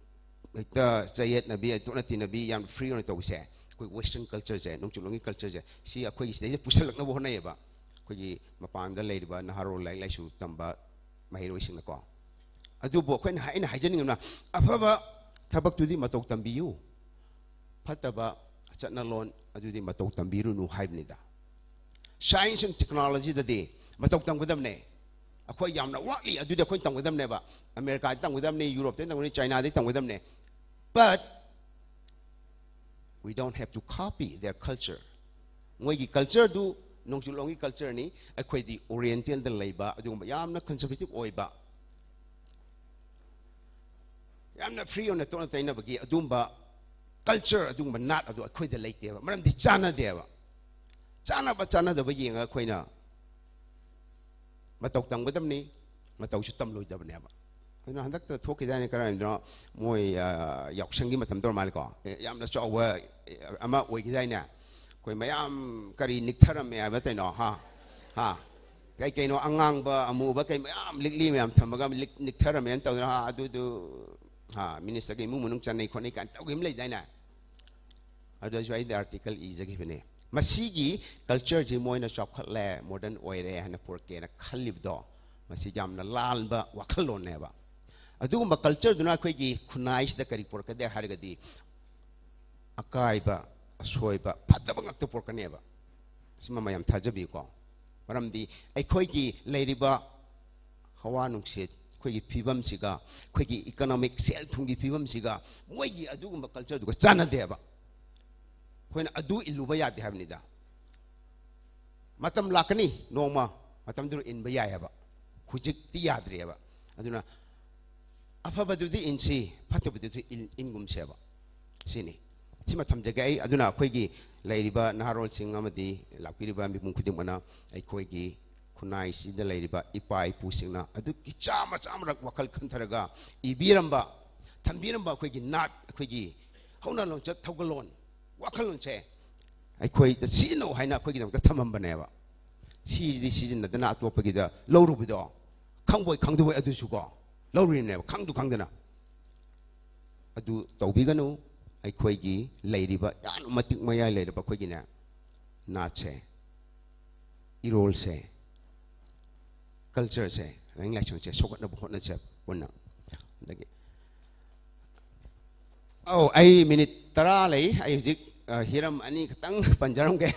ꯍꯦꯛꯇ ꯆꯌꯦꯠꯅꯕꯤ, ꯇꯣꯠꯅ ꯇꯤꯟꯅꯕꯤ, ꯌꯥꯝ ꯐ꯭ꯔꯤ ꯑꯣꯏꯅ ꯇꯧꯕꯁꯦ꯫ ꯑꯩꯈꯣꯏ ꯋꯦꯁꯇꯔꯟ ꯀꯜꯆꯔꯁꯦ, ꯅꯣꯡꯆꯨꯞꯂꯣꯝꯒꯤ ꯀꯜꯆꯔꯁꯦ, ꯁꯤ ꯑꯩꯈꯣꯏꯒꯤ ꯁꯤꯗꯩꯗ ꯄꯨꯁꯜꯂꯛꯅꯕ ꯍꯣꯠꯅꯩꯌꯦꯕ ꯑꯩꯈꯣꯏꯒꯤ ꯃꯄꯥꯟꯗ ꯂꯩꯔꯤꯕ ꯅꯍꯥꯔꯣꯜ, ꯂꯥꯏꯔꯤꯛ ꯂꯥꯏꯁꯨ ꯇꯝꯕ ꯃꯍꯩꯔꯣꯏꯁꯤꯡꯅꯀꯣ꯫ ꯑꯗꯨꯕꯨ ꯑꯩꯈꯣꯏꯅ, ꯑꯩꯅ ꯍꯥꯏꯖꯅꯤꯡꯉꯤꯕꯅ, ꯑꯐꯕ ꯊꯕꯛꯇꯨꯗꯤ ꯃꯇꯧ ꯇꯝꯕꯤꯌꯨ, ꯐꯠꯇꯕ ꯆꯠꯅꯂꯣꯟ ꯑꯗꯨꯗꯤ ꯃꯇꯧ ꯇꯝꯕꯤꯔꯨꯅꯨ ꯍꯥꯏꯕꯅꯤꯗ꯫ ꯁꯥꯏꯟꯁ ꯑꯦꯟ ꯇꯦꯛꯅꯣꯂꯣꯖꯤꯗꯗꯤ ꯃꯇꯧ ꯇꯝꯒꯗꯕꯅꯦ꯫ ꯑꯩꯈꯣꯏ ꯌꯥꯝꯅ ꯋꯥꯠꯂꯤ, ꯑꯗꯨꯗꯤ ꯑꯩꯈꯣꯏ ꯇꯝꯒꯗꯕꯅꯦꯕ꯫ ꯑꯃꯦꯔꯤꯀꯥꯗ ꯇꯝꯒꯗꯕꯅꯦ, ꯌꯨꯔꯣꯞꯇ ꯇꯝꯒꯗꯕꯅꯦ, ꯆꯥꯏꯅꯥꯗ ꯇꯝꯒꯗꯕꯅꯦ꯫ But we don't have to copy their culture. ꯃꯣꯏꯒꯤ ꯀꯜꯆꯔꯗꯨ ꯅꯣꯡꯆꯨꯞꯂꯣꯝꯒꯤ ꯀꯜꯆꯔꯅꯤ, ꯑꯩꯈꯣꯏꯗꯤ ꯑꯣꯔꯤꯌꯦꯟꯇꯦꯜꯗ ꯂꯩꯕ, ꯑꯗꯨꯒꯨꯝꯕ ꯌꯥꯝꯅ ꯀꯟꯖꯔꯕꯦꯇꯤꯞ ꯑꯣꯏꯕ, ꯌꯥꯝꯅ ꯐ꯭ꯔꯤ ꯑꯣꯏꯅ ꯇꯣꯠꯅ ꯇꯩꯅꯕꯒꯤ ꯑꯗꯨꯒꯨꯝꯕ ꯀꯜꯆꯔ, ꯑꯗꯨꯒꯨꯝꯕ ꯅꯥꯠ ꯑꯗꯨ ꯑꯩꯈꯣꯏꯗ ꯂꯩꯇꯦꯕ꯫ ꯃꯔꯝꯗꯤ ꯆꯥꯟꯅꯗꯦꯕ꯫ ꯆꯥꯟꯅꯕ ꯆꯥꯟꯅꯗꯕ ꯌꯦꯡꯉꯒ ꯑꯩꯈꯣꯏꯅ ꯃꯇꯧ ꯇꯝꯒꯗꯕꯅꯤ, ꯃꯇꯧꯁꯨ ꯇꯝꯂꯣꯏꯗꯕꯅꯦꯕ꯫ ꯑꯗꯨꯅ ꯍꯟꯗꯛꯇ ꯊꯣꯛꯈꯤꯗꯥꯏꯅꯦ, ꯀꯔꯥꯏꯅꯣ, ꯃꯣꯏ, ꯑ, ꯌꯥꯎꯁꯪꯒꯤ ꯃꯇꯝꯗ ꯑꯣꯏꯔ ꯃꯥꯜꯂꯦꯀꯣ, ꯑꯦ, ꯌꯥꯝꯅ ꯆꯥꯎꯕ, ꯑꯦ, ꯑꯃ ꯑꯣꯏꯈꯤꯗꯥꯏꯅꯦ? ꯑꯩꯈꯣꯏ ꯃꯌꯥꯝ ꯀꯔꯤ ꯅꯤꯛꯊꯔꯝꯃꯦ ꯍꯥꯏꯕ ꯀꯩꯅꯣ, ꯍꯥ? ꯍꯥ? ꯀꯩ ꯀꯩꯅꯣ ꯑꯉꯥꯡꯕ, ꯑꯃꯨꯕ, ꯀꯩ ꯃꯌꯥꯝ ꯂꯤꯛꯂꯤ ꯃꯌꯥꯝ ꯊꯝꯃꯒ ꯂꯤꯛ-, ꯅꯤꯛꯊꯔꯝꯃꯦꯅ ꯇꯧꯗꯅ, ꯍꯥ, ꯑꯗꯨꯗꯨ, ꯍꯥ, ꯃꯤꯅꯤꯁꯇꯔꯒꯤ ꯏꯃꯨꯡ ꯃꯅꯨꯡ ꯆꯟꯅꯩ ꯈꯣꯠꯅꯩ ꯀꯥꯏꯅ ꯇꯧꯈꯤꯕ ꯑꯃ ꯂꯩꯗꯥꯏꯅꯦ? ꯑꯗꯨꯗꯁꯨ ꯑꯩꯗꯤ ꯑꯥꯔꯇꯤꯀꯜ ꯏꯖꯈꯤꯕꯅꯦ꯫ ꯃꯁꯤꯒꯤ ꯀꯜꯆꯔꯁꯤ ꯃꯣꯏꯅ ꯆꯥꯎꯈꯠꯂꯦ, ꯃꯣꯗꯔꯟ ꯑꯣꯏꯔꯦ ꯍꯥꯏꯅ ꯄꯨꯔꯛꯀꯦꯅ ꯈꯜꯂꯤꯕꯗꯣ, ꯃꯁꯤ ꯌꯥꯝꯅ ꯂꯥꯟꯕ ꯋꯥꯈꯜꯂꯣꯟꯅꯦꯕ꯫ ꯑꯗꯨꯒꯨꯝꯕ ꯀꯜꯆꯔꯗꯨꯅ ꯑꯩꯈꯣꯏꯒꯤ ꯈꯨꯟꯅꯥꯏꯁꯤꯗ ꯀꯔꯤ ꯄꯨꯔꯛꯀꯗꯦ ꯍꯥꯏꯔꯒꯗꯤ, ꯑꯀꯥꯏꯕ, ꯑꯁꯣꯏꯕ, ꯐꯠꯇꯕ ꯉꯥꯛꯇ ꯄꯨꯔꯛꯀꯅꯦꯕ꯫ ꯁꯤꯃ ꯃꯌꯥꯝ ꯊꯥꯖꯕꯤꯌꯨꯀꯣ꯫ ꯃꯔꯝꯗꯤ ꯑꯩꯈꯣꯏꯒꯤ ꯂꯩꯔꯤꯕ ꯍꯋꯥ ꯅꯨꯡꯁꯤꯠ, ꯑꯩꯈꯣꯏꯒꯤ ꯐꯤꯕꯝꯁꯤꯒ, ꯑꯩꯈꯣꯏꯒꯤ ꯏꯀꯣꯅꯣꯃꯤꯛ, ꯁꯦꯜ ꯊꯨꯝꯒꯤ ꯐꯤꯕꯝꯁꯤꯒ, ꯃꯣꯏꯒꯤ ꯑꯗꯨꯒꯨꯝꯕ ꯀꯜꯆꯔꯗꯨꯒ ꯆꯥꯟꯅꯗꯦꯕ꯫ ꯑꯩꯈꯣꯏꯅ ꯑꯗꯨ ꯏꯜꯂꯨꯕ ꯌꯥꯗꯦ ꯍꯥꯏꯕꯅꯤꯗ꯫ ꯃꯇꯝ ꯂꯥꯛꯀꯅꯤ, ꯅꯣꯡꯃ ꯃꯇꯝꯗꯨꯗ ꯏꯟꯕ ꯌꯥꯏ ꯍꯥꯏꯕ, ꯍꯧꯖꯤꯛꯇꯤ ꯌꯥꯗ꯭ꯔꯤꯑꯕ꯫ ꯑꯗꯨꯅ ꯑꯐꯕꯗꯨꯗꯤ ꯏꯟꯁꯤ, ꯐꯠꯇꯕꯗꯨꯗꯤ ꯏꯟ-, ꯏꯟꯒꯨꯝꯁꯦꯕ꯫ ꯁꯤꯅꯤ꯫ ꯁꯤꯃ ꯊꯝꯖꯒꯦ ꯑꯩ꯫ ꯑꯗꯨꯅ ꯑꯩꯈꯣꯏꯒꯤ ꯂꯩꯔꯤꯕ ꯅꯍꯥꯔꯣꯜꯁꯤꯡ ꯑꯃꯗꯤ ꯂꯥꯛꯄꯤꯔꯤꯕ ꯃꯤꯄꯨꯝ ꯈꯨꯗꯤꯡꯃꯛꯅ ꯑꯩꯈꯣꯏꯒꯤ ꯈꯨꯟꯅꯥꯏꯁꯤꯗ ꯂꯩꯔꯤꯕ ꯏꯄꯥ ꯏꯄꯨꯁꯤꯡꯅ ꯑꯗꯨꯒꯤ ꯆꯥꯝꯃ ꯆꯥꯝꯃꯔꯛ ꯋꯥꯈꯜ ꯈꯟꯊꯔꯒ ꯏꯕꯤꯔꯝꯕ, ꯊꯝꯕꯤꯔꯝꯕ ꯑꯩꯈꯣꯏꯒꯤ ꯅꯥꯠ, ꯑꯩꯈꯣꯏꯒꯤ ꯍꯧꯅ ꯂꯣꯟꯆꯠ ꯊꯧꯒꯜꯂꯣꯟ, ꯋꯥꯈꯜꯂꯣꯟꯁꯦ ꯑꯩꯈꯣꯏꯗ ꯁꯤꯖꯤꯟꯅꯧ ꯍꯥꯏꯅ ꯑꯩꯈꯣꯏꯒꯤꯗꯃꯛꯇ ꯊꯝꯃꯝꯕꯅꯦꯕ꯫ ꯁꯤꯁꯤꯗꯤ ꯁꯤꯖꯤꯟꯅꯗꯅ ꯑꯇꯣꯞꯄꯒꯤꯗ ꯂꯧꯔꯨꯕꯗꯣ, ꯈꯪꯕꯣꯏ ꯈꯪꯗꯕꯣꯏ ꯑꯗꯨꯁꯨꯀꯣ ꯂꯧꯔꯤꯅꯦꯕ, ꯈꯪꯗꯨ ꯈꯪꯗꯅ꯫ ꯑꯗꯨ ꯇꯧꯕꯤꯒꯅꯨ꯫ ꯑꯩꯈꯣꯏꯒꯤ ꯂꯩꯔꯤꯕ ꯌꯥꯝꯅ ꯃꯇꯤꯛ ꯃꯌꯥꯏ ꯂꯩꯔꯕ ꯑꯩꯈꯣꯏꯒꯤꯅꯦ, ꯅꯥꯠꯁꯦ, ꯏꯔꯣꯜꯁꯦ, ꯀꯜꯆꯔꯁꯦ, ꯂꯥꯏꯅꯤꯡ ꯂꯥꯏꯁꯣꯟꯁꯦ ꯁꯧꯒꯠꯅꯕ ꯍꯣꯠꯅꯁꯦ ꯄꯨꯟꯅ꯫ ꯑꯗꯒꯤ, ꯑꯧ, ꯑꯩ ꯃꯤꯅꯤꯠ ꯇꯔꯥ ꯂꯩ꯫ ꯑꯩ ꯍꯧꯖꯤꯛ, ꯑ, ꯍꯤꯔꯝ ꯑꯅꯤ ꯈꯛꯇꯪ ꯄꯟꯖꯔꯝꯒꯦ꯫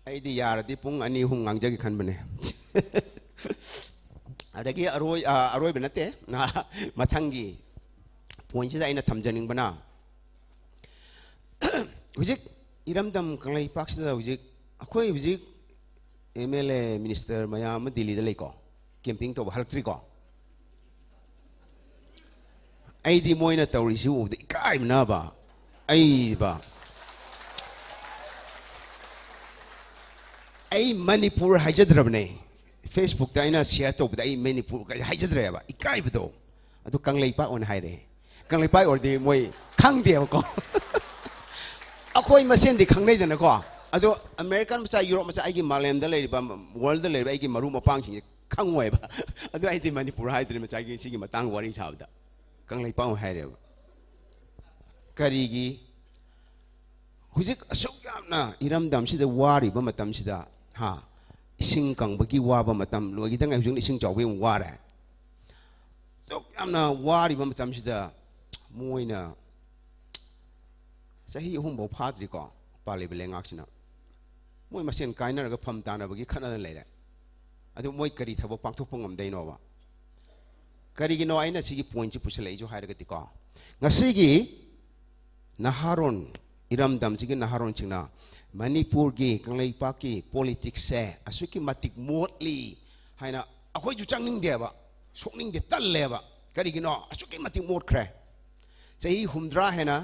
ꯑꯩꯗꯤ ꯌꯥꯔꯗꯤ ꯄꯨꯡ ꯑꯅꯤ ꯑꯍꯨꯝ ꯉꯥꯡꯖꯒꯦ ꯈꯟꯕꯅꯦ꯫ ꯑꯗꯒꯤ ꯑꯔꯣꯏ-, ꯑ, ꯑꯔꯣꯏꯕ ꯅꯠꯇꯦ, ꯃꯊꯪꯒꯤ ꯄꯣꯏꯟꯁꯤꯗ ꯑꯩꯅ ꯊꯝꯖꯅꯤꯡꯕꯅ, ꯍꯧꯖꯤꯛ ꯏꯔꯝꯗꯝ ꯀꯪꯂꯩꯄꯥꯛꯁꯤꯗ ꯍꯧꯖꯤꯛ ꯑꯩꯈꯣꯏ ꯍꯧꯖꯤꯛ ꯑꯦꯝ ꯑꯦꯜ ꯑꯦ, ꯃꯤꯅꯤꯁꯇꯔ ꯃꯌꯥꯝ ꯑꯃ ꯗꯤꯜꯂꯤꯗ ꯂꯩꯀꯣ, ꯀꯦꯝꯄꯤꯡ ꯇꯧꯕ ꯍꯜꯂꯛꯇ꯭ꯔꯤꯀꯣ꯫ ꯑꯩꯗꯤ ꯃꯣꯏꯅ ꯇꯧꯔꯤꯁꯤ ꯎꯕꯗ ꯏꯀꯥꯏꯕꯅꯕ, ꯑꯩꯕ, ꯑꯩ ꯃꯅꯤꯄꯨꯔ ꯍꯥꯏꯖꯗ꯭ꯔꯕꯅꯦ꯫ ꯐꯦꯁꯕꯨꯛꯇ ꯑꯩꯅ ꯁꯤꯌꯔ ꯇꯧꯕꯗ ꯑꯩ ꯃꯅꯤꯄꯨꯔ ꯀꯥꯏ ꯍꯥꯏꯖꯗ꯭ꯔꯦꯕ, ꯏꯀꯥꯏꯕꯗꯣ꯫ ꯑꯗꯨ ꯀꯪꯂꯩꯄꯥꯛ ꯑꯣꯏꯅ ꯍꯥꯏꯔꯦ꯫ ꯀꯪꯂꯩꯄꯥꯛ ꯑꯣꯏꯔꯗꯤ ꯃꯣꯏ ꯈꯪꯗꯦꯕꯀꯣ꯫ ꯑꯩꯈꯣꯏ ꯃꯁꯦꯟꯗꯤ ꯈꯪꯅꯩꯗꯅꯀꯣ꯫ ꯑꯗꯣ ꯑꯃꯦꯔꯤꯀꯥꯟ ꯃꯆꯥ, ꯌꯨꯔꯣꯞ ꯃꯆꯥ, ꯑꯩꯒꯤ ꯃꯥꯂꯦꯝꯗ ꯂꯩꯔꯤꯕ, ꯋꯥꯔꯜꯗ ꯂꯩꯔꯤꯕ ꯑꯩꯒꯤ ꯃꯔꯨꯞ ꯃꯄꯥꯡꯁꯤꯡꯁꯦ ꯈꯪꯉꯣꯏꯕ꯫ ꯑꯗꯨ ꯑꯩꯗꯤ ꯃꯅꯤꯄꯨꯔ ꯍꯥꯏꯗ꯭ꯔꯦ, ꯃꯆꯥꯒꯤ ꯁꯤꯒꯤ ꯃꯇꯥꯡ ꯋꯥꯔꯤ ꯁꯥꯕꯗ ꯀꯪꯂꯩꯄꯥꯛ ꯑꯣꯏꯅ ꯍꯥꯏꯔꯦꯕ꯫ ꯀꯔꯤꯒꯤ? ꯍꯧꯖꯤꯛ ꯑꯁꯨꯛ ꯌꯥꯝꯅ ꯏꯔꯝꯗꯝꯁꯤꯗ ꯋꯥꯔꯤꯕ ꯃꯇꯝꯁꯤꯗ, ꯍꯥ, ꯏꯁꯤꯡ ꯀꯪꯕꯒꯤ ꯋꯥꯕ ꯃꯇꯝ ꯂꯣꯏꯈꯤꯗꯉꯥꯏ, ꯍꯧꯖꯤꯛꯅ ꯏꯁꯤꯡ ꯆꯥꯎꯕꯒꯤ ꯑꯃꯨꯛ ꯋꯥꯔꯦ꯫ ꯑꯁꯨꯛ ꯌꯥꯝꯅ ꯋꯥꯔꯤꯕ ꯃꯇꯝꯁꯤꯗ ꯃꯣꯏꯅ ꯆꯍꯤ ꯑꯍꯨꯝꯐꯥꯎ ꯐꯥꯗ꯭ꯔꯤꯀꯣ, ꯄꯥꯜꯂꯤꯕ ꯂꯩꯉꯥꯛꯁꯤꯅ꯫ ꯃꯣꯏ ꯃꯁꯦꯟ ꯀꯥꯏꯅꯔꯒ ꯐꯝ ꯇꯥꯅꯕꯒꯤ ꯈꯠꯅꯗꯅ ꯂꯩꯔꯦ꯫ ꯑꯗꯨ ꯃꯣꯏ ꯀꯔꯤ ꯊꯕꯛ ꯄꯥꯡꯊꯣꯛꯄ ꯉꯝꯗꯣꯏꯅꯣꯕ? ꯀꯔꯤꯒꯤꯅꯣ ꯑꯩꯅ ꯁꯤꯒꯤ ꯄꯣꯏꯟꯁꯤ ꯄꯨꯁꯜꯂꯛꯏꯁꯨ ꯍꯥꯏꯔꯒꯗꯤꯀꯣ, ꯉꯁꯤꯒꯤ ꯅꯍꯥꯔꯣꯟ ꯏꯔꯝꯗꯝꯁꯤꯒꯤ ꯅꯍꯥꯔꯣꯟꯁꯤꯡꯅ ꯃꯅꯤꯄꯨꯔꯒꯤ, ꯀꯪꯂꯩꯄꯥꯛꯀꯤ ꯄꯣꯂꯤꯇꯤꯛꯁꯁꯦ ꯑꯁꯨꯛꯀꯤ ꯃꯇꯤꯛ ꯃꯣꯠꯂꯤ ꯍꯥꯏꯅ ꯑꯩꯈꯣꯏꯁꯨ ꯆꯪꯅꯤꯡꯗꯦꯕ, ꯁꯣꯛꯅꯤꯡꯗꯦ, ꯇꯜꯂꯦꯕ꯫ ꯀꯔꯤꯒꯤꯅꯣ? ꯑꯁꯨꯛꯀꯤ ꯃꯇꯤꯛ ꯃꯣꯠꯈ꯭ꯔꯦ꯫ ꯆꯍꯤ ꯍꯨꯝꯗ꯭ꯔꯥ ꯍꯦꯟꯅ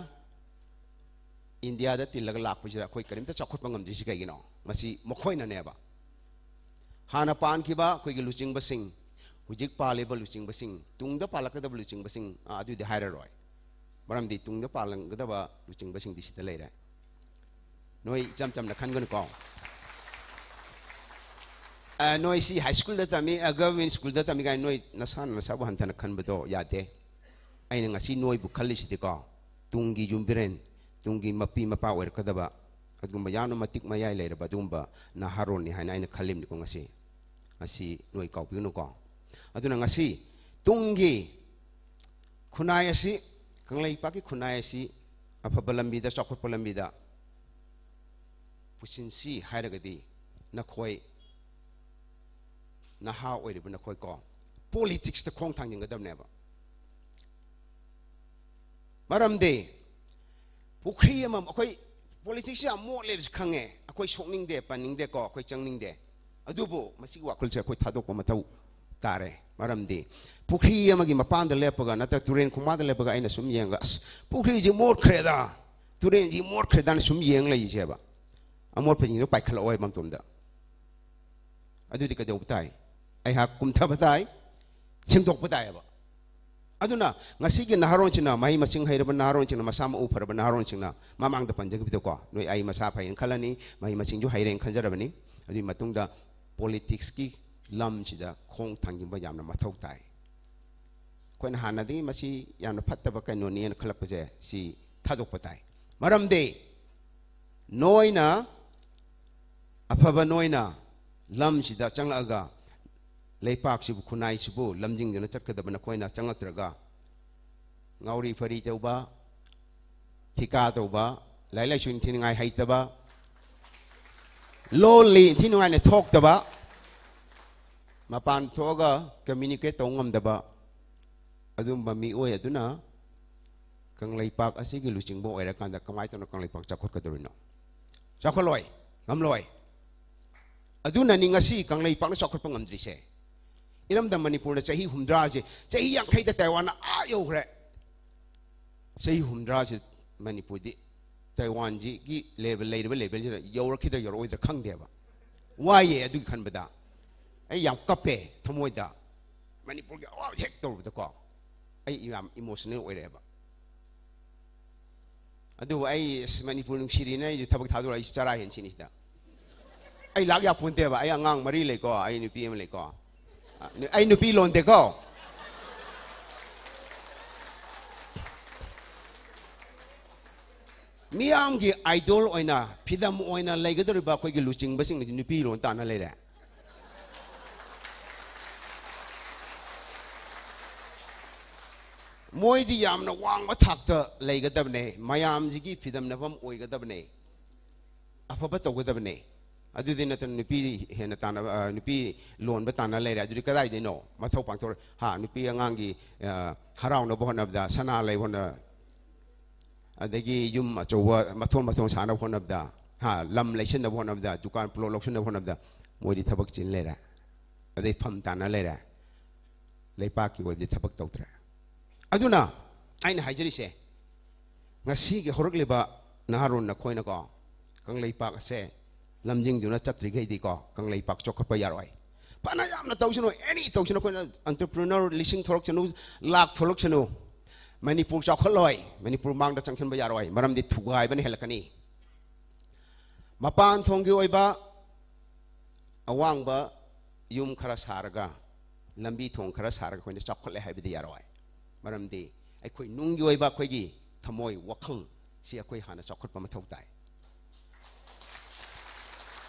ꯏꯟꯗꯤꯌꯥꯗ ꯇꯤꯜꯂꯒ ꯂꯥꯛꯄꯁꯤꯗ ꯑꯩꯈꯣꯏ ꯀꯔꯤꯝꯇ ꯆꯥꯎꯈꯠꯄ ꯉꯝꯗ꯭ꯔꯤꯁꯤ ꯀꯩꯒꯤꯅꯣ? ꯃꯁꯤ ꯃꯈꯣꯏꯅꯅꯦꯕ꯫ ꯍꯥꯟꯅ ꯄꯥꯟꯈꯤꯕ ꯑꯩꯈꯣꯏꯒꯤ ꯂꯨꯆꯤꯡꯕꯁꯤꯡ, ꯍꯧꯖꯤꯛ ꯄꯥꯜꯂꯤꯕ ꯂꯨꯆꯤꯡꯕꯁꯤꯡ, ꯇꯨꯡꯗ ꯄꯥꯜꯂꯛꯀꯗꯕ ꯂꯨꯆꯤꯡꯕꯁꯤꯡ, ꯑꯥ, ꯑꯗꯨꯗꯤ ꯍꯥꯏꯔꯔꯣꯏ꯫ ꯃꯔꯝꯗꯤ ꯇꯨꯡꯗ ꯄꯥꯜꯂꯛꯀꯗꯕ ꯂꯨꯆꯤꯡꯕꯁꯤꯡꯗꯤ ꯁꯤꯗ ꯂꯩꯔꯦ꯫ ꯅꯣꯏ ꯏꯆꯝ ꯆꯝꯅ ꯈꯟꯒꯅꯨꯀꯣ꯫ ꯑ, ꯅꯣꯏ ꯁꯤ ꯍꯥꯏ ꯁ꯭ꯀꯨꯜꯗ ꯇꯝꯃꯤ, ꯑ, ꯒꯚꯔꯟꯃꯦꯟ ꯁ꯭ꯀꯨꯜꯗ ꯇꯝꯃꯤ ꯀꯥꯏꯅ ꯅꯣꯏ ꯅꯁꯥꯅ ꯅꯁꯥꯕꯨ ꯍꯟꯊꯅ ꯈꯟꯕꯗꯣ ꯌꯥꯗꯦ꯫ ꯑꯩꯅ ꯉꯁꯤ ꯅꯣꯏꯕꯨ ꯈꯜꯂꯤꯁꯤꯗꯤꯀꯣ, ꯇꯨꯡꯒꯤ ꯌꯨꯝꯕꯤꯔꯦꯟ, ꯇꯨꯡꯒꯤ ꯃꯄꯤ ꯃꯄꯥ ꯑꯣꯏꯔꯛꯀꯗꯕ, ꯑꯗꯨꯒꯨꯝꯕ ꯌꯥꯝꯅ ꯃꯇꯤꯛ ꯃꯌꯥꯏ ꯂꯩꯔꯕ ꯑꯗꯨꯒꯨꯝꯕ ꯅꯍꯥꯔꯣꯜꯅꯤ ꯍꯥꯏꯅ ꯑꯩꯅ ꯈꯜꯂꯤꯕꯅꯤꯀꯣ ꯉꯁꯤ꯫ ꯉꯁꯤ ꯅꯣꯏ ꯀꯥꯎꯕꯤꯒꯅꯨꯀꯣ꯫ ꯑꯗꯨꯅ ꯉꯁꯤ ꯇꯨꯡꯒꯤ ꯈꯨꯟꯅꯥꯏ ꯑꯁꯤ, ꯀꯪꯂꯩꯄꯥꯛꯀꯤ ꯈꯨꯟꯅꯥꯏ ꯑꯁꯤ ꯑꯐꯕ ꯂꯝꯕꯤꯗ, ꯆꯥꯎꯈꯠꯄ ꯂꯝꯕꯤꯗ ꯄꯨꯁꯤꯟꯁꯤ ꯍꯥꯏꯔꯒꯗꯤ ꯅꯈꯣꯏ ꯅꯍꯥ ꯑꯣꯏꯔꯤꯕ ꯅꯈꯣꯏꯀꯣ, ꯄꯣꯂꯤꯇꯤꯛꯁꯇ ꯈꯣꯡ ꯊꯥꯡꯖꯤꯟꯒꯗꯕꯅꯦꯕ꯫ ꯃꯔꯝꯗꯤ ꯄꯨꯈ꯭ꯔꯤ ꯑꯃ, ꯑꯩꯈꯣꯏ ꯄꯣꯂꯤꯇꯤꯛꯁꯁꯤ ꯌꯥꯝ ꯃꯣꯠꯂꯦꯕꯁꯤ ꯈꯪꯉꯦ, ꯑꯩꯈꯣꯏ ꯁꯣꯛꯅꯤꯡꯗꯦ, ꯄꯟꯅꯤꯡꯗꯦꯀꯣ, ꯑꯩꯈꯣꯏ ꯆꯪꯅꯤꯡꯗꯦ꯫ ꯑꯗꯨꯕꯨ ꯃꯁꯤꯒꯤ ꯋꯥꯈꯜꯁꯦ ꯑꯩꯈꯣꯏ ꯊꯥꯗꯣꯛꯄ ꯃꯊꯧ ꯇꯥꯔꯦ꯫ ꯃꯔꯝꯗꯤ ꯄꯨꯈ꯭ꯔꯤ ꯑꯃꯒꯤ ꯃꯄꯥꯟꯗ ꯂꯦꯞꯄꯒ ꯅꯠꯇ꯭ꯔꯒ ꯇꯨꯔꯦꯟ ꯈꯣꯡꯕꯥꯟꯗ ꯂꯦꯞꯄꯒ ꯑꯩꯅ ꯁꯨꯝ ꯌꯦꯡꯉꯒ, "ꯑꯁ, ꯄꯨꯈ꯭ꯔꯤꯁꯤ ꯃꯣꯠꯈ꯭ꯔꯦꯗ, ꯇꯨꯔꯦꯟꯁꯤ ꯃꯣꯠꯈ꯭ꯔꯦꯗꯅ" ꯁꯨꯝ ꯌꯦꯡ ꯂꯩꯁꯦꯕ, ꯑꯃꯣꯠꯄꯁꯤꯡꯗꯣ ꯄꯥꯏꯈꯠꯂꯛꯑꯣꯏ ꯃꯇꯣꯝꯗ꯫ ꯑꯗꯨꯗꯤ ꯀꯩꯗꯧꯕ ꯇꯥꯏ? ꯑꯩꯍꯥꯛ ꯀꯨꯝꯊꯕ ꯇꯥꯏ, ꯁꯦꯡꯗꯣꯛꯄ ꯇꯥꯏꯌꯦꯕ꯫ ꯑꯗꯨꯅ ꯉꯁꯤꯒꯤ ꯅꯍꯥꯔꯣꯟꯁꯤꯡꯅ, ꯃꯍꯩ ꯃꯁꯤꯡ ꯍꯩꯔꯕ ꯅꯍꯥꯔꯣꯟꯁꯤꯡꯅ, ꯃꯁꯥ ꯃꯎ ꯐꯔꯕ ꯅꯍꯥꯔꯣꯟꯁꯤꯡꯅ, ꯃꯃꯥꯡꯗ ꯄꯟꯖꯈꯤꯕꯗꯣꯀꯣ, ꯅꯣꯏ ꯑꯩ ꯃꯁꯥ ꯐꯩꯅ ꯈꯜꯂꯅꯤ, ꯃꯍꯩ ꯃꯁꯤꯡꯁꯨ ꯍꯩꯔꯦꯅ ꯈꯟꯖꯔꯕꯅꯤ꯫ ꯑꯗꯨꯒꯤ ꯃꯇꯨꯡꯗ ꯄꯣꯂꯤꯇꯤꯛꯁꯀꯤ ꯂꯝꯁꯤꯗ ꯈꯣꯡ ꯊꯥꯡꯖꯤꯟꯕ ꯌꯥꯝꯅ ꯃꯊꯧ ꯇꯥꯏ꯫ ꯑꯩꯈꯣꯏꯅ ꯍꯥꯟꯅꯗꯒꯤ ꯃꯁꯤ ꯌꯥꯝꯅ ꯐꯠꯇꯕ ꯀꯩꯅꯣꯅꯦꯅ ꯈꯜꯂꯛꯄꯁꯦ, ꯁꯤ ꯊꯥꯗꯣꯛꯄ ꯇꯥꯏ꯫ ꯃꯔꯝꯗꯤ ꯅꯣꯏꯅ, ꯑꯐꯕ ꯅꯣꯏꯅ ꯂꯝꯁꯤꯗ ꯆꯪꯂꯛꯑꯒ ꯂꯩꯄꯥꯛꯁꯤꯕꯨ, ꯈꯨꯟꯅꯥꯏꯁꯤꯕꯨ ꯂꯝꯖꯤꯡꯗꯨꯅ ꯆꯠꯀꯗꯕ ꯅꯈꯣꯏꯅ ꯆꯪꯂꯛꯇ꯭ꯔꯒ, ꯉꯥꯎꯔꯤ ꯐꯔꯤ ꯇꯧꯕ, ꯊꯤꯀꯥ ꯇꯧꯕ, ꯂꯥꯏꯔꯤꯛ ꯂꯥꯏꯁꯨ ꯏꯟꯊꯤ ꯅꯨꯡꯉꯥꯏ ꯍꯩꯇꯕ, ꯂꯣꯜꯂꯤ ꯏꯟꯊꯤ ꯅꯨꯡꯉꯥꯏꯅ ꯊꯣꯛꯇꯕ, ꯃꯄꯥꯟ ꯊꯣꯛꯑꯒ ꯀꯝꯃ꯭ꯌꯨꯅꯤꯀꯦꯠ ꯇꯧ ꯉꯝꯗꯕ ꯑꯗꯨꯒꯨꯝꯕ ꯃꯤꯑꯣꯏ ꯑꯗꯨꯅ ꯀꯪꯂꯩꯄꯥꯛ ꯑꯁꯤꯒꯤ ꯂꯨꯆꯤꯡꯕ ꯑꯣꯏꯔꯀꯥꯟꯗ ꯀꯃꯥꯏꯅ ꯇꯧꯅ ꯀꯪꯂꯩꯄꯥꯛ ꯆꯥꯎꯈꯠꯀꯗꯧꯔꯤꯅꯣ? ꯆꯥꯎꯈꯠꯂꯣꯏ, ꯉꯝꯂꯣꯏ꯫ ꯑꯗꯨꯅꯅꯤ ꯉꯁꯤ ꯀꯪꯂꯩꯄꯥꯛꯅ ꯆꯥꯎꯈꯠꯄ ꯉꯝꯗ꯭ꯔꯤꯁꯦ꯫ ꯏꯔꯝꯗꯝ ꯃꯅꯤꯄꯨꯔꯅ ꯆꯍꯤ ꯍꯨꯝꯗ꯭ꯔꯥꯁꯦ, ꯆꯍꯤ ꯌꯥꯡꯈꯩꯗ ꯇꯥꯏꯋꯥꯟꯅ ꯑꯥ ꯌꯧꯈ꯭ꯔꯦ꯫ ꯆꯍꯤ ꯍꯨꯝꯗ꯭ꯔꯥꯁꯦ ꯃꯅꯤꯄꯨꯔꯗꯤ ꯇꯥꯏꯋꯥꯟꯁꯤꯒꯤ ꯂꯦꯕꯦꯜ, ꯂꯩꯔꯤꯕ ꯂꯦꯕꯦꯜꯁꯤꯗ ꯌꯧꯔꯛꯈꯤꯗ꯭ꯔꯥ ꯌꯧꯔꯛꯑꯣꯏꯗ꯭ꯔꯥ ꯈꯪꯗꯦꯕ꯫ ꯋꯥꯏꯌꯦ ꯑꯗꯨꯒꯤ ꯈꯟꯕꯗ꯫ ꯑꯩ ꯌꯥꯝ ꯀꯞꯄꯦ ꯊꯃꯣꯏꯗ꯫ ꯃꯅꯤꯄꯨꯔꯒꯤ ꯑꯋꯥꯕ ꯍꯦꯛ ꯇꯧꯔꯨꯕꯗꯀꯣ ꯑꯩ ꯌꯥꯝ ꯏꯃꯣꯁꯅꯦꯜ ꯑꯣꯏꯔꯛꯑꯦꯕ꯫ ꯑꯗꯨꯕꯨ ꯑꯩ ꯑꯁ, ꯃꯅꯤꯄꯨꯔ ꯅꯨꯡꯁꯤꯔꯤꯅ ꯑꯩꯁꯨ ꯊꯕꯛ ꯊꯥꯗꯣꯔꯛꯑꯦ, ꯑꯩꯁꯨ ꯆꯔꯥ ꯍꯦꯟꯁꯤꯅꯤ ꯁꯤꯗ꯫ ꯑꯩ ꯂꯥꯛ ꯌꯥꯄꯣꯟꯇꯦꯕ꯫ ꯑꯩ ꯑꯉꯥꯡ ꯃꯔꯤ ꯂꯩꯀꯣ, ꯑꯩ ꯅꯨꯄꯤ ꯑꯃ ꯂꯩꯀꯣ꯫ ꯑ, ꯅꯨ-, ꯑꯩ ꯅꯨꯄꯤ ꯂꯣꯟꯗꯦꯀꯣ꯫ ꯃꯤꯌꯥꯝꯒꯤ ꯑꯥꯏꯗꯣꯜ ꯑꯣꯏꯅ, ꯐꯤꯗꯝ ꯑꯣꯏꯅ ꯂꯩꯒꯗꯧꯔꯤꯕ ꯑꯩꯈꯣꯏꯒꯤ ꯂꯨꯆꯤꯡꯕꯁꯤꯡꯅꯗꯤ ꯅꯨꯄꯤ ꯂꯣꯟ ꯇꯥꯅ ꯂꯩꯔꯦ꯫ ꯃꯣꯏꯗꯤ ꯌꯥꯝꯅ ꯋꯥꯡꯕ ꯊꯥꯛꯇ ꯂꯩꯒꯗꯕꯅꯦ, ꯃꯌꯥꯝꯁꯤꯒꯤ ꯐꯤꯗꯝꯅꯐꯝ ꯑꯣꯏꯒꯗꯕꯅꯦ, ꯑꯐꯕ ꯇꯧꯒꯗꯕꯅꯦ꯫ ꯑꯗꯨꯗꯤ ꯅꯠꯇꯅ ꯅꯨꯄꯤ ꯍꯦꯟꯅ ꯇꯥꯟꯅꯕ, ꯑ, ꯅꯨꯄꯤ ꯂꯣꯟꯕ ꯇꯥꯟꯅ ꯂꯩꯔꯦ, ꯑꯗꯨꯗꯤ ꯀꯗꯥꯏꯗꯩꯅꯣ ꯃꯊꯧ ꯄꯥꯡꯊꯣꯛ? ꯍꯥ, ꯅꯨꯄꯤ ꯑꯉꯥꯡꯒꯤ, ꯑ, ꯍꯔꯥꯎꯅꯕ ꯍꯣꯠꯅꯕꯗ, ꯁꯅꯥ ꯂꯩꯕ ꯍꯣꯠꯅ-, ꯑꯗꯒꯤ ꯌꯨꯝ ꯑꯆꯧꯕ ꯃꯊꯣꯟ ꯃꯊꯣꯟ ꯁꯥꯅꯕ ꯍꯣꯠꯅꯕꯗ, ꯍꯥ, ꯂꯝ ꯂꯩꯁꯤꯟꯅꯕ ꯍꯣꯠꯅꯕꯗ, ꯗꯨꯀꯥꯟ ꯄ꯭ꯂꯣꯠ ꯂꯧꯁꯤꯟꯅꯕ ꯍꯣꯠꯅꯕꯗ ꯃꯣꯏꯗꯤ ꯊꯕꯛ ꯆꯤꯟ ꯂꯩꯔꯦ꯫ ꯑꯗꯩ ꯐꯝ ꯇꯥꯅ ꯂꯩꯔꯦ꯫ ꯂꯩꯄꯥꯛꯀꯤ ꯑꯣꯏꯕꯗꯤ ꯊꯕꯛ ꯇꯧꯗ꯭ꯔꯦ꯫ ꯑꯗꯨꯅ ꯑꯩꯅ ꯍꯥꯏꯖꯔꯤꯁꯦ, ꯉꯁꯤꯒꯤ ꯍꯧꯔꯛꯂꯤꯕ ꯅꯍꯥꯔꯣꯟ ꯅꯈꯣꯏꯅꯀꯣ, ꯀꯪꯂꯩꯄꯥꯛ ꯑꯁꯦ ꯂꯝꯖꯤꯡꯗꯨꯅ ꯆꯠꯇ꯭ꯔꯤꯈꯩꯗꯤꯀꯣ, ꯀꯪꯂꯩꯄꯥꯛ ꯆꯥꯎꯈꯠꯄ ꯌꯥꯔꯣꯏ꯫ ꯐꯅ ꯌꯥꯝꯅ ꯇꯧꯁꯅꯨ, ꯑꯦꯅꯤ ꯇꯧꯁꯅꯨ, ꯑꯩꯈꯣꯏꯅ ꯑꯦꯟꯇꯔꯄ꯭ꯔꯤꯅꯔ ꯂꯤꯁꯤꯡ ꯊꯣꯛꯂꯛꯁꯅꯨ, ꯂꯥꯛ ꯊꯣꯛꯂꯛꯁꯅꯨ, ꯃꯅꯤꯄꯨꯔ ꯆꯥꯎꯈꯠꯂꯣꯏ, ꯃꯅꯤꯄꯨꯔ ꯃꯥꯡꯗ ꯆꯪꯁꯤꯟꯕ ꯌꯥꯔꯣꯏ, ꯃꯔꯝꯗꯤ ꯊꯨꯒꯥꯏꯕꯅ ꯍꯦꯜꯂꯛꯀꯅꯤ꯫ ꯃꯄꯥꯟ ꯊꯣꯡꯒꯤ ꯑꯣꯏꯕ ꯑꯋꯥꯡꯕ ꯌꯨꯝ ꯈꯔ ꯁꯥꯔꯒ, ꯂꯝꯕꯤ ꯊꯣꯡ ꯈꯔ ꯁꯥꯔꯒ ꯑꯩꯈꯣꯏꯅ ꯆꯥꯎꯈꯠꯂꯦ ꯍꯥꯏꯕꯗꯤ ꯌꯥꯔꯣꯏ꯫ ꯃꯔꯝꯗꯤ ꯑꯩꯈꯣꯏ ꯅꯨꯡꯒꯤ ꯑꯣꯏꯕ ꯑꯩꯈꯣꯏꯒꯤ ꯊꯃꯣꯏ, ꯋꯥꯈꯜ ꯁꯤ ꯑꯩꯈꯣꯏ ꯍꯥꯟꯅ ꯆꯥꯎꯈꯠꯄ ꯃꯊꯧ ꯇꯥꯏ꯫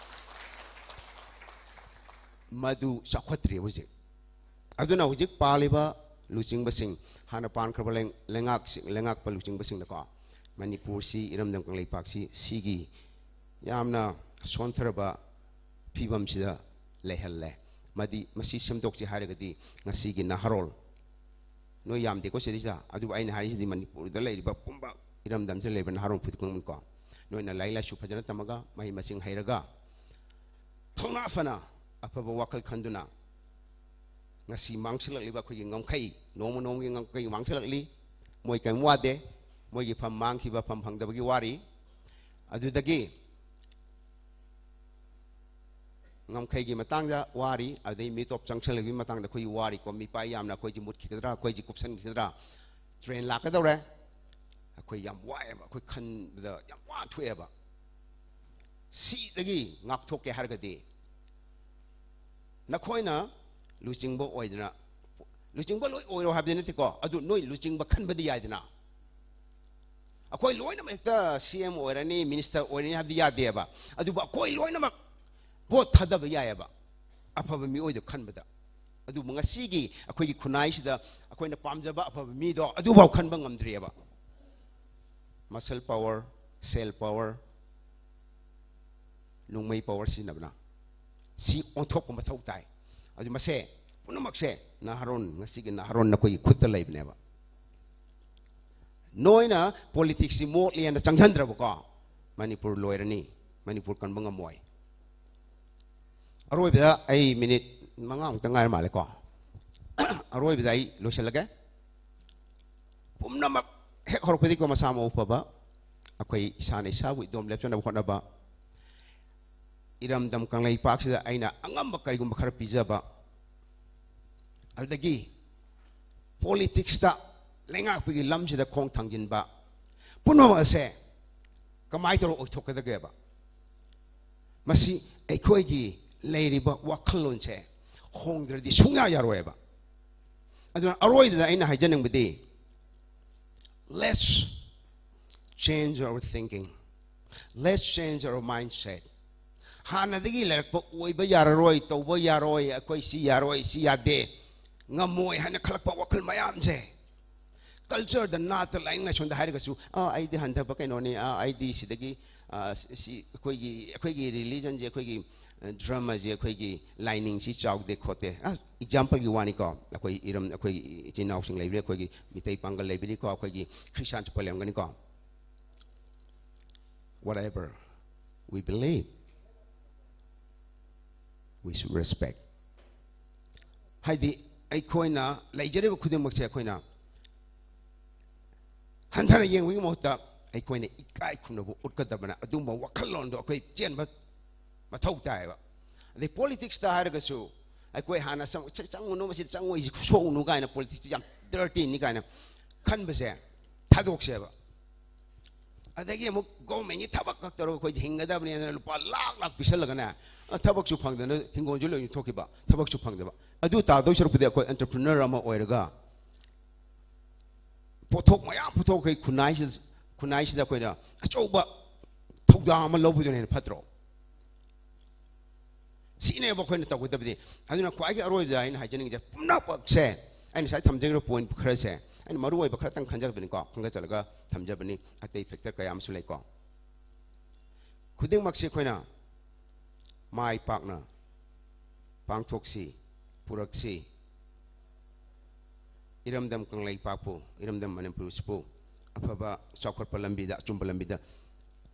ꯃꯗꯨ ꯆꯥꯎꯈꯠꯇ꯭ꯔꯤ ꯍꯧꯖꯤꯛ꯫ ꯑꯗꯨꯅ ꯍꯧꯖꯤꯛ ꯄꯥꯜꯂꯤꯕ ꯂꯨꯆꯤꯡꯕꯁꯤꯡ, ꯍꯥꯟꯅ ꯄꯥꯟꯈ꯭ꯔꯕ ꯂꯩ-, ꯂꯩꯉꯥꯛꯁꯤꯡ, ꯂꯩꯉꯥꯛꯄ ꯂꯨꯆꯤꯡꯕꯁꯤꯡꯅꯀꯣ, ꯃꯅꯤꯄꯨꯔꯁꯤ, ꯏꯔꯝꯗꯝ ꯀꯪꯂꯩꯄꯥꯛꯁꯤ, ꯁꯤꯒꯤ ꯌꯥꯝꯅ ꯁꯣꯟꯊꯔꯕ ꯐꯤꯕꯝꯁꯤꯗ ꯂꯩꯍꯜꯂꯦ꯫ ꯃꯗꯤ, ꯃꯁꯤ ꯁꯦꯝꯗꯣꯛꯁꯤ ꯍꯥꯏꯔꯒꯗꯤ ꯉꯁꯤꯒꯤ ꯅꯍꯥꯔꯣꯜ, ꯅꯣꯏ ꯌꯥꯝꯗꯦꯀꯣ ꯁꯤꯗꯩꯁꯤꯗ, ꯑꯗꯨꯕꯨ ꯑꯩꯅ ꯍꯥꯏꯔꯤꯁꯤꯗꯤ ꯃꯅꯤꯄꯨꯔꯗ ꯂꯩꯔꯤꯕ ꯄꯨꯝꯕ, ꯏꯔꯝꯗꯝꯁꯤꯗ ꯂꯩꯔꯤꯕ ꯅꯍꯥꯔꯣꯜ ꯈꯨꯗꯤꯡꯃꯛꯅꯤꯀꯣ꯫ ꯅꯣꯏꯅ ꯂꯥꯏꯔꯤꯛ ꯂꯥꯏꯁꯨ ꯐꯖꯅ ꯇꯝꯃꯒ, ꯃꯍꯩ ꯃꯁꯤꯡ ꯍꯩꯔꯒ, ꯊꯧꯅꯥ ꯐꯅ ꯑꯐꯕ ꯋꯥꯈꯜ ꯈꯟꯗꯨꯅ ꯉꯁꯤ ꯃꯥꯡꯁꯤꯜꯂꯛꯂꯤꯕ ꯑꯩꯈꯣꯏꯒꯤ ꯉꯝꯈꯩ, ꯅꯣꯡꯃ ꯅꯣꯡꯃꯒꯤ ꯉꯝꯈꯩ ꯃꯥꯡꯁꯤꯜꯂꯛꯂꯤ꯫ ꯃꯣꯏ ꯀꯔꯤꯝ ꯋꯥꯗꯦ, ꯃꯣꯏꯒꯤ ꯐꯝ ꯃꯥꯡꯈꯤꯕ, ꯐꯝ ꯐꯪꯗꯕꯒꯤ ꯋꯥꯔꯤ꯫ ꯑꯗꯨꯗꯒꯤ ꯉꯝꯈꯩꯒꯤ ꯃꯇꯥꯡꯗ ꯋꯥꯔꯤ, ꯑꯗꯩ ꯃꯤꯇꯣꯞ ꯆꯪꯁꯤꯜꯂꯛꯄꯒꯤ ꯃꯇꯥꯡꯗ ꯑꯩꯈꯣꯏꯒꯤ ꯋꯥꯔꯤꯀꯣ꯫ ꯃꯤꯄꯥꯏ ꯌꯥꯝꯅ ꯑꯩꯈꯣꯏꯁꯤ ꯃꯨꯠꯈꯤꯒꯗ꯭ꯔꯥ, ꯑꯩꯈꯣꯏꯁꯤ ꯀꯨꯞꯁꯟꯈꯤꯒꯗ꯭ꯔꯥ? ꯇ꯭ꯔꯦꯟ ꯂꯥꯛꯀꯗꯧꯔꯦ, ꯑꯩꯈꯣꯏ ꯌꯥꯝ ꯋꯥꯏꯑꯦꯕ, ꯑꯩꯈꯣꯏ ꯈꯟꯕꯗ ꯌꯥꯝ ꯋꯥꯅ ꯊꯣꯛꯑꯦꯕ꯫ ꯁꯤꯗꯒꯤ ꯉꯥꯛꯊꯣꯛꯀꯦ ꯍꯥꯏꯔꯒꯗꯤ ꯅꯈꯣꯏꯅ ꯂꯨꯆꯤꯡꯕ ꯑꯣꯏꯗꯅ, ꯂꯨꯆꯤꯡꯕ ꯂꯣꯏ ꯑꯣꯏꯔꯣ ꯍꯥꯏꯕꯗꯤ ꯅꯠꯇꯦꯀꯣ, ꯑꯗꯨ ꯅꯣꯏ ꯂꯨꯆꯤꯡꯕ ꯈꯟꯕꯗꯤ ꯌꯥꯏꯗꯅ꯫ ꯑꯩꯈꯣꯏ ꯂꯣꯏꯅꯃꯛ ꯍꯦꯛꯇ ꯁꯤ ꯑꯦꯝ ꯑꯣꯏꯔꯅꯤ, ꯃꯤꯅꯤꯁꯇꯔ ꯑꯣꯏꯔꯅꯤ ꯍꯥꯏꯕꯗꯤ ꯌꯥꯗꯦꯕ꯫ ꯑꯗꯨꯕꯨ ꯑꯩꯈꯣꯏ ꯂꯣꯏꯅꯃꯛ ꯚꯣꯠ ꯊꯥꯗꯕ ꯌꯥꯏꯑꯕ, ꯑꯐꯕ ꯃꯤꯑꯣꯏꯗꯣ ꯈꯟꯕꯗ꯫ ꯑꯗꯨꯕꯨ ꯉꯁꯤꯒꯤ ꯑꯩꯈꯣꯏꯒꯤ ꯈꯨꯟꯅꯥꯏꯁꯤꯗ ꯑꯩꯈꯣꯏꯅ ꯄꯥꯝꯖꯕ ꯑꯐꯕ ꯃꯤꯗꯣ ꯑꯗꯨꯐꯥꯎ ꯈꯟꯕ ꯉꯝꯗ꯭ꯔꯤꯑꯕ꯫ ꯃꯁꯜ ꯄꯥꯋꯔ, ꯁꯦꯜ ꯄꯥꯋꯔ, ꯅꯣꯡꯃꯩ ꯄꯥꯋꯔ ꯁꯤꯖꯤꯟꯅꯕꯅ ꯁꯤ ꯑꯣꯟꯊꯣꯛꯄ ꯃꯊꯧ ꯇꯥꯏ꯫ ꯑꯗꯨ ꯃꯁꯦ ꯄꯨꯝꯅꯃꯛꯁꯦ ꯅꯍꯥꯔꯣꯟ, ꯉꯁꯤꯒꯤ ꯅꯍꯥꯔꯣꯟ ꯅꯈꯣꯏꯒꯤ ꯈꯨꯠꯇ ꯂꯩꯕꯅꯦꯕ꯫ ꯅꯣꯏꯅ ꯄꯣꯂꯤꯇꯤꯛꯁꯁꯤ ꯃꯣꯠꯂꯦꯅ ꯆꯪꯁꯤꯟꯗ꯭ꯔꯕꯀꯣ, ꯃꯅꯤꯄꯨꯔ ꯂꯣꯏꯔꯅꯤ, ꯃꯅꯤꯄꯨꯔ ꯀꯟꯕ ꯉꯝꯃꯣꯏ꯫ ꯑꯔꯣꯏꯕꯗ ꯑꯩ ꯃꯤꯅꯤꯠ ꯃꯉꯥꯃꯨꯛꯇ ꯉꯥꯏꯔ ꯃꯥꯜꯂꯦꯀꯣ꯫ ꯑꯔꯣꯏꯕꯗ ꯑꯩ ꯂꯣꯏꯁꯤꯜꯂꯒꯦ꯫ ꯄꯨꯝꯅꯃꯛ ꯍꯦꯛ ꯍꯧꯔꯛꯄꯗꯒꯤꯀꯣ ꯃꯁꯥ ꯃꯎ ꯐꯕ, ꯑꯩꯈꯣꯏ ꯏꯁꯥꯅ ꯏꯁꯥꯕꯨ ꯏꯗꯣꯝ ꯂꯦꯞꯆꯅꯕ ꯍꯣꯠꯅꯕ, ꯏꯔꯝꯗꯝ ꯀꯪꯂꯩꯄꯥꯛꯁꯤꯗ ꯑꯩꯅ ꯑꯉꯝꯕ ꯀꯔꯤꯒꯨꯝꯕ ꯈꯔ ꯄꯤꯖꯕ, ꯑꯗꯨꯗꯒꯤ ꯄꯣꯂꯤꯇꯤꯛꯁꯇ, ꯂꯩꯉꯥꯛꯄꯒꯤ ꯂꯝꯁꯤꯗ ꯈꯣꯡ ꯊꯥꯡꯖꯤꯟꯕ, ꯄꯨꯝꯅꯃꯛ ꯑꯁꯦ ꯀꯃꯥꯏꯅ ꯇꯧꯔꯒ ꯑꯣꯏꯊꯣꯛꯀꯗꯒꯦꯕ? ꯃꯁꯤ ꯑꯩꯈꯣꯏꯒꯤ ꯂꯩꯔꯤꯕ ꯋꯥꯈꯜꯂꯣꯟꯁꯦ ꯍꯣꯡꯗ꯭ꯔꯗꯤ ꯁꯨꯡꯌꯥ ꯌꯥꯔꯣꯏꯕ꯫ ꯑꯗꯨꯅ ꯑꯔꯣꯏꯕꯗ ꯑꯩꯅ ꯍꯥꯏꯖꯅꯤꯡꯕꯗꯤ, let's change our thinking, let's change our mindset. ꯍꯥꯟꯅꯗꯒꯤ ꯂꯩꯔꯛꯄ ꯑꯣꯏꯕ ꯌꯥꯔꯔꯣꯏ, ꯇꯧꯕ ꯌꯥꯔꯣꯏ, ꯑꯩꯈꯣꯏ ꯁꯤ ꯌꯥꯔꯣꯏ, ꯁꯤ ꯌꯥꯗꯦ, ꯉꯝꯃꯣꯏ ꯍꯥꯏꯅ ꯈꯜꯂꯛꯄ ꯋꯥꯈꯜ ꯃꯌꯥꯝꯁꯦ, ꯀꯜꯆꯔꯗ, ꯅꯥꯠꯇ, ꯂꯥꯏꯅꯤꯡ ꯂꯥꯏꯁꯣꯟꯗ ꯍꯥꯏꯔꯒꯁꯨ, "ꯑꯥ, ꯑꯩꯗꯤ ꯍꯟꯊꯕ ꯀꯩꯅꯣꯅꯤ, ꯑꯥ, ꯑꯩꯗꯤ ꯁꯤꯗꯒꯤ, ꯑꯥ, ꯁꯤ, ꯁꯤ ꯑꯩꯈꯣꯏꯒꯤ, ꯑꯩꯈꯣꯏꯒꯤ ꯔꯤꯂꯤꯖꯟꯁꯦ, ꯑꯩꯈꯣꯏꯒꯤ, ꯑ, ꯙꯔꯃꯁꯦ, ꯑꯩꯈꯣꯏꯒꯤ ꯂꯥꯏꯅꯤꯡꯁꯤ ꯆꯥꯎꯗꯦ ꯈꯣꯠꯇꯦ"꯫ ꯑ, ꯑꯦꯛꯖꯥꯝꯄꯜꯒꯤ ꯋꯥꯅꯤꯀꯣ, ꯑꯩꯈꯣꯏ ꯏꯔꯝ, ꯑꯩꯈꯣꯏꯒꯤ ꯏꯆꯤꯟ ꯏꯅꯥꯎꯁꯤꯡ ꯂꯩꯕꯅꯤ, ꯑꯩꯈꯣꯏꯒꯤ ꯃꯤꯇꯩ ꯄꯥꯡꯒꯜ ꯂꯩꯕꯅꯤꯀꯣ, ꯑꯩꯈꯣꯏꯒꯤ ꯈ꯭ꯔꯤꯁꯇꯥꯟ ꯆꯠꯄ ꯂꯩꯔꯝꯒꯅꯤꯀꯣ꯫ Whatever we believe, we should respect. ꯍꯥꯏꯗꯤ ꯑꯩꯈꯣꯏꯅ ꯂꯩꯖꯔꯤꯕ ꯈꯨꯗꯤꯡꯃꯛꯁꯦ ꯑꯩꯈꯣꯏꯅ ꯍꯟꯊꯅ ꯌꯦꯡꯕꯒꯤ ꯃꯍꯨꯠꯇ ꯑꯩꯈꯣꯏꯅ ꯏꯀꯥꯏ ꯈꯨꯝꯅꯕ ꯎꯠꯀꯗꯕꯅ ꯑꯗꯨꯒꯨꯝꯕ ꯋꯥꯈꯜꯂꯣꯟꯗꯣ ꯑꯩꯈꯣꯏ ꯆꯦꯟꯕ ꯃꯊꯧ ꯇꯥꯏꯌꯦꯕ꯫ ꯑꯗꯩ ꯄꯣꯂꯤꯇꯤꯛꯁꯇ ꯍꯥꯏꯔꯒꯁꯨ ꯑꯩꯈꯣꯏ ꯍꯥꯟꯅ ꯆꯪ-, ꯆꯪꯉꯨꯅꯨ, ꯃꯁꯤꯗ ꯆꯪꯉꯣꯏꯁꯤ ꯁꯣꯛꯎꯅꯨ ꯀꯥꯏꯅ, ꯄꯣꯂꯤꯇꯤꯛꯁꯁꯤ ꯌꯥꯝ ꯗꯔꯇꯤꯅꯤ ꯀꯥꯏꯅ ꯈꯟꯕꯁꯦ ꯊꯥꯗꯣꯛꯁꯦꯕ꯫ ꯑꯗꯒꯤ ꯑꯃꯨꯛ ꯒꯣꯔꯃꯦꯟꯒꯤ ꯊꯕꯛ ꯈꯛ ꯇꯧꯔꯒ ꯑꯩꯈꯣꯏꯁꯦ ꯍꯤꯡꯒꯗꯕꯅꯦꯅ ꯂꯨꯄꯥ ꯂꯥꯛ ꯂꯥꯛ ꯄꯤꯁꯜꯂꯒꯅꯦ, ꯊꯕꯛꯁꯨ ꯐꯪꯗꯅ ꯍꯤꯡꯒꯣꯜꯁꯨ ꯂꯣꯏ ꯊꯣꯛꯈꯤꯕ, ꯊꯕꯛꯁꯨ ꯐꯪꯗꯕ꯫ ꯑꯗꯨ ꯇꯥꯗꯧ ꯁꯔꯨꯛꯄꯨꯗꯤ ꯑꯩꯈꯣꯏ ꯑꯦꯟꯇꯔꯄ꯭ꯔꯤꯅꯔ ꯑꯃ ꯑꯣꯏꯔꯒ ꯄꯣꯠꯊꯣꯛ ꯃꯌꯥꯝ ꯄꯨꯊꯣꯛꯈꯩ ꯈꯨꯟꯅꯥꯏꯁꯤꯗ, ꯈꯨꯟꯅꯥꯏꯁꯤꯗ ꯑꯩꯈꯣꯏꯅ ꯑꯆꯧꯕ ꯊꯧꯗꯥꯡ ꯑꯃ ꯂꯧꯕꯗꯨꯅ ꯍꯦꯟꯅ ꯐꯠꯇ꯭ꯔꯣ? ꯁꯤꯅꯦꯕ ꯑꯩꯈꯣꯏꯅ ꯇꯧꯒꯗꯕꯗꯤ꯫ ꯑꯗꯨꯅ ꯈ꯭ꯋꯥꯏꯒꯤ ꯑꯔꯣꯏꯕꯗ ꯑꯩꯅ ꯍꯥꯏꯖꯅꯤꯡꯉꯤꯁꯦ, ꯄꯨꯝꯅꯃꯛꯁꯦ, ꯑꯩꯅ ꯉꯁꯥꯏ ꯊꯝꯖꯈ꯭ꯔꯤꯕ ꯄꯣꯏꯟ ꯈꯔꯁꯦ, ꯑꯩꯅ ꯃꯔꯨ ꯑꯣꯏꯕ ꯈꯔꯇꯪ ꯈꯟꯖꯕꯅꯤꯀꯣ, ꯈꯟꯒꯠꯆꯔꯒ ꯊꯝꯖꯕꯅꯤ꯫ ꯑꯇꯩ ꯐꯦꯛꯇꯔ ꯀꯌꯥ ꯑꯃꯁꯨ ꯂꯩꯀꯣ꯫ ꯈꯨꯗꯤꯡꯃꯛꯁꯤ ꯑꯩꯈꯣꯏꯅ ꯃꯥꯏ ꯄꯥꯛꯅ ꯄꯥꯡꯊꯣꯛꯁꯤ, ꯄꯨꯔꯛꯁꯤ꯫ ꯏꯔꯝꯗꯝ ꯀꯪꯂꯩꯄꯥꯛꯄꯨ, ꯏꯔꯝꯗꯝ ꯃꯅꯤꯄꯨꯔꯁꯤꯕꯨ ꯑꯐꯕ ꯆꯥꯎꯈꯠꯄ ꯂꯝꯕꯤꯗ, ꯑꯆꯨꯝꯕ ꯂꯝꯕꯤꯗ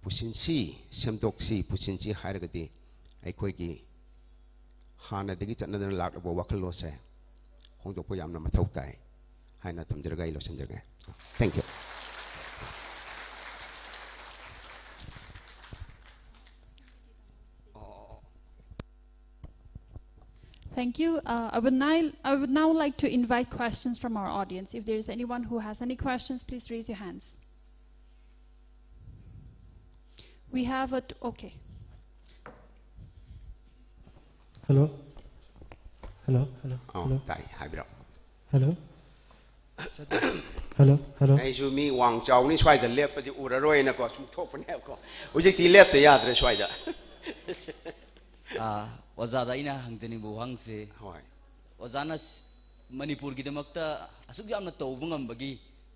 ꯄꯨꯁꯤꯟꯁꯤ, ꯁꯦꯝꯗꯣꯛꯁꯤ, ꯄꯨꯁꯤꯟꯁꯤ ꯍꯥꯏꯔꯒꯗꯤ ꯑꯩꯈꯣꯏꯒꯤ ꯍꯥꯟꯅꯗꯒꯤ ꯆꯠꯅꯗꯨꯅ ꯂꯥꯛꯂꯕ ꯋꯥꯈꯜꯂꯣꯟꯁꯦ ꯍꯣꯡꯗꯣꯛꯄ ꯌꯥꯝꯅ ꯃꯊꯧ ꯇꯥꯏ ꯍꯥꯏꯅ ꯊꯝꯖꯔꯒ ꯑꯩ ꯂꯣꯏꯁꯤꯟꯖꯔꯒꯦ꯫ Thank you. Thank you. Uh, I would now, I would now like to invite questions from our audience. If there is anyone who has any questions, please raise your hands. We have a, t- okay. Hello. Hello. Hello. ꯑꯣ, Hello. ꯇꯥꯏ, ꯍꯥꯏꯕꯤꯔꯛꯑꯣ꯫ Hello. Hello. Hello. ꯑꯩꯁꯨ ꯃꯤ ꯋꯥꯡ ꯆꯥꯎꯅꯤ ꯁ꯭ꯋꯥꯏꯗ ꯂꯦꯞꯄꯗꯤ ꯎꯔꯔꯣꯏꯅꯀꯣ ꯁꯨꯝ ꯊꯣꯛꯄꯅꯦꯕꯀꯣ꯫ ꯍꯧꯖꯤꯛꯇꯤ ꯂꯦꯞꯇ ꯌꯥꯗ꯭ꯔꯦ ꯁ꯭ꯋꯥꯏꯗ꯫ ꯑꯥ, ꯑꯣꯖꯥꯗ ꯑꯩꯅ ꯍꯪꯖꯅꯤꯡꯕ ꯋꯥꯍꯪꯁꯦ, ꯍꯣꯏ꯫ ꯑꯣꯖꯥꯅ ꯁ- ꯃꯅꯤꯄꯨꯔꯒꯤꯗꯃꯛꯇ ꯑꯁꯨꯛ ꯌꯥꯝꯅ ꯇꯧꯕ ꯉꯝꯕꯒꯤ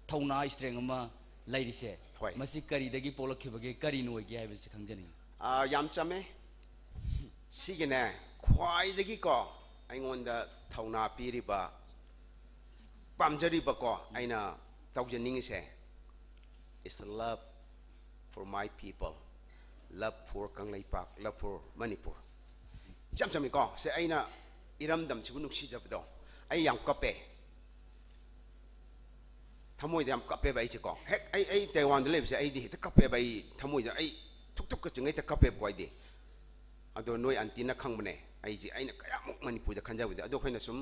ꯊꯧꯅꯥ, ꯏꯁꯇ꯭ꯔꯦꯡ ꯑꯃ ꯂꯩꯔꯤꯁꯦ, ꯍꯣꯏ꯫ ꯃꯁꯤ ꯀꯔꯤꯗꯒꯤ ꯄꯣꯛꯂꯛꯈꯤꯕꯒꯦ, ꯀꯔꯤꯅ ꯑꯣꯏꯒꯦ ꯍꯥꯏꯕꯁꯤ ꯈꯪꯖꯅꯤꯡꯉꯤ꯫ ꯑꯥ, ꯌꯥꯝ ꯆꯝꯃꯦ꯫ ꯁꯤꯒꯤꯅꯦ, ꯈ꯭ꯋꯥꯏꯗꯒꯤꯀꯣ ꯑꯩꯉꯣꯟꯗ ꯊꯧꯅꯥ ꯄꯤꯔꯤꯕ, ꯄꯥꯝꯖꯔꯤꯕꯀꯣ, ꯑꯩꯅ ꯇꯧꯖꯅꯤꯡꯉꯤꯁꯦ, it's love for my people, love for Kangleipak, love for Manipur. ꯏꯆꯝ ꯆꯝꯃꯤꯀꯣ, ꯁꯦ ꯑꯩꯅ ꯏꯔꯝꯗꯝꯁꯤꯕꯨ ꯅꯨꯡꯁꯤꯖꯕꯗꯣ꯫ ꯑꯩ ꯌꯥꯝ ꯀꯞꯄꯦ, ꯊꯃꯣꯏꯗ ꯌꯥꯝ ꯀꯞꯄꯦꯕ ꯑꯩꯁꯦꯀꯣ꯫ ꯍꯦꯛ ꯑꯩ ꯑꯩ ꯇꯥꯏꯋꯥꯟꯗ ꯂꯩꯕꯁꯦ ꯑꯩꯗꯤ ꯍꯦꯛꯇ ꯀꯞꯄꯦꯕ꯫ ꯑꯩ ꯊꯃꯣꯏꯗ ꯑꯩ ꯊꯨꯛ ꯊꯨꯛꯀ ꯆꯤꯡꯉꯩ ꯍꯦꯛꯇ ꯀꯞꯄꯦꯕꯀꯣ ꯑꯩꯗꯤ꯫ ꯑꯗꯣ ꯅꯣꯏ ꯑꯟꯇꯤꯅ ꯈꯪꯕꯅꯦ ꯑꯩꯁꯦ, ꯑꯩꯅ ꯀꯌꯥꯃꯨꯛ ꯃꯅꯤꯄꯨꯔꯗ ꯈꯟꯖꯕꯗꯤ꯫ ꯑꯗꯣ ꯑꯩꯈꯣꯏꯅ ꯁꯨꯝ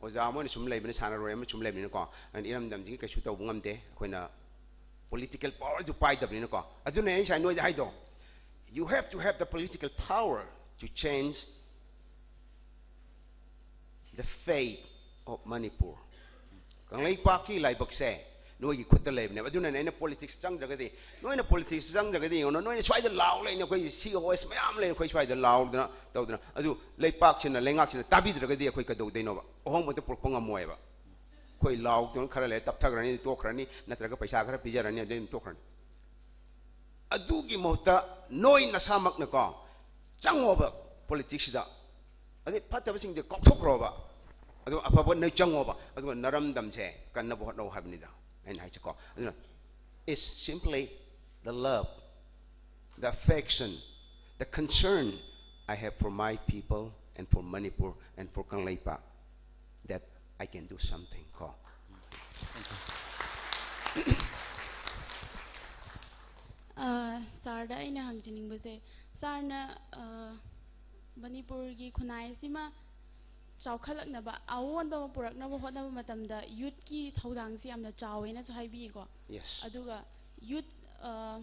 ꯑꯣꯖꯥ ꯑꯃ ꯑꯣꯏꯅ ꯁꯨꯝ ꯂꯩꯕꯅꯤ, ꯁꯥꯟꯅꯔꯣꯏ ꯑꯃ ꯁꯨꯝ ꯂꯩꯕꯅꯤꯅꯀꯣ, ꯑꯗꯨꯅ ꯏꯔꯝꯗꯝꯁꯤꯒꯤ ꯀꯩꯁꯨ ꯇꯧꯕ ꯉꯝꯗꯦ꯫ ꯑꯩꯈꯣꯏꯅ ꯄꯣꯂꯤꯇꯤꯀꯦꯜ ꯄꯥꯋꯔꯁꯨ ꯄꯥꯏꯗꯕꯅꯤꯅꯀꯣ꯫ ꯑꯗꯨꯅ ꯑꯩ ꯉꯁꯥꯏ ꯅꯣꯏꯗ ꯍꯥꯏꯗꯣ, you have to have the political power to change the fate of Manipur. ꯀꯪꯂꯩꯄꯥꯛꯀꯤ ꯂꯥꯏꯕꯛꯁꯦ ꯅꯣꯏꯒꯤ ꯈꯨꯠꯇ ꯂꯩꯕꯅꯦꯕ꯫ ꯑꯗꯨꯅꯅꯦ ꯑꯩꯅ ꯄꯣꯂꯤꯇꯤꯛꯁ ꯆꯪꯗ꯭ꯔꯒꯗꯤ, ꯅꯣꯏꯅ ꯄꯣꯂꯤꯇꯤꯛꯁ ꯆꯪꯗ꯭ꯔꯒꯗꯤ ꯌꯦꯡꯉꯨꯅ, ꯅꯣꯏꯅ ꯁ꯭ꯋꯥꯏꯗ ꯂꯥꯎ ꯂꯩꯅ, ꯑꯩꯈꯣꯏ ꯁꯤ ꯑꯣ ꯑꯦꯁ ꯃꯌꯥꯝ ꯂꯩꯅ, ꯑꯩꯈꯣꯏ ꯁ꯭ꯋꯥꯏꯗ ꯂꯥꯎꯗꯅ ꯇꯧꯗꯅ, ꯑꯗꯨ ꯂꯩꯄꯥꯛꯁꯤꯅ, ꯂꯩꯉꯥꯛꯁꯤꯅ ꯇꯥꯕꯤꯗ꯭ꯔꯒꯗꯤ ꯑꯩꯈꯣꯏ ꯀꯩꯗꯧꯗꯣꯏꯅꯣꯕ? ꯑꯍꯣꯡꯕ ꯑꯝꯇ ꯄꯨꯔꯛꯄ ꯉꯝꯃꯣꯏꯕ꯫ ꯑꯩꯈꯣꯏ ꯂꯥꯎꯗꯅ ꯈꯔ ꯂꯩꯔ ꯇꯞꯊꯈ꯭ꯔꯅꯤ, ꯇꯣꯛꯈ꯭ꯔꯅꯤ, ꯅꯠꯇ꯭ꯔꯒ ꯄꯩꯁꯥ ꯈꯔ ꯄꯤꯖꯔꯅꯤ, ꯑꯗꯨꯗꯩ ꯑꯗꯨꯝ ꯇꯣꯛꯈ꯭ꯔꯅꯤ꯫ ꯑꯗꯨꯒꯤ ꯃꯍꯨꯠꯇ ꯅꯣꯏ ꯅꯁꯥꯃꯛꯅꯀꯣ ꯆꯪꯉꯣꯕ ꯄꯣꯂꯤꯇꯤꯛꯁꯁꯤꯗ꯫ ꯑꯗꯩ ꯐꯠꯇꯕꯁꯤꯡꯗꯤ ꯀꯥꯎꯊꯣꯛꯈ꯭ꯔꯣꯕ, ꯑꯗꯨꯒ ꯑꯐꯕ ꯅꯣꯏ ꯆꯪꯉꯣꯕ, ꯑꯗꯨꯒ ꯅꯔꯝꯗꯝꯁꯦ ꯀꯟꯅꯕ ꯍꯣꯠꯅꯧ ꯍꯥꯏꯕꯅꯤꯗ ꯑꯩꯅ ꯍꯥꯏꯁꯦꯀꯣ꯫ ꯑꯗꯨꯅ, it's simply the love, the affection, the concern I have for my people and for Manipur and for Kangleipak, that I can do something ꯀꯣ꯫ ꯑ, ꯁꯥꯔꯗ ꯑꯩꯅ ꯍꯪꯖꯅꯤꯡꯕꯁꯦ, ꯁꯥꯔꯅ, ꯑ, ꯃꯅꯤꯄꯨꯔꯒꯤ ꯈꯨꯟꯅꯥꯏ ꯑꯁꯤꯃ ꯆꯥꯎꯈꯠꯂꯛꯅꯕ, ꯑꯑꯣꯟꯕ ꯑꯃ ꯄꯨꯔꯛꯅꯕ ꯍꯣꯠꯅꯕ ꯃꯇꯝꯗ ꯌꯨꯠꯀꯤ ꯊꯧꯗꯥꯡꯁꯤ ꯌꯥꯝꯅ ꯆꯥꯎꯋꯦꯅꯁꯨ ꯍꯥꯏꯕꯤꯀꯣ꯫ Yes. ꯑꯗꯨꯒ ꯌꯨꯠ, ꯑ,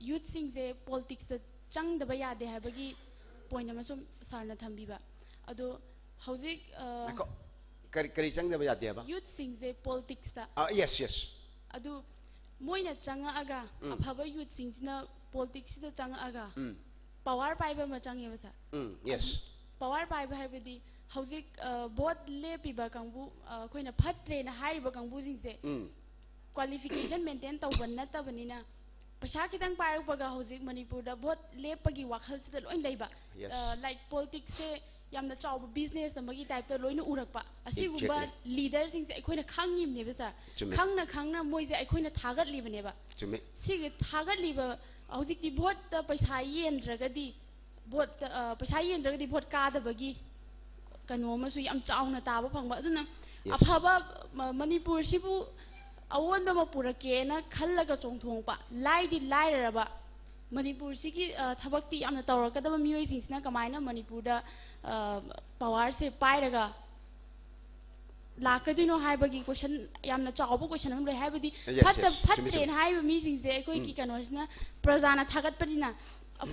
ꯌꯨꯠꯁꯤꯡꯁꯦ ꯄꯣꯂꯤꯇꯤꯛꯁꯇ ꯆꯪꯗꯕ ꯌꯥꯗꯦ ꯍꯥꯏꯕꯒꯤ ꯄꯣꯏꯟ ꯑꯃꯁꯨ ꯁꯥꯔꯅ ꯊꯝꯕꯤꯕ꯫ ꯑꯗꯣ ꯍꯧꯖꯤꯛ, ꯑ, ꯉꯥꯏꯈꯣ, ꯀꯔꯤ, ꯀꯔꯤ ꯆꯪꯗꯕ ꯌꯥꯗꯦꯕ? ꯌꯨꯠꯁꯤꯡꯁꯦ ꯄꯣꯂꯤꯇꯤꯛꯁꯇ, ꯑꯥ, yes, yes. ꯑꯗꯨ ꯃꯣꯏꯅ ꯆꯪꯉꯛꯑꯒ, ꯎꯝ꯫ ꯑꯐꯕ ꯌꯨꯠꯁꯤꯡꯁꯤꯅ ꯄꯣꯂꯤꯇꯤꯛꯁꯁꯤꯗ ꯆꯪꯉꯛꯑꯒ ꯎꯝ, ꯄꯋꯥꯔ ꯄꯥꯏꯕ ꯑꯃ ꯆꯪꯉꯦꯕ, ꯁꯥꯔ꯫ ꯎꯝ, yes. ꯄꯋꯥꯔ ꯄꯥꯏꯕ ꯍꯥꯏꯕꯗꯤ ꯍꯧꯖꯤꯛ, ꯑ, ꯚꯣꯠ ꯂꯦꯞꯄꯤꯕ ꯀꯥꯡꯕꯨ, ꯑ, ꯑꯩꯈꯣꯏꯅ ꯐꯠꯇ꯭ꯔꯦꯅ ꯍꯥꯏꯔꯤꯕ ꯀꯥꯡꯕꯨꯁꯤꯡꯁꯦ ꯎꯝ, ꯀ꯭ꯋꯥꯂꯤꯐꯤꯀꯦꯁꯟ ꯃꯦꯟꯇꯦꯟ ꯇꯧꯕ ꯅꯠꯇꯕꯅꯤꯅ, ꯄꯩꯁꯥ ꯈꯤꯇꯪ ꯄꯥꯏꯔꯛꯄꯒ ꯍꯧꯖꯤꯛ ꯃꯅꯤꯄꯨꯔꯗ ꯚꯣꯠ ꯂꯦꯞꯄꯒꯤ ꯋꯥꯈꯜꯁꯤꯗ ꯂꯣꯏ ꯂꯩꯕ꯫ Yes. ꯑ, ꯂꯥꯏꯛ ꯄꯣꯂꯤꯇꯤꯛꯁꯁꯦ ꯌꯥꯝꯅ ꯆꯥꯎꯕ ꯕꯤꯖꯤꯅꯦꯁ ꯑꯃꯒꯤ ꯇꯥꯏꯞꯇ ꯂꯣꯏꯅ ꯎꯔꯛꯄ꯫ ꯑꯁꯤꯒꯨꯝꯕ Exactly. ꯂꯤꯗꯔꯁꯤꯡꯁꯦ ꯑꯩꯈꯣꯏꯅ ꯈꯪꯉꯤꯕꯅꯦꯕ, ꯁꯥꯔ꯫ ꯆꯨꯝꯃꯦ꯫ ꯈꯪꯅ ꯈꯪꯅ ꯃꯣꯏꯁꯦ ꯑꯩꯈꯣꯏꯅ ꯊꯥꯒꯠꯂꯤꯕꯅꯦꯕ꯫ ꯆꯨꯝꯃꯦ꯫ ꯁꯤꯒꯤ ꯊꯥꯒꯠꯂꯤꯕ, ꯍꯧꯖꯤꯛꯇꯤ ꯚꯣꯠꯇ ꯄꯩꯁꯥ ꯌꯦꯟꯗ꯭ꯔꯒꯗꯤ, ꯚꯣꯠꯇ, ꯑ, ꯄꯩꯁꯥ ꯌꯦꯟꯗ꯭ꯔꯒꯗꯤ ꯚꯣꯠ ꯀꯥꯗꯕꯒꯤ ꯀꯩꯅꯣ ꯑꯃꯁꯨ ꯌꯥꯝ ꯆꯥꯎꯅ ꯇꯥꯕ ꯐꯪꯕ꯫ ꯑꯗꯨꯅ Yes. ꯑꯐꯕ ꯃ- ꯃꯅꯤꯄꯨꯔꯁꯤꯕꯨ ꯑꯑꯣꯟꯕ ꯑꯃ ꯄꯨꯔꯛꯀꯦꯅ ꯈꯜꯂꯒ ꯆꯣꯡꯊꯣꯡꯄ, ꯂꯥꯏꯗꯤ ꯂꯥꯏꯔꯔꯕ ꯃꯅꯤꯄꯨꯔꯁꯤꯒꯤ ꯑ, ꯊꯕꯛꯇꯤ ꯌꯥꯝꯅ ꯇꯧꯔꯛꯀꯗꯕ ꯃꯤꯑꯣꯏꯁꯤꯡꯁꯤꯅ ꯀꯃꯥꯏꯅ ꯃꯅꯤꯄꯨꯔꯗ ꯄꯋꯥꯔꯁꯦ ꯄꯥꯏꯔꯒ ꯂꯥꯛꯀꯗꯣꯏꯅꯣ ꯍꯥꯏꯕꯒꯤ ꯀꯣꯏꯁꯟ, ꯌꯥꯝꯅ ꯆꯥꯎꯕ ꯀꯣꯏꯁꯟ ꯑꯃ ꯂꯩ꯫ ꯍꯥꯏꯕꯗꯤ Yes, ꯐꯠꯇ yes. ꯆꯨꯝꯃꯤ, ꯆꯨꯝꯃꯤ. ꯐꯠꯇ꯭ꯔꯦꯅ ꯍꯥꯏꯔꯤꯕ ꯃꯤꯁꯤꯡꯁꯦ ꯑꯩꯈꯣꯏꯒꯤ ꯀꯩꯅꯣꯁꯤꯅ ꯄ꯭ꯔꯖꯥꯅ ꯊꯥꯒꯠꯄꯅꯤꯅ,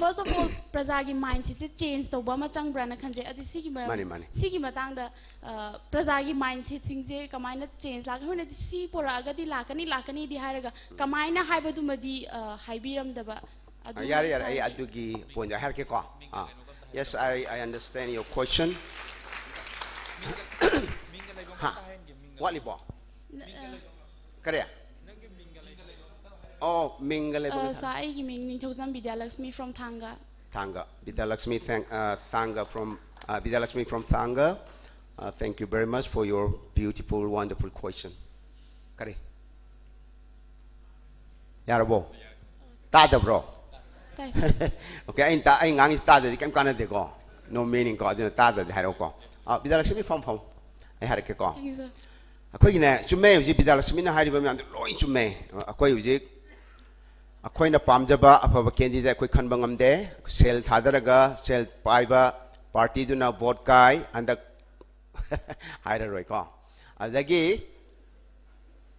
first of all, ꯄ꯭ꯔꯖꯥꯒꯤ ꯃꯥꯏꯟꯁꯦꯠꯁꯦ ꯆꯦꯟꯖ ꯇꯧꯕ ꯑꯃ ꯆꯪꯕ꯭ꯔꯥꯅ ꯈꯟꯖꯩ꯫ ꯑꯗꯨ ꯁꯤꯒꯤ ꯃꯔꯝ ꯃꯥꯅꯤ, ꯃꯥꯅꯤ. ꯁꯤꯒꯤ ꯃꯇꯥꯡꯗ ꯑ, ꯄ꯭ꯔꯖꯥꯒꯤ ꯃꯥꯏꯟꯁꯦꯠꯁꯤꯡꯁꯦ ꯀꯃꯥꯏꯅ ꯆꯦꯟꯖ ꯂꯥꯛꯀꯅꯤ? ꯍꯣꯏꯅꯗꯤ ꯁꯤ ꯄꯨꯔꯛꯑꯒꯗꯤ ꯂꯥꯛꯀꯅꯤ, ꯂꯥꯛꯀꯅꯤꯗꯤ ꯍꯥꯏꯔꯒ ꯀꯃꯥꯏꯅ ꯍꯥꯏꯕꯗꯨꯃꯗꯤ ꯑ, ꯍꯥꯏꯕꯤꯔꯝꯗꯕ꯫ ꯑꯗꯨ ꯑ, ꯌꯥꯔꯦ, ꯌꯥꯔꯦ, ꯑꯩ ꯉꯁꯥꯏꯒꯤ ꯑꯗꯨꯒꯤ ꯄꯣꯏꯟꯗꯣ ꯍꯥꯏꯔꯛꯀꯦꯀꯣ. ꯑꯥ, yes, I, I understand your question. ꯍꯥ? ꯋꯥꯠꯂꯤꯕꯣ? ꯅ- ꯑ, ꯀꯔꯤ? ꯑꯣ, ꯃꯤꯡꯒ ꯂꯩꯕ ꯑ, ꯃꯊꯪ. ꯁꯥꯔ, ꯑꯩꯒꯤ ꯃꯤꯡ ꯅꯤꯡꯊꯧꯖꯝ ꯕꯤꯗ꯭ꯌꯥꯂꯛꯁꯃꯤ from ꯊꯥꯡꯒ꯫ Thanga. Vidya Lakshmi, thank, uh, Thanga from, uh, Vidya Lakshmi from Thanga. Uh, thank you very much for your beautiful, wonderful question. ꯀꯔꯤ? ꯌꯥꯔꯕꯣ? ꯇꯥꯗꯕ꯭ꯔꯣ? ꯇꯥꯏ, ꯁꯥꯔ꯫ Okay, ꯑꯩꯅ ꯇꯥ- ꯑꯩ ꯉꯥꯡꯉꯤꯁꯤ ꯇꯥꯗ꯭ꯔꯗꯤ ꯀꯩꯝ ꯀꯥꯟꯅꯗꯦꯀꯣ. No meaning ꯀꯣ. ꯑꯗꯨꯅ ꯇꯥꯗ꯭ꯔꯗꯤ ꯍꯥꯏꯔꯛꯑꯣꯀꯣ. ꯑ, ꯕꯤꯗ꯭ꯌꯥꯂꯛꯁꯃꯤ, ꯐꯝ ꯐꯝ. ꯑꯩ ꯍꯥꯏꯔꯛꯀꯦꯀꯣ. Thank you, sir. ꯑꯩꯈꯣꯏꯒꯤꯅꯦ, ꯆꯨꯝꯃꯦ, ꯍꯧꯖꯤꯛ ꯕꯤꯗ꯭ꯌꯥꯂꯛꯁꯃꯤꯅ ꯍꯥꯏꯔꯤꯕ ꯃꯌꯥꯝꯗꯣ ꯂꯣꯏ ꯆꯨꯝꯃꯦ꯫ ꯑꯩꯈꯣꯏ ꯍꯧꯖꯤꯛ ꯑꯩꯈꯣꯏꯅ ꯄꯥꯝꯖꯕ ꯑꯐꯕ candidate ꯑꯩꯈꯣꯏ ꯈꯟꯕ ꯉꯝꯗꯦ꯫ ꯁꯦꯜ ꯊꯥꯗꯔꯒ ꯁꯦꯜ ꯄꯥꯏꯕ ꯄꯥꯔꯇꯤꯗꯨꯅ ꯚꯣꯠ ꯀꯥꯏ꯫ ꯍꯟꯗꯛ ꯍꯥꯏꯔꯔꯣꯏꯀꯣ꯫ ꯑꯗꯒꯤ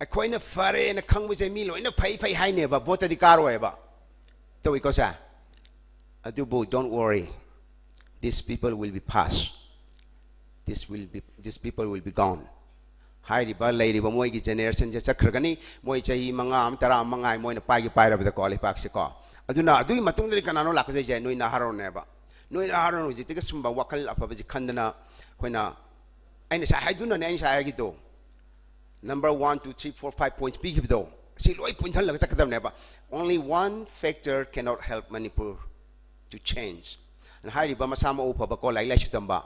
ꯑꯩꯈꯣꯏꯅ ꯐꯔꯦꯅ ꯈꯪꯕꯁꯦ ꯃꯤ ꯂꯣꯏꯅ ꯐꯩ ꯐꯩ ꯍꯥꯏꯅꯦꯕ, ꯚꯣꯠꯇꯗꯤ ꯀꯥꯔꯣꯏꯕ꯫ ꯇꯧꯏꯀꯣ ꯁꯦ? ꯑꯗꯨꯕꯨ don't worry, these people will be passed. This will be, these people will be gone. ꯍꯥꯏꯔꯤꯕ ꯂꯩꯔꯤꯕ ꯃꯣꯏꯒꯤ generationꯁꯦ ꯆꯠꯈ꯭ꯔꯒꯅꯤ꯫ ꯃꯣꯏ ꯆꯍꯤ ꯃꯉꯥ ꯑꯃ, ꯇꯔꯥ ꯑꯃ ꯃꯉꯥꯏ ꯃꯣꯏꯅ ꯄꯥꯏꯒꯦ ꯄꯥꯏꯔꯕꯗꯀꯣ ꯂꯩꯄꯥꯛꯁꯦꯀꯣ꯫ ꯑꯗꯨꯅ ꯑꯗꯨꯒꯤ ꯃꯇꯨꯡꯗꯗꯤ ꯀꯅꯥꯅꯣ ꯂꯥꯛꯀꯗꯣꯏꯁꯦ? ꯅꯣꯏ ꯅꯍꯥꯔꯣꯜꯅꯦꯕ꯫ ꯅꯣꯏ ꯅꯍꯥꯔꯣꯜ ꯍꯧꯖꯤꯛꯇꯒꯤ ꯁꯨꯝꯕ ꯋꯥꯈꯜ ꯑꯐꯕꯁꯤ ꯈꯟꯗꯅ ꯑꯩꯈꯣꯏꯅ, ꯑꯩꯅ ꯉꯁꯥꯏ ꯍꯥꯏꯗꯨꯅꯅꯦ, ꯑꯩꯅ ꯉꯁꯥꯏ ꯍꯥꯏꯒꯤꯗꯣ, number one, two, three, four, five points ꯄꯤꯈꯤꯕꯗꯣ, ꯁꯤ ꯂꯣꯏ ꯄꯨꯟꯁꯤꯜꯂꯒ ꯆꯠꯀꯗꯕꯅꯦꯕ꯫ Only one factor cannot help Manipur to change. ꯑꯗꯨꯅ ꯍꯥꯏꯔꯤꯕ ꯃꯁꯥ ꯃꯎ ꯐꯕꯀꯣ, ꯂꯥꯏꯔꯤꯛ ꯂꯥꯏꯁꯨ ꯇꯝꯕ,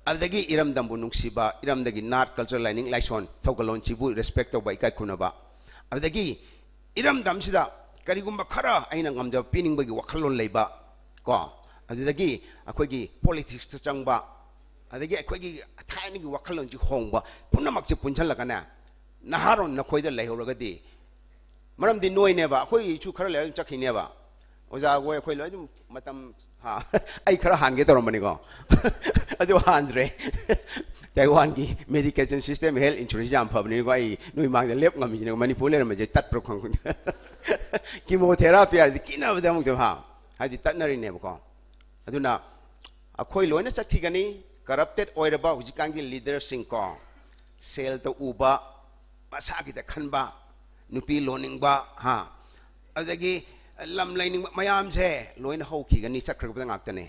ꯑꯗꯨꯗꯒꯤ ꯏꯔꯝꯗꯝꯕꯨ ꯅꯨꯡꯁꯤꯕ, ꯏꯔꯝꯗꯒꯤ ꯅꯥꯠ, ꯀꯜꯆꯔ, ꯂꯥꯏꯅꯤꯡ ꯂꯥꯏꯁꯣꯟ, ꯊꯧꯒꯜꯂꯣꯟꯁꯤꯕꯨ ꯔꯦꯁꯄꯦꯛ ꯇꯧꯕ, ꯏꯀꯥꯏ ꯈꯨꯝꯅꯕ, ꯑꯗꯨꯗꯒꯤ ꯏꯔꯝꯗꯝꯁꯤꯗ ꯀꯔꯤꯒꯨꯝꯕ ꯈꯔ ꯑꯩꯅ ꯉꯝꯖꯕ ꯄꯤꯅꯤꯡꯕꯒꯤ ꯋꯥꯈꯜꯂꯣꯟ ꯂꯩꯕ ꯀꯣ, ꯑꯗꯨꯗꯒꯤ ꯑꯩꯈꯣꯏꯒꯤ ꯄꯣꯂꯤꯇꯤꯛꯁꯇ ꯆꯪꯕ, ꯑꯗꯒꯤ ꯑꯩꯈꯣꯏꯒꯤ ꯊꯥꯏꯅꯒꯤ ꯋꯥꯈꯜꯂꯣꯟꯁꯤ ꯍꯣꯡꯕ, ꯄꯨꯝꯅꯃꯛꯁꯦ ꯄꯨꯟꯁꯤꯜꯂꯒꯅꯦ, ꯅꯍꯥꯔꯣꯟ ꯅꯈꯣꯏꯗ ꯂꯩꯍꯧꯔꯒꯗꯤ, ꯃꯔꯝꯗꯤ ꯅꯣꯏꯅꯦꯕ, ꯑꯩꯈꯣꯏꯒꯤꯁꯨ ꯈꯔ ꯂꯩꯔꯒ ꯑꯗꯨꯝ ꯆꯠꯈꯤꯅꯦꯕ꯫ ꯑꯣꯖꯥꯈꯣꯏ ꯑꯩꯈꯣꯏ ꯂꯣꯏ ꯑꯗꯨꯝ ꯃꯇꯝ, ꯍꯥ, ꯑꯩ ꯈꯔ ꯍꯥꯟꯒꯦ ꯇꯧꯔꯝꯕꯅꯤꯀꯣ꯫ ꯑꯗꯨ ꯍꯥꯟꯗ꯭ꯔꯦ꯫ ꯇꯥꯏꯋꯥꯟꯒꯤ medication system, health insurance ꯌꯥꯝ ꯐꯕꯅꯤꯀꯣ, ꯑꯩ ꯅꯣꯏ ꯃꯥꯡꯗ ꯂꯦꯞ ꯉꯝꯃꯤꯁꯤꯅ꯫ ꯃꯅꯤꯄꯨꯔ ꯂꯩꯔꯝꯕꯁꯦ ꯇꯠꯄ꯭ꯔꯥ ꯈꯪꯗꯦ꯫ Chemotherapy ꯍꯥꯏꯔꯗꯤ ꯀꯤꯅꯕꯗ ꯑꯃꯨꯛꯇ, ꯍꯥ, ꯍꯥꯏꯗꯤ ꯇꯠꯅꯔꯤꯅꯦꯕꯀꯣ꯫ ꯑꯗꯨꯅ ꯑꯩꯈꯣꯏ ꯂꯣꯏꯅ ꯆꯠꯈꯤꯒꯅꯤ꯫ Corrupted ꯑꯣꯏꯔꯕ ꯍꯧꯖꯤꯛꯀꯥꯟꯒꯤ leaderꯁꯤꯡ ꯀꯣ, ꯁꯦꯜꯇ ꯎꯕ, ꯃꯁꯥꯒꯤꯗ ꯈꯟꯕ, ꯅꯨꯄꯤ ꯂꯣꯟꯅꯤꯡꯕ, ꯍꯥ, ꯑꯗꯒꯤ ꯂꯝ ꯂꯩꯅꯤꯡꯕ ꯃꯌꯥꯝꯁꯦ ꯂꯣꯏꯅ ꯍꯧꯈꯤꯒꯅꯤ, ꯆꯠꯈ꯭ꯔꯕꯗ ꯉꯥꯛꯇꯅꯦ꯫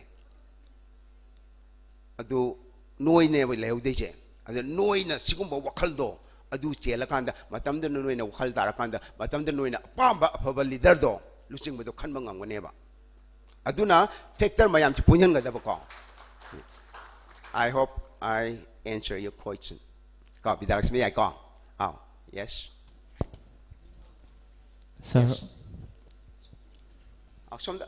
ꯑꯗꯨ ꯅꯣꯏꯅꯦꯕ ꯂꯩꯍꯧꯗꯣꯏꯁꯦ꯫ ꯑꯗꯨ ꯅꯣꯏꯅ ꯁꯤꯒꯨꯝꯕ ꯋꯥꯈꯜꯗꯣ ꯑꯗꯨ ꯆꯦꯜꯂꯀꯥꯟꯗ, ꯃꯇꯝꯗꯨꯗ ꯅꯣꯏꯅ ꯋꯥꯈꯜ ꯇꯥꯔꯀꯥꯟꯗ, ꯃꯇꯝꯗ ꯅꯣꯏꯅ ꯑꯄꯥꯝꯕ ꯑꯐꯕ leaderꯗꯣ, ꯂꯨꯆꯤꯡꯕꯗꯣ ꯈꯟꯕ ꯉꯝꯒꯅꯦꯕ꯫ ꯑꯗꯨꯅ factor ꯃꯌꯥꯝꯁꯤ ꯄꯨꯟꯁꯤꯟꯒꯗꯕꯀꯣ꯫ I hope I answer your question. ꯀꯣ, ꯕꯤꯗ꯭ꯌꯥꯂꯛꯁꯃꯤ ꯌꯥꯏꯀꯣ? ꯑꯥꯎ, yes꯫ ꯁꯥꯔ꯫ Yes. ꯑꯥꯎ, ꯁꯣꯝꯗ꯫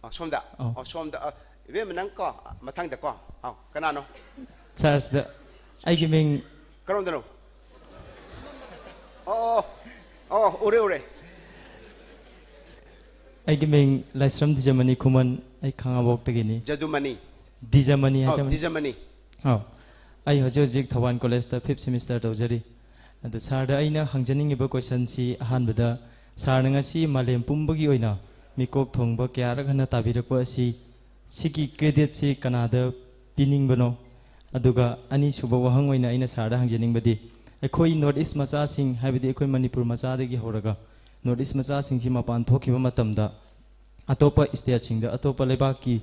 ꯑꯥꯎ, ꯁꯣꯝꯗ꯫ ꯑꯧ꯫ ꯑꯥꯎ, ꯁꯣꯝꯗ꯫ ꯑꯥ, ꯏꯕꯦꯝꯃ, ꯅꯪ ꯀꯣ, ꯃꯊꯪꯗ ꯀꯣ꯫ ꯑꯥꯎ, ꯀꯅꯥꯅꯣ? ꯁꯥꯔ, ꯁꯤꯗ ꯑꯩꯒꯤ ꯃꯤꯡ ꯀꯔꯣꯝꯗꯅꯣ? ꯑꯣ, ꯑꯣ, ꯑꯣ, ꯎꯔꯦ, ꯎꯔꯦ꯫ ꯑꯩꯒꯤ ꯃꯤꯡ ꯂꯥꯏꯁ꯭ꯔꯝ ꯗꯤꯖꯃꯅꯤ ꯈꯨꯃꯟ, ꯑꯩ ꯈꯥꯉꯕꯣꯛꯇꯒꯤꯅꯤ꯫ ꯖꯗꯨꯃꯅꯤ꯫ ꯗꯤꯖꯃꯅꯤ ꯑꯣ, ꯍꯥꯏꯖꯕꯅꯤ꯫ ꯗꯤꯖꯃꯅꯤ꯫ ꯑꯧ꯫ ꯑꯩ ꯍꯧꯖꯤꯛ ꯍꯧꯖꯤꯛ ꯊꯧꯕꯥꯜ ꯀꯣꯂꯦꯖꯇ fifth semester ꯇꯧꯖꯔꯤ꯫ ꯑꯗꯣ ꯁꯥꯔꯗ ꯑꯩꯅ ꯍꯪꯖꯅꯤꯡꯉꯤꯕ questionꯁꯤ, ꯑꯍꯥꯟꯕꯗ, ꯁꯥꯔꯅ ꯉꯁꯤ ꯃꯥꯂꯦꯝ ꯄꯨꯝꯕꯒꯤ ꯑꯣꯏꯅ ꯃꯤꯀꯣꯛ ꯊꯣꯡꯕ ꯀꯌꯥꯔꯛ ꯍꯟꯅ ꯇꯥꯕꯤꯔꯛꯄ ꯑꯁꯤ, ꯁꯤꯒꯤ creditꯁꯤ ꯀꯅꯥꯗ ꯄꯤꯅꯤꯡꯕꯅꯣ? ꯑꯗꯨꯒ ꯑꯅꯤꯁꯨꯕ ꯋꯥꯍꯪ ꯑꯣꯏꯅ ꯑꯩꯅ ꯁꯥꯔꯗ ꯍꯪꯖꯅꯤꯡꯕꯗꯤ, ꯑꯩꯈꯣꯏ North East ꯃꯆꯥꯁꯤꯡ, ꯍꯥꯏꯕꯗꯤ ꯑꯩꯈꯣꯏ ꯃꯅꯤꯄꯨꯔ ꯃꯆꯥꯗꯒꯤ ꯍꯧꯔꯒ North East ꯃꯆꯥꯁꯤꯡꯁꯤ ꯃꯄꯥꯟ ꯊꯣꯛꯈꯤꯕ ꯃꯇꯝꯗ, ꯑꯇꯣꯞꯄ stateꯁꯤꯡꯗ, ꯑꯇꯣꯞꯄ ꯂꯩꯕꯥꯛꯀꯤ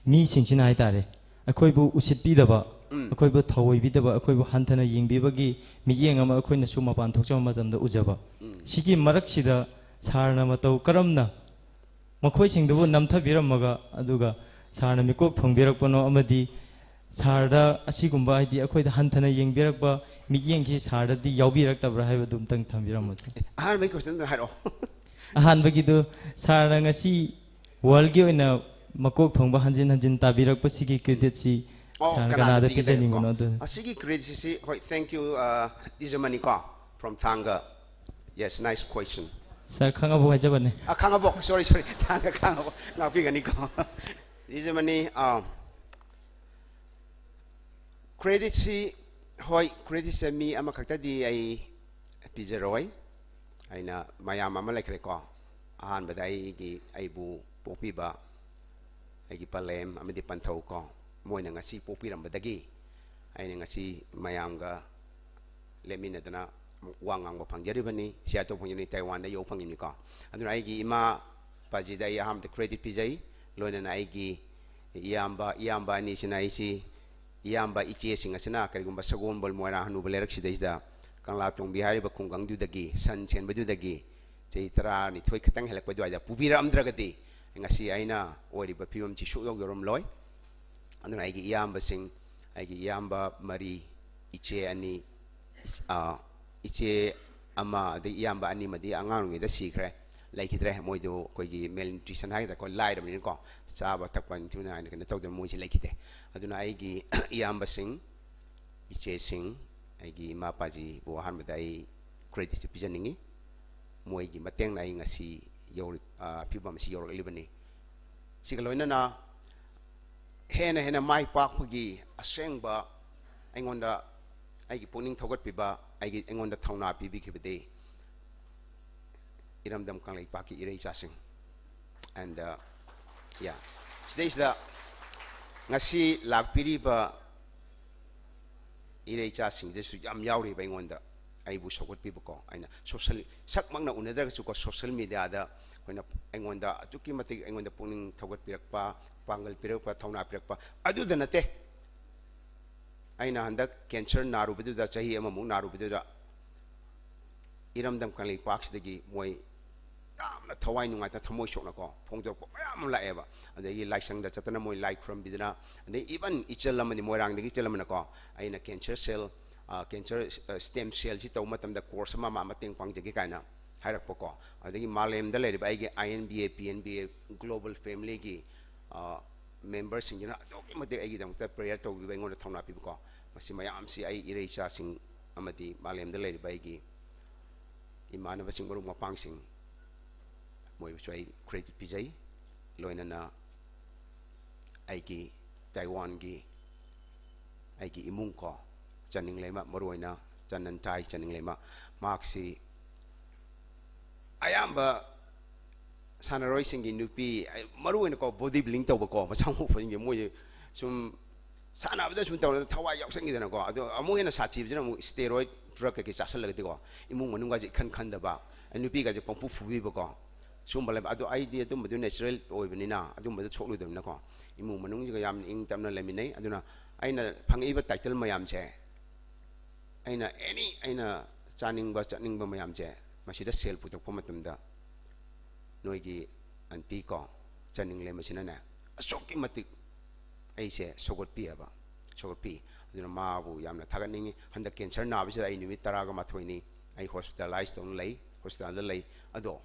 ꯃꯤꯁꯤꯡꯁꯤꯅ ꯍꯥꯏꯇꯥꯔꯦ, ꯑꯩꯈꯣꯏꯕꯨ ꯎꯁꯤꯠꯄꯤꯗꯕ, ꯎꯝ꯫ ꯑꯩꯈꯣꯏꯕꯨ ꯊꯑꯣꯏꯕꯤꯗꯕ, ꯑꯩꯈꯣꯏꯕꯨ ꯍꯟꯊꯅ ꯌꯦꯡꯕꯤꯕꯒꯤ ꯃꯤꯠꯌꯦꯡ ꯑꯃ ꯑꯩꯈꯣꯏꯅꯁꯨ ꯃꯄꯥꯟ ꯊꯣꯛꯆꯕ ꯃꯇꯝꯗ ꯎꯖꯕ꯫ ꯎꯝ꯫ ꯁꯤꯒꯤ ꯃꯔꯛꯁꯤꯗ ꯁꯥꯔꯅ ꯃꯇꯧ ꯀꯔꯝꯅ ꯃꯈꯣꯏꯁꯤꯡꯗꯨꯕꯨ ꯅꯝꯊꯕꯤꯔꯝꯃꯒ, ꯑꯗꯨꯒ ꯁꯥꯔꯅ ꯃꯤꯀꯣꯛ ꯊꯣꯡꯕꯤꯔꯛꯄꯅꯣ, ꯑꯃꯗꯤ ꯁꯥꯔꯗ ꯑꯁꯤꯒꯨꯝꯕ, ꯍꯥꯏꯗꯤ ꯑꯩꯈꯣꯏꯗ ꯍꯟꯊꯅ ꯌꯦꯡꯕꯤꯔꯛꯄ ꯃꯤꯠꯌꯦꯡꯁꯤ ꯁꯥꯔꯗꯗꯤ ꯌꯥꯎꯕꯤꯔꯛꯇꯕ꯭ꯔꯥ ꯍꯥꯏꯕꯗꯨ ꯑꯝꯇꯪ ꯊꯝꯕꯤꯔꯝꯃꯨ꯫ ꯑꯍꯥꯟꯕꯒꯤ questionꯗꯣ ꯍꯥꯏꯔꯛꯑꯣ꯫ ꯑꯍꯥꯟꯕꯒꯤꯗꯨ, ꯁꯥꯔꯅ ꯉꯁꯤ worldꯀꯤ ꯑꯣꯏꯅ ꯃꯀꯣꯛ ꯊꯣꯡꯕ ꯍꯟꯖꯤꯟ ꯍꯟꯖꯤꯟ ꯇꯥꯕꯤꯔꯛꯄꯁꯤꯒꯤ creditꯁꯤ ꯑꯣ, ꯁꯥꯔ ꯀꯅꯥꯗ ꯀꯅꯥꯗ ꯄꯤꯒꯗꯒꯦ? ꯄꯤꯖꯅꯤꯡꯕꯅꯣ ꯑꯣ, ꯑꯗꯨ? ꯑꯁꯤꯒꯤ creditꯁꯤ, ꯍꯣꯏ, thank you, ꯑ, ꯗꯤꯖꯃꯅꯤꯀꯣ, from ꯊꯥꯡꯒ. Yes, nice question. ꯁꯥꯔ, ꯈꯥꯉꯕꯣꯛ ꯍꯥꯏꯖꯕꯅꯦ꯫ ꯑ, ꯈꯥꯉꯕꯣꯛ, sorry, sorry, ꯊꯥꯡꯒ ꯈꯥꯉꯕꯣꯛ, ꯉꯥꯛꯄꯤꯒꯅꯤꯀꯣ. ꯗꯤꯖꯃꯅꯤ, ꯑ, creditꯁꯤ, ꯍꯣꯏ, creditꯁꯦ ꯃꯤ ꯑꯃꯈꯛꯇꯗꯤ ꯑꯩ ꯄꯤꯖꯔꯣꯏ꯫ ꯑꯩꯅ ꯃꯌꯥꯝ ꯑꯃ ꯂꯩꯈ꯭ꯔꯦꯀꯣ꯫ ꯑꯍꯥꯟꯕꯗ ꯑꯩꯒꯤ, ꯑꯩꯕꯨ ꯄꯣꯛꯄꯤꯕ ꯑꯩꯒꯤ ꯄꯂꯦꯝ ꯑꯃꯗꯤ ꯄꯟꯊꯧ ꯀꯣ, ꯃꯣꯏꯅ ꯉꯁꯤ ꯄꯣꯛꯄꯤꯔꯝꯕꯗꯒꯤ ꯑꯩꯅ ꯉꯁꯤ ꯃꯌꯥꯝꯒ ꯂꯦꯞꯃꯤꯟꯅꯗꯅ ꯋꯥ ꯉꯥꯡꯕ ꯐꯪꯖꯔꯤꯕꯅꯤ, ꯁꯤꯌꯥꯇꯣ ꯐꯪꯖꯔꯤꯕꯅꯤ, ꯇꯥꯏꯋꯥꯟꯗ ꯌꯧ ꯐꯪꯉꯤꯕꯅꯤꯀꯣ꯫ ꯑꯗꯨꯅ ꯑꯩꯒꯤ ꯏꯃꯥ ꯄꯥꯖꯤꯗ ꯑꯩ ꯑꯍꯥꯟꯕꯗ credit ꯄꯤꯖꯩ, ꯂꯣꯏꯅꯅ ꯑꯩꯒꯤ ꯏꯌꯥꯝꯕ, ꯏꯌꯥꯝꯕ ꯑꯅꯤꯁꯤꯅ ꯑꯩꯁꯤ, ꯏꯌꯥꯝꯕ ꯏꯆꯦꯁꯤꯡ ꯑꯁꯤꯅ ꯀꯔꯤꯒꯨꯝꯕ ꯁꯒꯣꯜꯕꯜ ꯃꯣꯏꯔꯥꯡ ꯍꯅꯨꯕ ꯂꯩꯔꯛꯁꯤꯗꯩꯁꯤꯗ ꯀꯪꯂꯥꯇꯣꯡꯕꯤ ꯍꯥꯏꯔꯤꯕ ꯈꯨꯡꯒꯪꯗꯨꯗꯒꯤ ꯁꯟ ꯁꯦꯟꯕꯗꯨꯗꯒꯤ ꯆꯍꯤ ꯇꯔꯥꯅꯤꯊꯣꯏ ꯈꯛꯇꯪ ꯍꯦꯜꯂꯛꯄ ꯑꯗꯨꯋꯥꯏꯗ ꯄꯨꯕꯤꯔꯛꯑꯝꯗ꯭ꯔꯒꯗꯤ ꯉꯁꯤ ꯑꯩꯅ ꯑꯣꯏꯔꯤꯕ ꯐꯤꯕꯝꯁꯤ ꯁꯨꯛꯌꯧ ꯌꯧꯔꯝꯂꯣꯏ꯫ ꯑꯗꯨꯅ ꯑꯩꯒꯤ ꯏꯌꯥꯝꯕꯁꯤꯡ, ꯑꯩꯒꯤ ꯏꯌꯥꯝꯕ ꯃꯔꯤ, ꯏꯆꯦ ꯑꯅꯤ, ꯑꯥ, ꯏꯆꯦ ꯑꯃ, ꯑꯗꯩ ꯏꯌꯥꯝꯕ ꯑꯅꯤꯃꯗꯤ ꯑꯉꯥꯡ ꯑꯣꯏꯔꯤꯉꯩꯗ ꯁꯤꯈ꯭ꯔꯦ, ꯂꯩꯈꯤꯗ꯭ꯔꯦ꯫ ꯃꯣꯏꯗꯨ ꯑꯩꯈꯣꯏꯒꯤ malnutrition ꯍꯥꯏꯒꯗ꯭ꯔꯥ, ꯑꯩꯈꯣꯏ ꯂꯥꯏꯔꯕꯅꯤꯅꯀꯣ, ꯆꯥꯕ ꯊꯛꯄ ꯅꯤꯡꯊꯤ ꯅꯨꯡꯉꯥꯏꯅ ꯀꯩꯅꯣ ꯇꯧꯗꯅ ꯃꯣꯏꯁꯤ ꯂꯩꯈꯤꯗꯦ꯫ ꯑꯗꯨꯅ ꯑꯩꯒꯤ ꯏꯌꯥꯝꯕꯁꯤꯡ, ꯏꯆꯦꯁꯤꯡ, ꯑꯩꯒꯤ ꯏꯃꯥ ꯏꯄꯥꯁꯤꯕꯨ ꯑꯍꯥꯟꯕꯗ ꯑꯩ creditꯁꯦ ꯄꯤꯖꯅꯤꯡꯉꯤ꯫ ꯃꯣꯏꯒꯤ ꯃꯇꯦꯡꯅ ꯑꯩ ꯉꯁꯤ ꯌꯧꯔꯤ-, ꯑ, ꯐꯤꯕꯝ ꯑꯁꯤ ꯌꯧꯔꯛꯂꯤꯕꯅꯤ꯫ ꯁꯤꯒ ꯂꯣꯏꯅꯅ ꯍꯦꯟꯅ ꯍꯦꯟꯅ ꯃꯥꯏ ꯄꯥꯛꯄꯒꯤ ꯑꯁꯦꯡꯕ ꯑꯩꯉꯣꯟꯗ ꯑꯩꯒꯤ ꯄꯨꯛꯅꯤꯡ ꯊꯧꯒꯠꯄꯤꯕ, ꯑꯩꯒꯤ, ꯑꯩꯉꯣꯟꯗ ꯊꯧꯅꯥ ꯄꯤꯕꯤꯈꯤꯕꯗꯤ ꯏꯔꯝꯗꯝ ꯀꯪꯂꯩꯄꯥꯛꯀꯤ ꯏꯔꯩ ꯏꯆꯥꯁꯤꯡ꯫ And, uh, yeah, ꯁꯤꯗꯩꯁꯤꯗ ꯉꯁꯤ ꯂꯥꯛꯄꯤꯔꯤꯕ ꯏꯔꯩ ꯏꯆꯥꯁꯤꯡꯗꯁꯨ ꯌꯥꯝ ꯌꯥꯎꯔꯤꯕ ꯑꯩꯉꯣꯟꯗ, ꯑꯩꯕꯨ ꯁꯧꯒꯠꯄꯤꯕꯀꯣ꯫ ꯑꯩꯅ social, ꯁꯛꯃꯛꯅ ꯎꯅꯗ꯭ꯔꯒꯁꯨꯀꯣ, social mediaꯗ ꯑꯩꯈꯣꯏꯅ, ꯑꯩꯉꯣꯟꯗ ꯑꯗꯨꯛꯀꯤ ꯃꯇꯤꯛ ꯑꯩꯉꯣꯟꯗ ꯄꯨꯛꯅꯤꯡ ꯊꯧꯒꯠꯄꯤꯔꯛꯄ, ꯄꯥꯡꯒꯜ ꯄꯤꯔꯛꯄ, ꯊꯧꯅꯥ ꯄꯤꯔꯛꯄ ꯑꯗꯨꯗ ꯅꯠꯇꯦ꯫ ꯑꯩꯅ ꯍꯟꯗꯛ cancer ꯅꯥꯔꯨꯕꯗꯨꯗ, ꯆꯍꯤ ꯑꯃꯃꯨꯛ ꯅꯥꯔꯨꯕꯗꯨꯗ, ꯏꯔꯝꯗꯝ ꯀꯪꯂꯩꯄꯥꯛꯁꯤꯗꯒꯤ ꯃꯣꯏ ꯌꯥꯝꯅ ꯊꯋꯥꯏ ꯅꯨꯡꯉꯥꯏꯇꯅ, ꯊꯃꯣꯏ ꯁꯣꯛꯅꯀꯣ ꯐꯣꯡꯗꯣꯔꯛꯄ ꯃꯌꯥꯝ ꯑꯃ ꯂꯥꯛꯑꯦꯕ꯫ ꯑꯗꯒꯤ ꯂꯥꯏꯁꯪꯗ ꯆꯠꯇꯅ ꯃꯣꯏ ꯂꯥꯏ ꯈꯨꯔꯨꯝꯕꯤꯗꯅ, ꯑꯗꯩ even ꯏꯆꯜ ꯑꯃꯅꯤ, ꯃꯣꯏꯔꯥꯡꯗꯒꯤ ꯏꯆꯜ ꯑꯃꯅꯀꯣ, "ꯑꯩꯅ cancer cell, ꯑ, cancer, ꯑ, stem cellꯁꯤ ꯇꯧꯕ ꯃꯇꯝꯗ course ꯑꯃ ꯃꯥ ꯃꯇꯦꯡ ꯄꯥꯡꯖꯒꯦ" ꯀꯥꯏꯅ ꯍꯥꯏꯔꯛꯄꯀꯣ꯫ ꯑꯗꯒꯤ ꯃꯥꯂꯦꯝꯗ ꯂꯩꯔꯤꯕ ꯑꯩꯒꯤ I N B A, P N B A global familyꯒꯤ ꯃꯦꯝꯕꯔꯁꯤꯡꯁꯤꯅ ꯑꯗꯨꯛꯀꯤ ꯃꯇꯤꯛ ꯑꯩꯒꯤꯗꯃꯛꯇ ꯄ꯭ꯔꯦꯌꯔ ꯇꯧꯕꯤꯕ, ꯑꯩꯉꯣꯟꯗ ꯊꯧꯅꯥ ꯄꯤꯕꯀꯣ꯫ ꯃꯁꯤ ꯃꯌꯥꯝꯁꯤ ꯑꯩ ꯏꯔꯩ ꯏꯆꯥꯁꯤꯡ ꯑꯃꯗꯤ ꯃꯥꯂꯦꯝꯗ ꯂꯩꯔꯤꯕ ꯑꯩꯒꯤ ꯏꯃꯥꯟꯅꯕꯁꯤꯡ, ꯃꯔꯨꯞ ꯃꯄꯥꯡꯁꯤꯡ, ꯃꯣꯏꯕꯨꯁꯨ ꯑꯩ ꯀ꯭ꯔꯦꯗꯤꯠ ꯄꯤꯖꯩ꯫ ꯂꯣꯏꯅꯅ ꯑꯩꯒꯤ ꯇꯥꯏꯋꯥꯟꯒꯤ ꯑꯩꯒꯤ ꯏꯃꯨꯡ ꯀꯣ, ꯆꯟꯅꯤꯡꯂꯩꯃ, ꯃꯔꯨꯑꯣꯏꯅ ꯆꯟꯅꯟ ꯊꯥꯏ ꯆꯟꯅꯤꯡꯂꯩꯃ, ꯃꯍꯥꯛꯁꯤ ꯑꯌꯥꯝꯕ ꯁꯥꯟꯅꯔꯣꯏꯁꯤꯡꯒꯤ ꯅꯨꯄꯤ, ꯑꯩ, ꯃꯔꯨꯑꯣꯏꯅꯀꯣ ꯕꯣꯗꯤ ꯕꯤꯜꯗꯤꯡ ꯇꯧꯕꯀꯣ, ꯃꯁꯥ ꯃꯎ ꯐꯖꯅ, ꯃꯣꯏ ꯁꯨꯝ ꯁꯥꯟꯅꯕꯗ ꯁꯨꯝ ꯇꯧꯔꯒ ꯊꯋꯥꯏ ꯌꯥꯎꯁꯟꯈꯤꯗꯅꯀꯣ꯫ ꯑꯗꯣ ꯑꯃꯨꯛ ꯍꯦꯟꯅ ꯁꯥꯊꯤꯕꯁꯤꯅ ꯑꯃꯨꯛ ꯁ꯭ꯇꯦꯔꯣꯏꯗ ꯗ꯭ꯔꯒ ꯀꯩꯀꯩ ꯆꯥꯁꯜꯂꯒꯗꯤꯀꯣ, ꯏꯃꯨꯡ ꯃꯅꯨꯡꯒꯁꯦ ꯏꯈꯟ ꯈꯟꯗꯕ, ꯅꯨꯄꯤꯒꯁꯦ ꯄꯪꯐꯨ ꯐꯨꯕꯤꯕꯀꯣ, ꯁꯨꯝꯕ ꯂꯩꯕ꯫ ꯑꯗꯣ ꯑꯩꯗꯤ ꯑꯗꯨꯝꯕꯗꯨ ꯅꯦꯆꯔꯦꯜ ꯑꯣꯏꯕꯅꯤꯅ, ꯑꯗꯨꯝꯕꯗ ꯁꯣꯛꯂꯨꯗꯕꯅꯤꯅꯀꯣ, ꯏꯃꯨꯡ ꯃꯅꯨꯡꯁꯤꯒ ꯌꯥꯝꯅ ꯏꯪ ꯇꯞꯅ ꯂꯩꯃꯤꯟꯅꯩ꯫ ꯑꯗꯨꯅ ꯑꯩꯅ ꯐꯪꯉꯛꯏꯕ ꯇꯥꯏꯇꯜ ꯃꯌꯥꯝꯁꯦ, ꯑꯩꯅ ꯑꯦꯅꯤ, ꯑꯩꯅ ꯆꯥꯅꯤꯡꯕ ꯆꯠꯅꯤꯡꯕ ꯃꯌꯥꯝꯁꯦ, ꯃꯁꯤꯗ ꯁꯦꯜ ꯄꯨꯊꯣꯛꯄ ꯃꯇꯝꯗ ꯅꯣꯏꯒꯤ ꯑꯟꯇꯤ ꯀꯣ, ꯆꯟꯅꯤꯡꯂꯩꯃ ꯁꯤꯅꯅꯦ, ꯑꯁꯨꯛꯀꯤ ꯃꯇꯤꯛ ꯑꯩꯁꯦ ꯁꯧꯒꯠꯄꯤꯑꯕ, ꯁꯧꯒꯠꯄꯤ꯫ ꯑꯗꯨꯅ ꯃꯥꯕꯨ ꯌꯥꯝꯅ ꯊꯥꯒꯠꯅꯤꯡꯉꯤ꯫ ꯍꯟꯗꯛ ꯀꯦꯟꯁꯔ ꯅꯥꯕꯁꯤꯗ ꯑꯩ ꯅꯨꯃꯤꯠ ꯇꯔꯥꯒ ꯃꯥꯊꯣꯏꯅꯤ ꯑꯩ ꯍꯣꯁꯄꯤꯇꯥꯂꯥꯏꯁ ꯇꯧꯅ ꯂꯩ, ꯍꯣꯁꯄꯤꯇꯥꯜꯗ ꯂꯩ꯫ ꯑꯗꯣ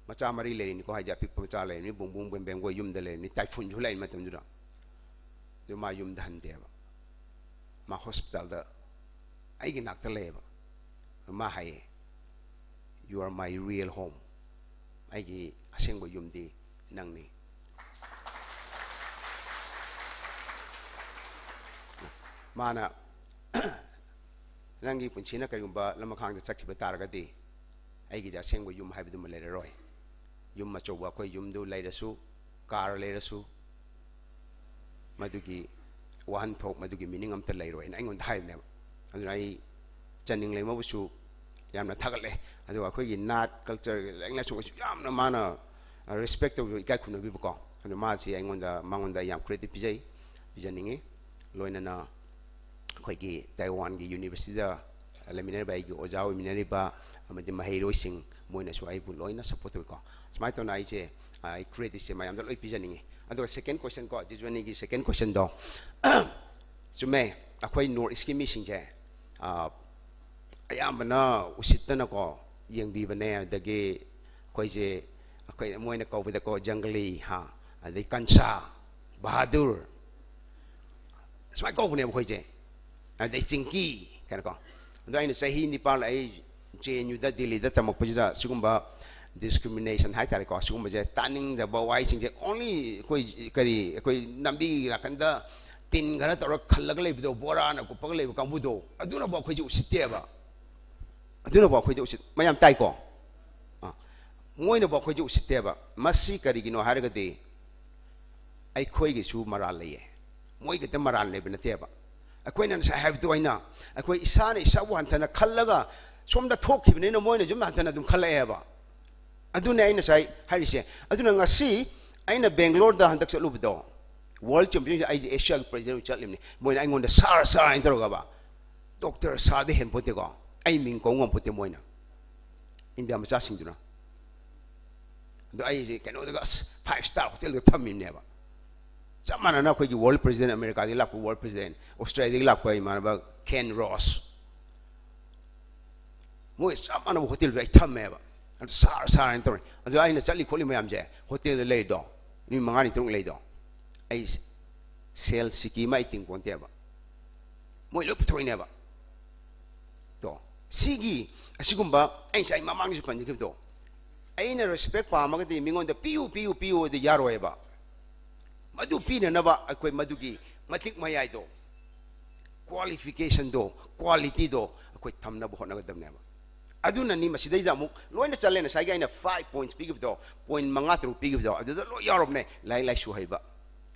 ꯃꯆꯥ ꯃꯔꯤ ꯂꯩꯔꯤꯅꯤꯀꯣ, ꯍꯥꯏꯗꯤ ꯑꯄꯤꯛꯄ ꯃꯆꯥ ꯂꯩꯔꯤꯅꯤ, ꯕꯨꯡ ꯕꯨꯡ ꯕꯦꯝ ꯕꯦꯝꯈꯣꯏ ꯌꯨꯝꯗ ꯂꯩꯔꯤꯅꯤ, ꯇꯥꯏꯐꯨꯟꯁꯨ ꯂꯥꯛꯏ ꯃꯇꯝꯗꯨꯗ꯫ ꯑꯗꯨ ꯃꯥ ꯌꯨꯝꯗ ꯍꯟꯗꯦꯕ, ꯃꯥ ꯍꯣꯁꯄꯤꯇꯥꯜꯗ ꯑꯩꯒꯤ ꯅꯥꯛꯇ ꯂꯩꯌꯦꯕ꯫ ꯃꯥ ꯍꯥꯏꯌꯦ, "You are my real home." ꯑꯩꯒꯤ ꯑꯁꯦꯡꯕ ꯌꯨꯝꯗꯤ ꯅꯪꯅꯤ꯫ ꯃꯥꯅ, "ꯅꯪꯒꯤ ꯄꯨꯟꯁꯤꯅ ꯀꯔꯤꯒꯨꯝꯕ ꯂꯃꯈꯥꯡꯗ ꯆꯠꯈꯤꯕ ꯇꯥꯔꯒꯗꯤ, ꯑꯩꯒꯤꯗꯤ ꯑꯁꯦꯡꯕ ꯌꯨꯝ ꯍꯥꯏꯕꯗꯨꯃ ꯂꯩꯔꯔꯣꯏ꯫ ꯌꯨꯝ ꯑꯆꯧꯕ ꯑꯩꯈꯣꯏ ꯌꯨꯝꯗꯨ ꯂꯩꯔꯁꯨ, ꯀꯥꯔ ꯂꯩꯔꯁꯨ, ꯃꯗꯨꯒꯤ ꯋꯥꯍꯟꯊꯣꯛ, ꯃꯗꯨꯒꯤ ꯃꯤꯅꯤꯡ ꯑꯝꯇ ꯂꯩꯔꯣꯏꯅ" ꯑꯩꯉꯣꯟꯗ ꯍꯥꯏꯕꯅꯦꯕ꯫ ꯑꯗꯨꯅ ꯑꯩ ꯆꯟꯅꯤꯡꯂꯩꯃꯕꯨꯁꯨ ꯌꯥꯝꯅ ꯊꯥꯒꯠꯂꯦ꯫ ꯑꯗꯨꯒ ꯑꯩꯈꯣꯏꯒꯤ ꯅꯥꯠ, ꯀꯜꯆꯔ, ꯂꯥꯏꯔꯤꯛ ꯂꯥꯏꯁꯨꯒꯁꯨ ꯌꯥꯝꯅ ꯃꯥꯅ ꯔꯦꯁꯄꯦꯛ ꯇꯧꯕꯤꯕ, ꯏꯀꯥꯏ ꯈꯨꯝꯅꯕꯤꯕꯀꯣ꯫ ꯑꯗꯨ ꯃꯥꯁꯤ ꯑꯩꯉꯣꯟꯗ, ꯃꯉꯣꯟꯗ ꯑꯩ ꯌꯥꯝ ꯀ꯭ꯔꯦꯗꯤꯠ ꯄꯤꯖꯩ, ꯄꯤꯖꯅꯤꯡꯉꯤ꯫ ꯂꯣꯏꯅꯅ ꯑꯩꯈꯣꯏꯒꯤ ꯇꯥꯏꯋꯥꯟꯒꯤ ꯌꯨꯅꯤꯚꯔꯁꯤꯇꯤꯗ ꯂꯩꯃꯤꯟꯅꯔꯤꯕ, ꯑꯩꯒꯤ ꯑꯣꯖꯥ ꯑꯣꯏꯃꯤꯟꯅꯔꯤꯕ ꯑꯃꯗꯤ ꯃꯍꯩꯔꯣꯏꯁꯤꯡ, ꯃꯣꯏꯅꯁꯨ ꯑꯩꯕꯨ ꯂꯣꯏꯅ ꯁꯞꯄꯣꯔꯠ ꯇꯧꯏꯀꯣ꯫ ꯁꯨꯃꯥꯏꯅ ꯇꯧꯅ ꯑꯩꯁꯦ, ꯑ, ꯑꯩ ꯀ꯭ꯔꯦꯗꯤꯠꯁꯦ ꯃꯌꯥꯝꯗ ꯂꯣꯏ ꯄꯤꯖꯅꯤꯡꯉꯤ꯫ ꯑꯗꯨꯒ ꯁꯦꯀꯦꯟ ꯀꯣꯏꯁꯟ ꯀꯣ, ꯖꯤꯖ꯭ꯋꯥꯅꯤꯒꯤ ꯁꯦꯀꯦꯟ ꯀꯣꯏꯁꯟꯗꯣ, ꯆꯨꯝꯃꯦ, ꯑꯩꯈꯣꯏ ꯅꯣꯔꯠ ꯏꯁꯀꯤ ꯃꯤꯁꯤꯡꯁꯦ, ꯑ, ꯑꯌꯥꯝꯕꯅ ꯎꯁꯤꯠꯇꯅꯀꯣ ꯌꯦꯡꯕꯤꯕꯅꯦ꯫ ꯑꯗꯒꯤ ꯑꯩꯈꯣꯏꯁꯦ, ꯑꯩꯈꯣꯏ, ꯃꯣꯏꯅ ꯀꯧꯕꯗꯀꯣ ꯖꯪꯒꯂꯤ, ꯍꯥ, ꯑꯗꯩ ꯀꯟꯁꯥ, ꯕꯍꯥꯗꯨꯔ, ꯁꯨꯃꯥꯏꯅ ꯀꯧꯕꯅꯦꯕ ꯑꯩꯈꯣꯏꯁꯦ꯫ ꯑꯗꯩ ꯆꯤꯡꯀꯤ ꯀꯩꯅꯣꯀꯣ꯫ ꯑꯗꯣ ꯑꯩꯅ ꯆꯍꯤ ꯅꯤꯄꯥꯜ ꯑꯩ ꯖꯦ ꯑꯦꯟ ꯌꯨꯗ, ꯗꯤꯜꯂꯤꯗ ꯇꯝꯃꯛꯄꯁꯤꯗ ꯁꯤꯒꯨꯝꯕ ꯗꯤꯁꯀ꯭ꯔꯤꯃꯤꯅꯦꯁꯟ ꯍꯥꯏꯇꯥꯔꯦꯀꯣ, ꯁꯤꯒꯨꯝꯕꯁꯦ ꯇꯥꯅꯤꯡꯗꯕ ꯋꯥꯍꯩꯁꯤꯡꯁꯦ꯫ ꯑꯣꯡꯂꯤ ꯑꯩꯈꯣꯏ ꯀꯔꯤ, ꯑꯩꯈꯣꯏ ꯂꯝꯕꯤ ꯅꯥꯀꯟꯗ ꯇꯤꯟ ꯈꯔ ꯇꯧꯔꯒ ꯈꯜꯂꯒ ꯂꯩꯕꯗꯣ, ꯕꯣꯔꯥꯅ ꯀꯨꯞꯄꯒ ꯂꯩꯕ ꯀꯥꯡꯕꯨꯗꯣ, ꯑꯗꯨꯅꯕꯨ ꯑꯩꯈꯣꯏꯁꯦ ꯎꯁꯤꯠꯇꯦꯕ꯫ ꯑꯗꯨꯅꯕꯨ ꯑꯩꯈꯣꯏꯁꯦ ꯎꯁꯤꯠ-, ꯃꯌꯥꯝ ꯇꯥꯏꯀꯣ? ꯑꯥ꯫ ꯃꯣꯏꯅꯕꯨ ꯑꯩꯈꯣꯏꯁꯦ ꯎꯁꯤꯠꯇꯦꯕ꯫ ꯃꯁꯤ ꯀꯔꯤꯒꯤꯅꯣ ꯍꯥꯏꯔꯒꯗꯤ ꯑꯩꯈꯣꯏꯒꯤꯁꯨ ꯃꯔꯥꯜ ꯂꯩꯌꯦ꯫ ꯃꯣꯏ ꯈꯛꯇ ꯃꯔꯥꯜ ꯂꯩꯕ ꯅꯠꯇꯦꯕ꯫ ꯑꯩꯈꯣꯏꯅ ꯉꯁꯥꯏ ꯍꯥꯏꯕꯗꯨ ꯑꯩꯅ, ꯑꯩꯈꯣꯏ ꯏꯁꯥꯅ ꯏꯁꯥꯕꯨ ꯍꯟꯊꯅ ꯈꯜꯂꯒ ꯁꯣꯝꯗ ꯊꯣꯛꯈꯤꯕꯅꯤꯅ ꯃꯣꯏꯅꯁꯨ ꯍꯟꯊꯅ ꯑꯗꯨꯝ ꯈꯜꯂꯛꯑꯦꯕ꯫ ꯑꯗꯨꯅꯦ ꯑꯩꯅ ꯉꯁꯥꯏ ꯍꯥꯏꯔꯤꯁꯦ꯫ ꯑꯗꯨꯅ ꯉꯁꯤ ꯑꯩꯅ ꯕꯦꯡꯒ꯭ꯂꯣꯔꯗ ꯍꯟꯗꯛ ꯆꯠꯂꯨꯕꯗꯣ, ꯋꯥꯔꯜ ꯆꯦꯝꯄꯤꯌꯟꯁꯤꯞ ꯑꯩꯁꯦ ꯑꯦꯁꯤꯌꯥꯒꯤ ꯄ꯭ꯔꯁꯤꯗꯦꯟ ꯑꯣꯏꯅ ꯆꯠꯂꯤꯕꯅꯤ꯫ ꯃꯣꯏꯅ ꯑꯩꯉꯣꯟꯗ "ꯁꯥꯔ, ꯁꯥꯔ" ꯍꯥꯏꯅ ꯇꯧꯔꯒꯕ, ꯗꯣꯛꯇꯔ ꯁꯥꯔꯗ ꯍꯦꯟꯄꯣꯠꯇꯦꯀꯣ꯫ ꯑꯩ ꯃꯤꯡ ꯀꯧ ꯉꯝꯄꯣꯠꯇꯦ ꯃꯣꯏꯅ, ꯏꯟꯗꯤꯌꯥ ꯃꯆꯥꯁꯤꯡꯗꯨꯅ꯫ ꯑꯗꯣ ꯑꯩꯁꯦ ꯀꯩꯅꯣꯗꯒ, ꯑꯁ, ꯐꯥꯏꯚ ꯁ꯭ꯇꯥꯔ ꯍꯣꯇꯦꯜꯗ ꯊꯝꯃꯤꯕꯅꯦꯕ꯫ ꯆꯞ ꯃꯥꯟꯅꯅ ꯑꯩꯈꯣꯏꯒꯤ ꯋꯥꯔꯜ ꯄ꯭ꯔꯁꯤꯗꯦꯟ, ꯑꯃꯦꯔꯤꯀꯥꯗꯒꯤ ꯂꯥꯛꯄ ꯋꯥꯔꯜ ꯄ꯭ꯔꯁꯤꯗꯦꯟ, ꯑꯣꯁꯇ꯭ꯔꯦꯂꯤꯌꯥꯗꯒꯤ ꯂꯥꯛꯄ ꯏꯃꯥꯟꯅꯕ ꯀꯦꯟ ꯔꯣꯁ, ꯃꯣꯏ ꯆꯞ ꯃꯥꯟꯅꯕ ꯍꯣꯇꯦꯜꯗꯨꯗ ꯑꯩ ꯊꯝꯃꯦꯕ꯫ ꯑꯗꯨ "ꯁꯥꯔ, ꯁꯥꯔ" ꯍꯥꯏꯅ ꯇꯧꯔꯦ꯫ ꯑꯗꯨ ꯑꯩꯅ ꯆꯠꯂꯤ ꯈꯣꯠꯂꯤ ꯃꯌꯥꯝꯁꯦ, ꯍꯣꯇꯦꯜꯗ ꯂꯩꯔꯤꯗꯣ ꯅꯨꯃꯤꯠ ꯃꯉꯥꯅꯤ ꯇꯔꯨꯛ ꯂꯩꯗꯣ, ꯑꯩ ꯁꯦꯜ ꯁꯤꯀꯤ ꯑꯃ ꯑꯩ ꯇꯤꯡꯄꯣꯟꯇꯦꯕ꯫ ꯃꯣꯏ ꯂꯣꯏ ꯄꯨꯊꯣꯛꯏꯅꯦꯕ꯫ ꯇꯣ, ꯁꯤꯒꯤ, ꯑꯁꯤꯒꯨꯝꯕ ꯑꯩ ꯉꯁꯥꯏ ꯃꯃꯥꯡꯒꯤꯁꯨ ꯄꯟꯖꯈꯤꯕꯗꯣ, ꯑꯩꯅ ꯔꯦꯁꯄꯦꯛ ꯄꯥꯝꯃꯒꯗꯤ ꯃꯤꯉꯣꯟꯗ "ꯄꯤꯌꯨ, ꯄꯤꯌꯨ, ꯄꯤꯌꯨ" ꯑꯗꯨ ꯌꯥꯔꯣꯏꯕ꯫ ꯃꯗꯨ ꯄꯤꯅꯅꯕ ꯑꯩꯈꯣꯏ ꯃꯗꯨꯒꯤ ꯃꯇꯤꯛ ꯃꯌꯥꯏꯗꯣ, ꯀ꯭ꯋꯥꯂꯤꯐꯤꯀꯦꯁꯟꯗꯣ, ꯀ꯭ꯋꯥꯂꯤꯇꯤꯗꯣ ꯑꯩꯈꯣꯏ ꯊꯝꯅꯕ ꯍꯣꯠꯅꯒꯗꯕꯅꯦꯕ꯫ ꯑꯗꯨꯅꯅꯤ ꯃꯁꯤꯗꯩꯗ ꯑꯃꯨꯛ ꯂꯣꯏꯅ ꯆꯜꯂꯦ꯫ ꯉꯁꯥꯏꯒꯤ ꯑꯩꯅ ꯐꯥꯏꯚ ꯄꯣꯏꯟꯠꯁ ꯄꯤꯈꯤꯕꯗꯣ, ꯄꯣꯏꯟꯠ ꯃꯉꯥ ꯇꯔꯨꯛ ꯄꯤꯈꯤꯕꯗꯣ, ꯑꯗꯨꯗ ꯂꯣꯏ ꯌꯥꯎꯔꯕꯅꯦ꯫ ꯂꯥꯏꯔꯤꯛ ꯂꯥꯏꯁꯨ ꯍꯩꯕ,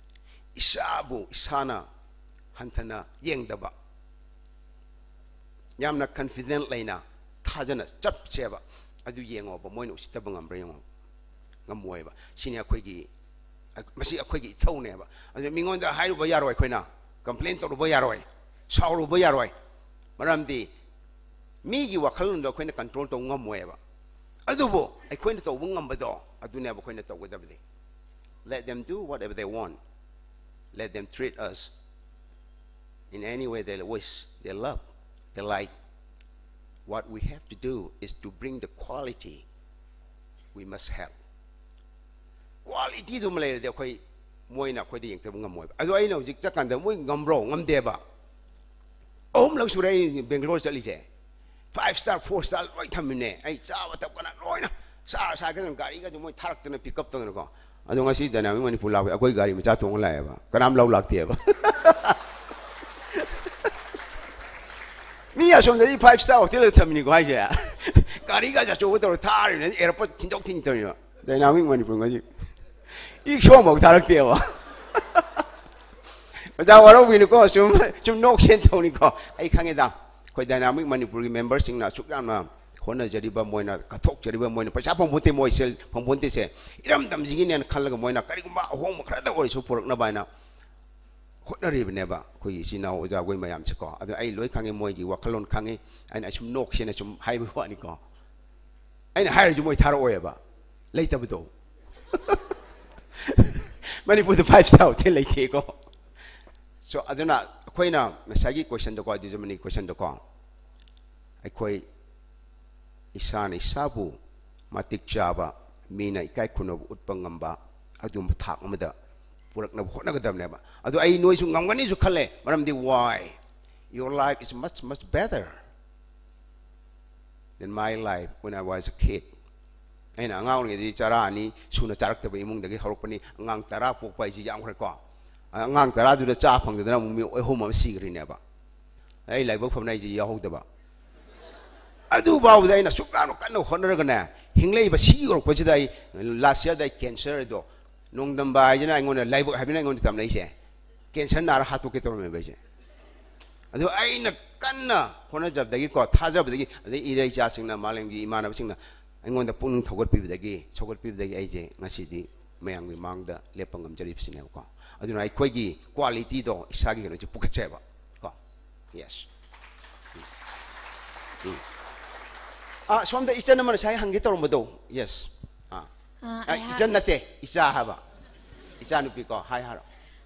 ꯏꯁꯥꯕꯨ ꯏꯁꯥꯅ ꯍꯟꯊꯅ ꯌꯦꯡꯗꯕ, ꯌꯥꯝꯅ ꯀꯟꯐꯤꯗꯦꯟ ꯂꯩꯅ ꯊꯥꯖꯅ ꯆꯠꯁꯦꯕ꯫ ꯑꯗꯨ ꯌꯦꯡꯉꯣꯕ, ꯃꯣꯏꯅ ꯎꯁꯤꯠꯇꯕ ꯉꯝꯕ꯭ꯔꯥ ꯌꯦꯡꯉꯣꯕ꯫ ꯉꯝꯃꯣꯏꯕ꯫ ꯁꯤꯅꯤ ꯑꯩꯈꯣꯏꯒꯤ, ꯃꯁꯤ ꯑꯩꯈꯣꯏꯒꯤ ꯏꯊꯧꯅꯦꯕ꯫ ꯑꯗꯨꯅ ꯃꯤꯉꯣꯟꯗ ꯍꯥꯏꯔꯨꯕ ꯌꯥꯔꯣꯏ, ꯑꯩꯈꯣꯏꯅ ꯀꯝꯄ꯭ꯂꯦꯟ ꯇꯧꯔꯨꯕ ꯌꯥꯔꯣꯏ, ꯁꯥꯎꯔꯨꯕ ꯌꯥꯔꯣꯏ꯫ ꯃꯔꯝꯗꯤ ꯃꯤꯒꯤ ꯋꯥꯈꯜꯂꯣꯟꯗꯣ ꯑꯩꯈꯣꯏꯅ ꯀꯟꯇ꯭ꯔꯣꯜ ꯇꯧꯕ ꯉꯝꯃꯣꯏꯕ꯫ ꯑꯗꯨꯕꯨ ꯑꯩꯈꯣꯏꯅ ꯇꯧꯕ ꯉꯝꯕꯗꯣ, ꯑꯗꯨꯅꯦꯕ ꯑꯩꯈꯣꯏꯅ ꯇꯧꯒꯗꯕꯗꯤ꯫ Let them do whatever they want. Let them treat us in any way they wish, they love, they like. What we have to do is to bring the quality we must have. ꯀ꯭ꯋꯥꯂꯤꯇꯤꯗꯨꯃ ꯂꯩꯔꯗꯤ ꯑꯩꯈꯣꯏ, ꯃꯣꯏꯅ ꯑꯩꯈꯣꯏꯗ ꯌꯦꯡꯊꯕ ꯉꯝꯃꯣꯏꯕ꯫ ꯑꯗꯣ ꯑꯩꯅ ꯍꯧꯖꯤꯛ ꯆꯠꯀꯥꯟꯗ ꯃꯣꯏ ꯉꯝꯕ꯭ꯔꯣ? ꯉꯝꯗꯦꯕ꯫ ꯑꯍꯨꯝꯂꯛ ꯁꯨꯔꯦ ꯑꯩ ꯕꯦꯡꯒ꯭ꯂꯣꯔ ꯆꯠꯂꯤꯁꯦ꯫ Five star, four star ꯂꯣꯏ ꯊꯝꯃꯤꯅꯦ꯫ ꯑꯩ ꯆꯥꯕ ꯊꯛꯄꯅ ꯂꯣꯏꯅ ꯁꯥꯔ ꯁꯥꯔꯒ ꯒꯥꯔꯤꯒꯁꯦ ꯃꯣꯏ ꯊꯥꯔꯛꯇꯅ, ꯄꯤꯛ ꯑꯞ ꯇꯧꯗꯅꯀꯣ꯫ ꯑꯗꯣ ꯉꯁꯤ ꯗꯥꯏꯅꯥꯃꯤꯛ ꯃꯅꯤꯄꯨꯔ ꯂꯥꯛꯄ ꯑꯩꯈꯣꯏ ꯒꯥꯔꯤ ꯃꯆꯥ ꯇꯣꯡꯉ ꯂꯥꯛꯑꯦꯕ꯫ ꯀꯅꯥꯝ ꯂꯧ ꯂꯥꯛꯇꯦꯕ꯫ ꯃꯤ ꯑꯁꯣꯝꯗꯗꯤ five star ꯍꯣꯇꯦꯜꯗ ꯊꯝꯃꯤꯅꯤꯀꯣ ꯍꯥꯏꯁꯦ꯫ ꯒꯥꯔꯤꯒꯁꯦ ꯑꯆꯧꯕ ꯇꯧꯔ ꯊꯥꯔꯤꯕꯅꯤ, ꯑꯦꯌꯥꯔꯄꯣꯔꯠ ꯊꯤꯟꯗꯣꯛ ꯊꯤꯟꯖꯤꯟ ꯇꯧꯔꯤꯕ꯫ ꯗꯥꯏꯅꯥꯃꯤꯛ ꯃꯅꯤꯄꯨꯔ ꯉꯁꯤ ꯏꯛꯁꯣ ꯑꯃꯐꯥꯎ ꯊꯥꯔꯛꯇꯦꯕ꯫ ꯑꯣꯖꯥ ꯋꯥꯔꯧꯕꯤꯅꯨꯀꯣ, ꯁꯨꯝ, ꯁꯨꯝ ꯅꯣꯛꯁꯦꯟ ꯇꯧꯅꯤꯀꯣ꯫ ꯑꯩ ꯈꯪꯉꯦꯗ, ꯑꯩꯈꯣꯏ ꯗꯥꯏꯅꯥꯃꯤꯛ ꯃꯅꯤꯄꯨꯔꯒꯤ ꯃꯦꯝꯕꯔꯁꯤꯡꯅ ꯑꯁꯨꯛ ꯌꯥꯝꯅ ꯍꯣꯠꯅꯖꯔꯤꯕ, ꯃꯣꯏꯅ ꯀꯠꯊꯣꯛꯆꯔꯤꯕ, ꯃꯣꯏꯅ ꯄꯩꯁꯥ ꯐꯪꯄꯣꯟꯇꯦ, ꯃꯣꯏ ꯁꯦꯜ ꯐꯪꯄꯣꯟꯇꯦꯁꯦ, ꯏꯔꯝꯗꯝꯁꯤꯒꯤꯅꯦꯅ ꯈꯜꯂꯒ ꯃꯣꯏꯅ ꯀꯔꯤꯒꯨꯝꯕ ꯑꯍꯣꯡꯕ ꯈꯔꯗ ꯑꯣꯏꯔꯁꯨ ꯄꯨꯔꯛꯅꯕ ꯍꯥꯏꯅ ꯍꯣꯠꯅꯔꯤꯕꯅꯦꯕ ꯑꯩꯈꯣꯏꯒꯤ ꯏꯆꯤꯟ ꯏꯅꯥꯎ ꯑꯣꯖꯥꯈꯣꯏ ꯃꯌꯥꯝꯁꯦꯀꯣ꯫ ꯑꯗꯨ ꯑꯩ ꯂꯣꯏ ꯈꯪꯉꯤ, ꯃꯣꯏꯒꯤ ꯋꯥꯈꯜꯂꯣꯟ ꯈꯪꯉꯤ꯫ ꯑꯩꯅ ꯑꯁꯨꯝ ꯅꯣꯛꯁꯦꯅ ꯁꯨꯝ ꯍꯥꯏꯕ ꯋꯥꯅꯤꯀꯣ꯫ ꯑꯩꯅ ꯍꯥꯏꯔꯁꯨ ꯃꯣꯏ ꯊꯥꯔꯛꯑꯣꯏꯕ, ꯂꯩꯇꯕꯗꯣ꯫ ꯃꯅꯤꯄꯨꯔꯗ five star ꯍꯣꯇꯦꯜ ꯂꯩꯇꯦꯀꯣ꯫ So, ꯑꯗꯨꯅ ꯑꯩꯈꯣꯏꯅ ꯉꯁꯥꯏꯒꯤ ꯀꯣꯏꯁꯟꯗꯀꯣ, ꯑꯗꯨꯖꯃꯅꯤ ꯀꯣꯏꯁꯟꯗꯀꯣ, ꯑꯩꯈꯣꯏ ꯏꯁꯥꯅ ꯏꯁꯥꯕꯨ ꯃꯇꯤꯛ ꯆꯥꯕ, ꯃꯤꯅ ꯏꯀꯥꯏ ꯈꯨꯝꯅꯕ ꯎꯠꯄ ꯉꯝꯕ ꯑꯗꯨꯒꯨꯝꯕ ꯊꯥꯛ ꯑꯃꯗ ꯄꯨꯔꯛꯅꯕ ꯍꯣꯠꯅꯒꯗꯕꯅꯦꯕ꯫ ꯑꯗꯣ ꯑꯩ ꯅꯣꯏꯁꯨ ꯉꯝꯒꯅꯤꯁꯨ ꯈꯜꯂꯦ, ꯃꯔꯝꯗꯤ why? Your life is much, much better than my life when I was a kid. ꯑꯩꯅ ꯑꯉꯥꯡ ꯑꯣꯏꯔꯤꯉꯩꯗꯗꯤ ꯆꯔꯥ ꯑꯅꯤ ꯁꯨꯅ ꯆꯥꯔꯛꯇꯕ ꯏꯃꯨꯡꯗꯒꯤ ꯍꯧꯔꯛꯄꯅꯤ꯫ ꯑꯉꯥꯡ ꯇꯔꯥ ꯄꯣꯛꯄ ꯍꯥꯏꯁꯤ ꯌꯥꯝꯈ꯭ꯔꯦꯀꯣ꯫ ꯑꯉꯥꯡ ꯇꯔꯥꯗꯨꯗ ꯆꯥ ꯐꯪꯗꯗꯅ ꯑꯃꯨꯛ ꯃꯤ ꯑꯍꯨꯝ ꯑꯃ ꯁꯤꯈ꯭ꯔꯤꯅꯦꯕ꯫ ꯑꯩ ꯂꯥꯏꯕꯛ ꯐꯕꯅ ꯑꯩꯁꯦ ꯌꯥꯎꯍꯧꯗꯕ꯫ ꯑꯗꯨ ꯐꯥꯎꯕꯗ ꯑꯩꯅ ꯑꯁꯨꯛ ꯌꯥꯝꯅ ꯀꯟꯅ ꯍꯣꯠꯅꯔꯒꯅꯦ, ꯍꯤꯡꯂꯛꯏꯕ ꯁꯤ ꯌꯧꯔꯛꯄꯁꯤꯗ ꯑꯩ last yearꯗ ꯑꯩ cancer ꯑꯗꯣ, ꯅꯣꯡꯗꯝꯕ ꯍꯥꯏꯁꯤꯅ ꯑꯩꯉꯣꯟꯗ, ꯂꯥꯏꯕꯛ ꯍꯥꯏꯕꯅ ꯑꯩꯉꯣꯟꯗ ꯇꯝꯅꯩꯁꯦ꯫ Cancer ꯅꯥꯔ ꯍꯥꯠꯇꯣꯛꯀꯦ ꯇꯧꯔꯝꯃꯦꯕ ꯑꯩꯁꯦ꯫ ꯑꯗꯨ ꯑꯩꯅ ꯀꯟꯅ ꯍꯣꯠꯅꯖꯕꯗꯒꯤꯀꯣ, ꯊꯥꯖꯕꯗꯒꯤ, ꯑꯗꯩ ꯏꯔꯩꯆꯥꯁꯤꯡꯅ, ꯃꯥꯂꯦꯝꯒꯤ ꯏꯃꯥꯟꯅꯕꯁꯤꯡꯅ ꯑꯩꯉꯣꯟꯗ ꯄꯨꯛꯅꯤꯡ ꯊꯧꯒꯠꯄꯤꯕꯗꯒꯤ, ꯁꯧꯒꯠꯄꯤꯕꯗꯒꯤ ꯑꯩꯁꯦ ꯉꯁꯤꯗꯤ ꯃꯌꯥꯝꯒꯤ ꯃꯥꯡꯗ ꯂꯦꯞꯄ ꯉꯝꯖꯔꯤꯕꯁꯤꯅꯦꯕꯀꯣ꯫ ꯑꯗꯨꯅ ꯑꯩꯈꯣꯏꯒꯤ qualityꯗꯣ, ꯏꯁꯥꯒꯤ ꯀꯩꯅꯣꯁꯦ ꯄꯨꯈꯠꯆꯩꯕ ꯀꯣ꯫ Yes. ꯎꯝ꯫ ꯑꯥ, ꯁꯣꯝꯗ ꯏꯆꯟ ꯑꯃꯅ ꯉꯁꯥꯏ ꯍꯪꯒꯦ ꯇꯧꯔꯝꯕꯗꯣ꯫ Yes. ꯑꯥ꯫ ꯑꯥ, ꯑꯥ, ꯑꯩꯍꯥꯛ ꯏꯆꯟ ꯅꯠꯇꯦ, ꯏꯆꯥ ꯍꯥꯏꯕ꯫ ꯏꯆꯥ ꯅꯨꯄꯤ ꯀꯣ, ꯍꯥꯏ ꯍꯥꯏꯔꯣ꯫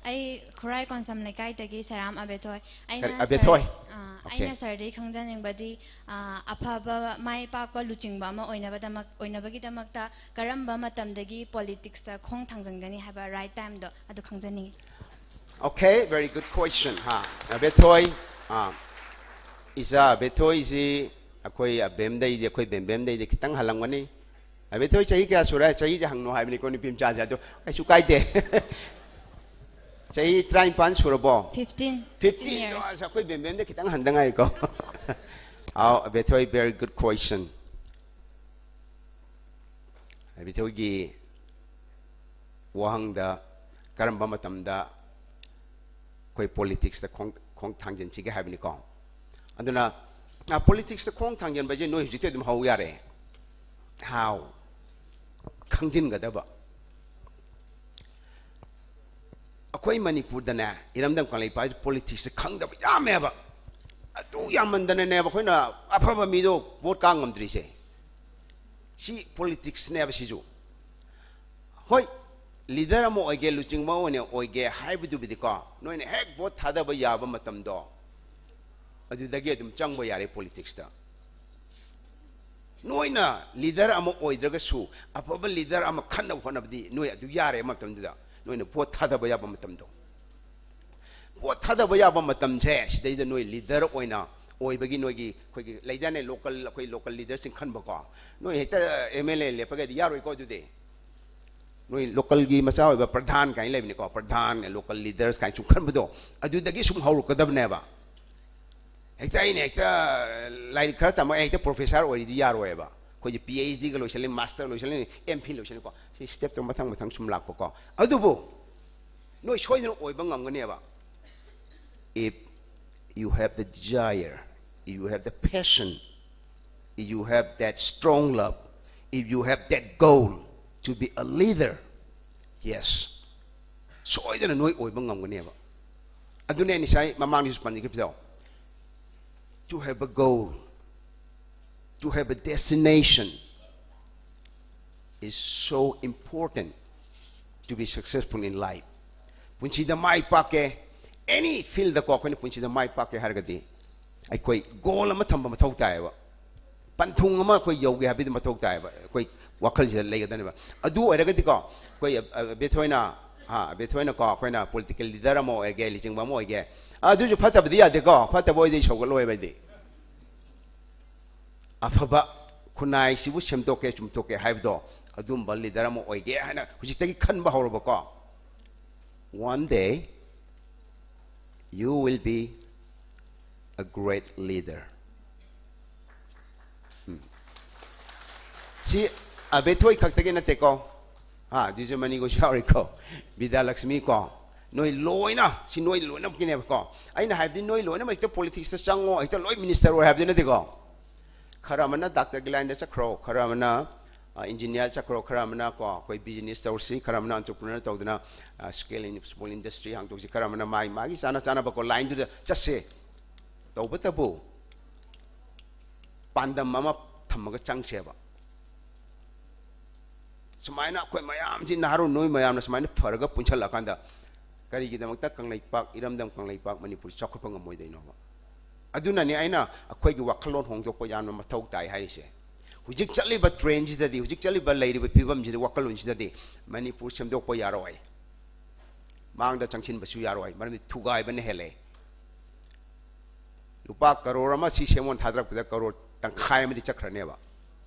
ꯑꯩ ꯈꯨꯔꯥꯏ ꯀꯣꯟꯁꯝ ꯂꯩꯀꯥꯏꯗꯒꯤ ꯁꯦꯔꯥꯝ ꯑꯕꯦꯊꯣꯏ꯫ ꯀꯔꯤ, ꯑꯕꯦꯊꯣꯏ? ꯑꯥ, Okay. ꯑꯩꯅ ꯁꯥꯔꯗꯒꯤ ꯈꯪꯖꯅꯤꯡꯕꯗꯤ, ꯑꯥ, ꯑꯐꯕ ꯃꯥꯏ ꯄꯥꯛꯄ ꯂꯨꯆꯤꯡꯕ ꯑꯃ ꯑꯣꯏꯅꯕꯗꯃꯛ ꯑꯣꯏꯅꯕꯒꯤꯗꯃꯛꯇ ꯀꯔꯝꯕ ꯃꯇꯝꯗꯒꯤ ꯄꯣꯂꯤꯇꯤꯛꯁꯇ ꯈꯣꯡ ꯊꯥꯡꯖꯤꯟꯒꯅꯤ ꯍꯥꯏꯕ ꯔꯥꯏꯠ ꯇꯥꯏꯝꯗꯣ ꯑꯗꯨ ꯈꯪꯖꯅꯤꯡꯉꯤ꯫ Okay, very good question. ꯍꯥ, ꯑꯕꯦꯊꯣꯏ, ꯑꯥ, ꯏꯆꯥ ꯑꯕꯦꯊꯣꯏꯁꯤ ꯑꯩꯈꯣꯏ ꯑꯕꯦꯝꯗꯩꯗꯤ, ꯑꯩꯈꯣꯏ ꯕꯦꯝꯕꯦꯝꯗꯩꯗꯤ ꯈꯤꯇꯪ ꯍꯜꯂꯝꯒꯅꯤ꯫ ꯑꯕꯦꯊꯣꯏ ꯆꯍꯤ ꯀꯌꯥ ꯁꯨꯔꯦ? ꯆꯍꯤꯁꯦ ꯍꯪꯅꯣ ꯍꯥꯏꯕꯅꯤꯀꯣ, ꯅꯨꯄꯤ ꯃꯆꯥꯁꯦ, ꯑꯗꯨ ꯀꯩꯁꯨ ꯀꯥꯏꯗꯦ꯫ ꯆꯍꯤ ꯇꯔꯥꯅꯤꯄꯥꯟ ꯁꯨꯔꯕꯣ? ꯐꯤꯐꯇꯤꯟ꯫ ꯐꯤꯐꯇꯤꯟ꯫ ꯑꯁ, ꯑꯩꯈꯣꯏ ꯕꯦꯝꯕꯦꯝꯗ ꯈꯤꯇꯪ ꯍꯟꯗ ꯉꯥꯏꯔꯤꯀꯣ꯫ ꯑꯥꯎ, ꯑꯕꯦꯊꯣꯏ, very good question. ꯑꯕꯦꯊꯣꯏꯒꯤ ꯋꯥꯍꯪꯗ ꯀꯔꯝꯕ ꯃꯇꯝꯗ ꯑꯩꯈꯣꯏ ꯄꯣꯂꯤꯇꯤꯛꯁꯇ ꯈꯣꯡ ꯈꯣꯡ ꯊꯥꯡꯖꯤꯟꯁꯤꯒꯦ ꯍꯥꯏꯕꯅꯤꯀꯣ꯫ ꯑꯗꯨꯅ ꯄꯣꯂꯤꯇꯤꯛꯁꯇ ꯈꯣꯡ ꯊꯥꯡꯖꯤꯟꯕꯁꯦ ꯅꯣꯏ ꯍꯧꯖꯤꯛꯇꯤ ꯑꯗꯨꯝ ꯍꯧ ꯌꯥꯔꯦ꯫ How? ꯈꯪꯖꯤꯟꯒꯗꯕ꯫ ꯑꯩꯈꯣꯏ ꯃꯅꯤꯄꯨꯔꯗꯅꯦ, ꯏꯔꯝꯗꯝ ꯀꯪꯂꯩꯄꯥꯛꯁꯤ ꯄꯣꯂꯤꯇꯤꯛꯁꯁꯦ ꯈꯪꯗꯕ ꯌꯥꯝꯃꯦꯕ꯫ ꯑꯗꯨ ꯌꯥꯝꯃꯟꯗꯅꯅꯦꯕ ꯑꯩꯈꯣꯏꯅ ꯑꯐꯕ ꯃꯤꯗꯣ ꯚꯣꯠ ꯀꯥ ꯉꯝꯗ꯭ꯔꯤꯁꯦ꯫ ꯁꯤ ꯄꯣꯂꯤꯇꯤꯛꯁꯅꯦꯕ ꯁꯤꯁꯨ꯫ ꯍꯣꯏ, ꯂꯤꯗꯔ ꯑꯃ ꯑꯣꯏꯒꯦ, ꯂꯨꯆꯤꯡꯕ ꯑꯣꯏꯅ ꯑꯣꯏꯒꯦ ꯍꯥꯏꯕꯗꯨꯕꯨꯗꯤꯀꯣ, ꯅꯣꯏꯅ ꯍꯦꯛ ꯚꯣꯠ ꯊꯥꯗꯕ ꯌꯥꯕ ꯃꯇꯝꯗꯣ, ꯑꯗꯨꯗꯒꯤ ꯑꯗꯨꯝ ꯆꯪꯕ ꯌꯥꯔꯦ ꯄꯣꯂꯤꯇꯤꯛꯁꯇ꯫ ꯅꯣꯏꯅ ꯂꯤꯗꯔ ꯑꯃ ꯑꯣꯏꯗ꯭ꯔꯒꯁꯨ, ꯑꯐꯕ ꯂꯤꯗꯔ ꯑꯃ ꯈꯟꯅꯕ ꯍꯣꯠꯅꯕꯗꯤ ꯅꯣꯏ ꯑꯗꯨ ꯌꯥꯔꯦ ꯃꯇꯝꯗꯨꯗ, ꯅꯣꯏꯅ ꯚꯣꯠ ꯊꯥꯗꯕ ꯌꯥꯕ ꯃꯇꯝꯗꯣ꯫ ꯚꯣꯠ ꯊꯥꯗꯕ ꯌꯥꯕ ꯃꯇꯝꯁꯦ ꯁꯤꯗꯩꯗ ꯅꯣꯏ ꯂꯤꯗꯔ ꯑꯣꯏꯅ ꯑꯣꯏꯕꯒꯤ ꯅꯣꯏꯒꯤ ꯑꯩꯈꯣꯏꯒꯤ ꯂꯩꯗꯥꯏꯅꯦ, ꯂꯣꯀꯦꯜ, ꯑꯩꯈꯣꯏ ꯂꯣꯀꯦꯜ ꯂꯤꯗꯔꯁꯤꯡ ꯈꯟꯕꯀꯣ꯫ ꯅꯣꯏ ꯍꯦꯛꯇ ꯑꯦꯝ ꯑꯦꯜ ꯑꯦ ꯂꯦꯞꯄꯒꯗꯤ ꯌꯥꯔꯣꯏꯀꯣ꯫ ꯑꯗꯨꯗꯤ ꯅꯣꯏ ꯂꯣꯀꯦꯜꯒꯤ ꯃꯆꯥ ꯑꯣꯏꯕ ꯄ꯭ꯔꯙꯥꯟ ꯀꯥꯏꯅ ꯂꯩꯕꯅꯤꯀꯣ, ꯄ꯭ꯔꯙꯥꯟ, ꯂꯣꯀꯦꯜ ꯂꯤꯗꯔꯁ ꯀꯥꯏꯅ ꯁꯨꯝ ꯈꯟꯕꯗꯣ, ꯑꯗꯨꯗꯒꯤ ꯁꯨꯝ ꯍꯧꯔꯛꯀꯗꯕꯅꯦꯕ꯫ ꯍꯦꯛꯇ ꯑꯩꯅ ꯍꯦꯛꯇ ꯂꯥꯏꯔꯤꯛ ꯈꯔ ꯇꯝꯃꯒ ꯍꯦꯛꯇ ꯄ꯭ꯔꯣꯐꯦꯁꯔ ꯑꯣꯏꯔꯤꯗꯤ ꯌꯥꯔꯣꯏꯕ꯫ ꯑꯩꯈꯣꯏꯁꯦ ꯄꯤ ꯑꯩꯆ ꯗꯤꯒ ꯂꯣꯏꯁꯤꯜꯂꯤ, ꯃꯥꯁꯇꯔ ꯂꯣꯏꯁꯤꯜꯂꯤ, ꯑꯦꯝ ꯐꯤꯜ ꯂꯣꯏꯁꯤꯜꯂꯤꯀꯣ꯫ ꯁꯤ ꯁ꯭ꯇꯦꯞꯇꯣ ꯃꯊꯪ ꯃꯊꯪ ꯁꯨꯝ ꯂꯥꯛꯄꯀꯣ꯫ ꯑꯗꯨꯕꯨ ꯅꯣꯏ ꯁꯣꯏꯗꯅ ꯑꯣꯏꯕ ꯉꯝꯒꯅꯦꯕ꯫ If you have the desire, if you have the passion, if you have that strong love, if you have that goal to be a leader, yes, ꯁꯣꯏꯗꯅ ꯅꯣꯏ ꯑꯣꯏꯕ ꯉꯝꯒꯅꯦꯕ꯫ ꯑꯗꯨꯅꯦ ꯑꯩ ꯉꯁꯥꯏ ꯃꯃꯥꯡꯗꯁꯨ ꯄꯟꯖꯈꯤꯕꯗꯣ, to have a goal, to have a destination is so important to be successful in life. ꯄꯨꯟꯁꯤꯗ ꯃꯥꯏ ꯄꯥꯛꯀꯦ, ꯑꯦꯅꯤ ꯐꯤꯜꯗꯀꯣ ꯑꯩꯈꯣꯏꯅ ꯄꯨꯟꯁꯤꯗ ꯃꯥꯏ ꯄꯥꯛꯀꯦ ꯍꯥꯏꯔꯒꯗꯤ ꯑꯩꯈꯣꯏ ꯒꯣꯜ ꯑꯃ ꯊꯝꯕ ꯃꯊꯧ ꯇꯥꯏꯌꯦꯕ꯫ ꯄꯟꯊꯨꯡ ꯑꯃ ꯑꯩꯈꯣꯏ ꯌꯧꯒꯦ ꯍꯥꯏꯕꯗꯤ ꯃꯊꯧ ꯇꯥꯏꯌꯦꯕ, ꯑꯩꯈꯣꯏ ꯋꯥꯈꯜꯁꯤꯗ ꯂꯩꯒꯗꯕꯅꯦꯕ꯫ ꯑꯗꯨ ꯑꯣꯏꯔꯒꯗꯤꯀꯣ ꯑꯩꯈꯣꯏ ꯑ, ꯑ, ꯕꯦꯊꯣꯏꯅ, ꯍꯥ, ꯕꯦꯊꯣꯏꯅꯀꯣ ꯑꯩꯈꯣꯏꯅ ꯄꯣꯂꯤꯇꯤꯀꯦꯜ ꯂꯤꯗꯔ ꯑꯃ ꯑꯣꯏꯔꯒꯦ, ꯂꯨꯆꯤꯡꯕ ꯑꯃ ꯑꯣꯏꯒꯦ, ꯑꯗꯨꯁꯨ ꯐꯠꯇꯕꯗꯤ ꯌꯥꯗꯦꯀꯣ, ꯐꯠꯇꯕ ꯑꯣꯏꯗꯤ ꯁꯧꯒꯠꯂꯣꯏꯕ ꯑꯩꯗꯤ꯫ ꯑꯐꯕ ꯈꯨꯟꯅꯥꯏꯁꯤꯕꯨ ꯁꯦꯝꯗꯣꯛꯀꯦ ꯆꯨꯝꯊꯣꯛꯀꯦ ꯍꯥꯏꯕꯗꯣ, ꯑꯗꯨꯝꯕ ꯂꯤꯗꯔ ꯑꯃ ꯑꯣꯏꯒꯦ ꯍꯥꯏꯅ ꯍꯧꯖꯤꯛꯇꯒꯤ ꯈꯟꯕ ꯍꯧꯔꯕꯀꯣ, one day you will be a great leader. ꯎꯝ꯫ ꯁꯤ ꯑꯕꯦꯊꯣꯏ ꯈꯛꯇꯒꯤ ꯅꯠꯇꯦꯀꯣ, ꯍꯥ, ꯗꯤꯖꯃꯅꯤꯒꯁꯨ ꯌꯥꯎꯔꯤꯀꯣ, ꯕꯤꯗ꯭ꯌꯥꯂꯛꯁꯃꯤ ꯀꯣ, ꯅꯣꯏ ꯂꯣꯏꯅ, ꯁꯤ ꯅꯣꯏ ꯂꯣꯏꯅꯃꯛꯀꯤꯅꯦꯕꯀꯣ꯫ ꯑꯩꯅ ꯍꯥꯏꯕꯗꯤ ꯅꯣꯏ ꯂꯣꯏꯅꯃꯛ ꯍꯦꯛꯇ ꯄꯣꯂꯤꯇꯤꯛꯁꯇ ꯆꯪꯉꯣ, ꯍꯦꯛꯇ ꯂꯣꯏ ꯃꯤꯅꯤꯁꯇꯔ ꯑꯣꯏ ꯍꯥꯏꯕꯗꯤ ꯅꯠꯇꯦꯀꯣ꯫ ꯈꯔ ꯑꯃꯅ ꯗꯥꯛꯇꯔꯒꯤ ꯂꯥꯏꯟꯗ ꯆꯠꯈ꯭ꯔꯣ, ꯈꯔ ꯑꯃꯅ, ꯑ, ꯏꯟꯖꯤꯅꯤꯌꯥꯔ ꯆꯠꯈ꯭ꯔꯣ, ꯈꯔ ꯑꯃꯅ ꯀꯣ ꯑꯩꯈꯣꯏ ꯕꯤꯖꯤꯅꯦꯁ ꯇꯧꯔꯁꯤ, ꯈꯔ ꯑꯃꯅ ꯑꯟꯇꯔꯄ꯭ꯔꯤꯅꯔ ꯇꯧꯗꯅ, ꯑ, ꯁ꯭ꯀꯦꯜ ꯏꯟ ꯁ꯭ꯃꯣꯜ ꯏꯟꯗꯁꯇ꯭ꯔꯤ ꯍꯥꯡꯗꯣꯛꯁꯤ, ꯈꯔ ꯑꯃꯅ ꯃꯥꯒꯤ ꯃꯥꯒꯤ ꯆꯥꯅ ꯆꯥꯅꯕꯀꯣ ꯂꯥꯏꯟꯗꯨꯗ ꯆꯠꯁꯦ꯫ ꯇꯧꯕꯇꯕꯨ ꯄꯥꯟꯗꯝ ꯑꯃ ꯊꯝꯃꯒ ꯆꯪꯁꯦꯕ꯫ ꯁꯨꯃꯥꯏꯅ ꯑꯩꯈꯣꯏ ꯃꯌꯥꯝꯁꯤ ꯅꯍꯥꯔꯣꯜ ꯅꯣꯏ ꯃꯌꯥꯝꯅ ꯁꯨꯃꯥꯏꯅ ꯐꯔꯒ ꯄꯨꯟꯁꯜꯂꯛꯑꯀꯥꯟꯗ ꯀꯔꯤꯒꯤꯗꯃꯛꯇ ꯀꯪꯂꯩꯄꯥꯛ, ꯏꯔꯝꯗꯝ ꯀꯪꯂꯩꯄꯥꯛ ꯃꯅꯤꯄꯨꯔ ꯆꯥꯎꯈꯠꯄ ꯉꯝꯃꯣꯏꯗꯣꯏꯅꯣꯕ? ꯑꯗꯨꯅꯅꯤ ꯑꯩꯅ ꯑꯩꯈꯣꯏꯒꯤ ꯋꯥꯈꯜꯂꯣꯟ ꯍꯣꯡꯗꯣꯛꯄ ꯌꯥꯝꯅ ꯃꯊꯧ ꯇꯥꯏ ꯍꯥꯏꯔꯤꯁꯦ꯫ ꯍꯧꯖꯤꯛ ꯆꯠꯂꯤꯕ ꯇ꯭ꯔꯦꯟꯁꯤꯗꯗꯤ, ꯍꯧꯖꯤꯛ ꯆꯠꯂꯤꯕ ꯂꯩꯔꯤꯕ ꯐꯤꯕꯝꯁꯤꯗ, ꯋꯥꯈꯜꯂꯣꯟꯁꯤꯗꯗꯤ ꯃꯅꯤꯄꯨꯔ ꯁꯦꯝꯗꯣꯛꯄ ꯌꯥꯔꯣꯏ꯫ ꯃꯥꯡꯗ ꯆꯪꯁꯤꯟꯕꯁꯨ ꯌꯥꯔꯣꯏ, ꯃꯔꯝꯗꯤ ꯊꯨꯒꯥꯏꯕꯅ ꯍꯦꯜꯂꯦ꯫ ꯂꯨꯄꯥ ꯀꯔꯣꯔ ꯑꯃ ꯁꯤ ꯁꯦꯝꯃꯣꯟ ꯊꯥꯗꯔꯛꯄꯗ ꯀꯔꯣꯔ ꯇꯪꯈꯥꯏ ꯑꯃꯗꯤ ꯆꯠꯈ꯭ꯔꯅꯦꯕ꯫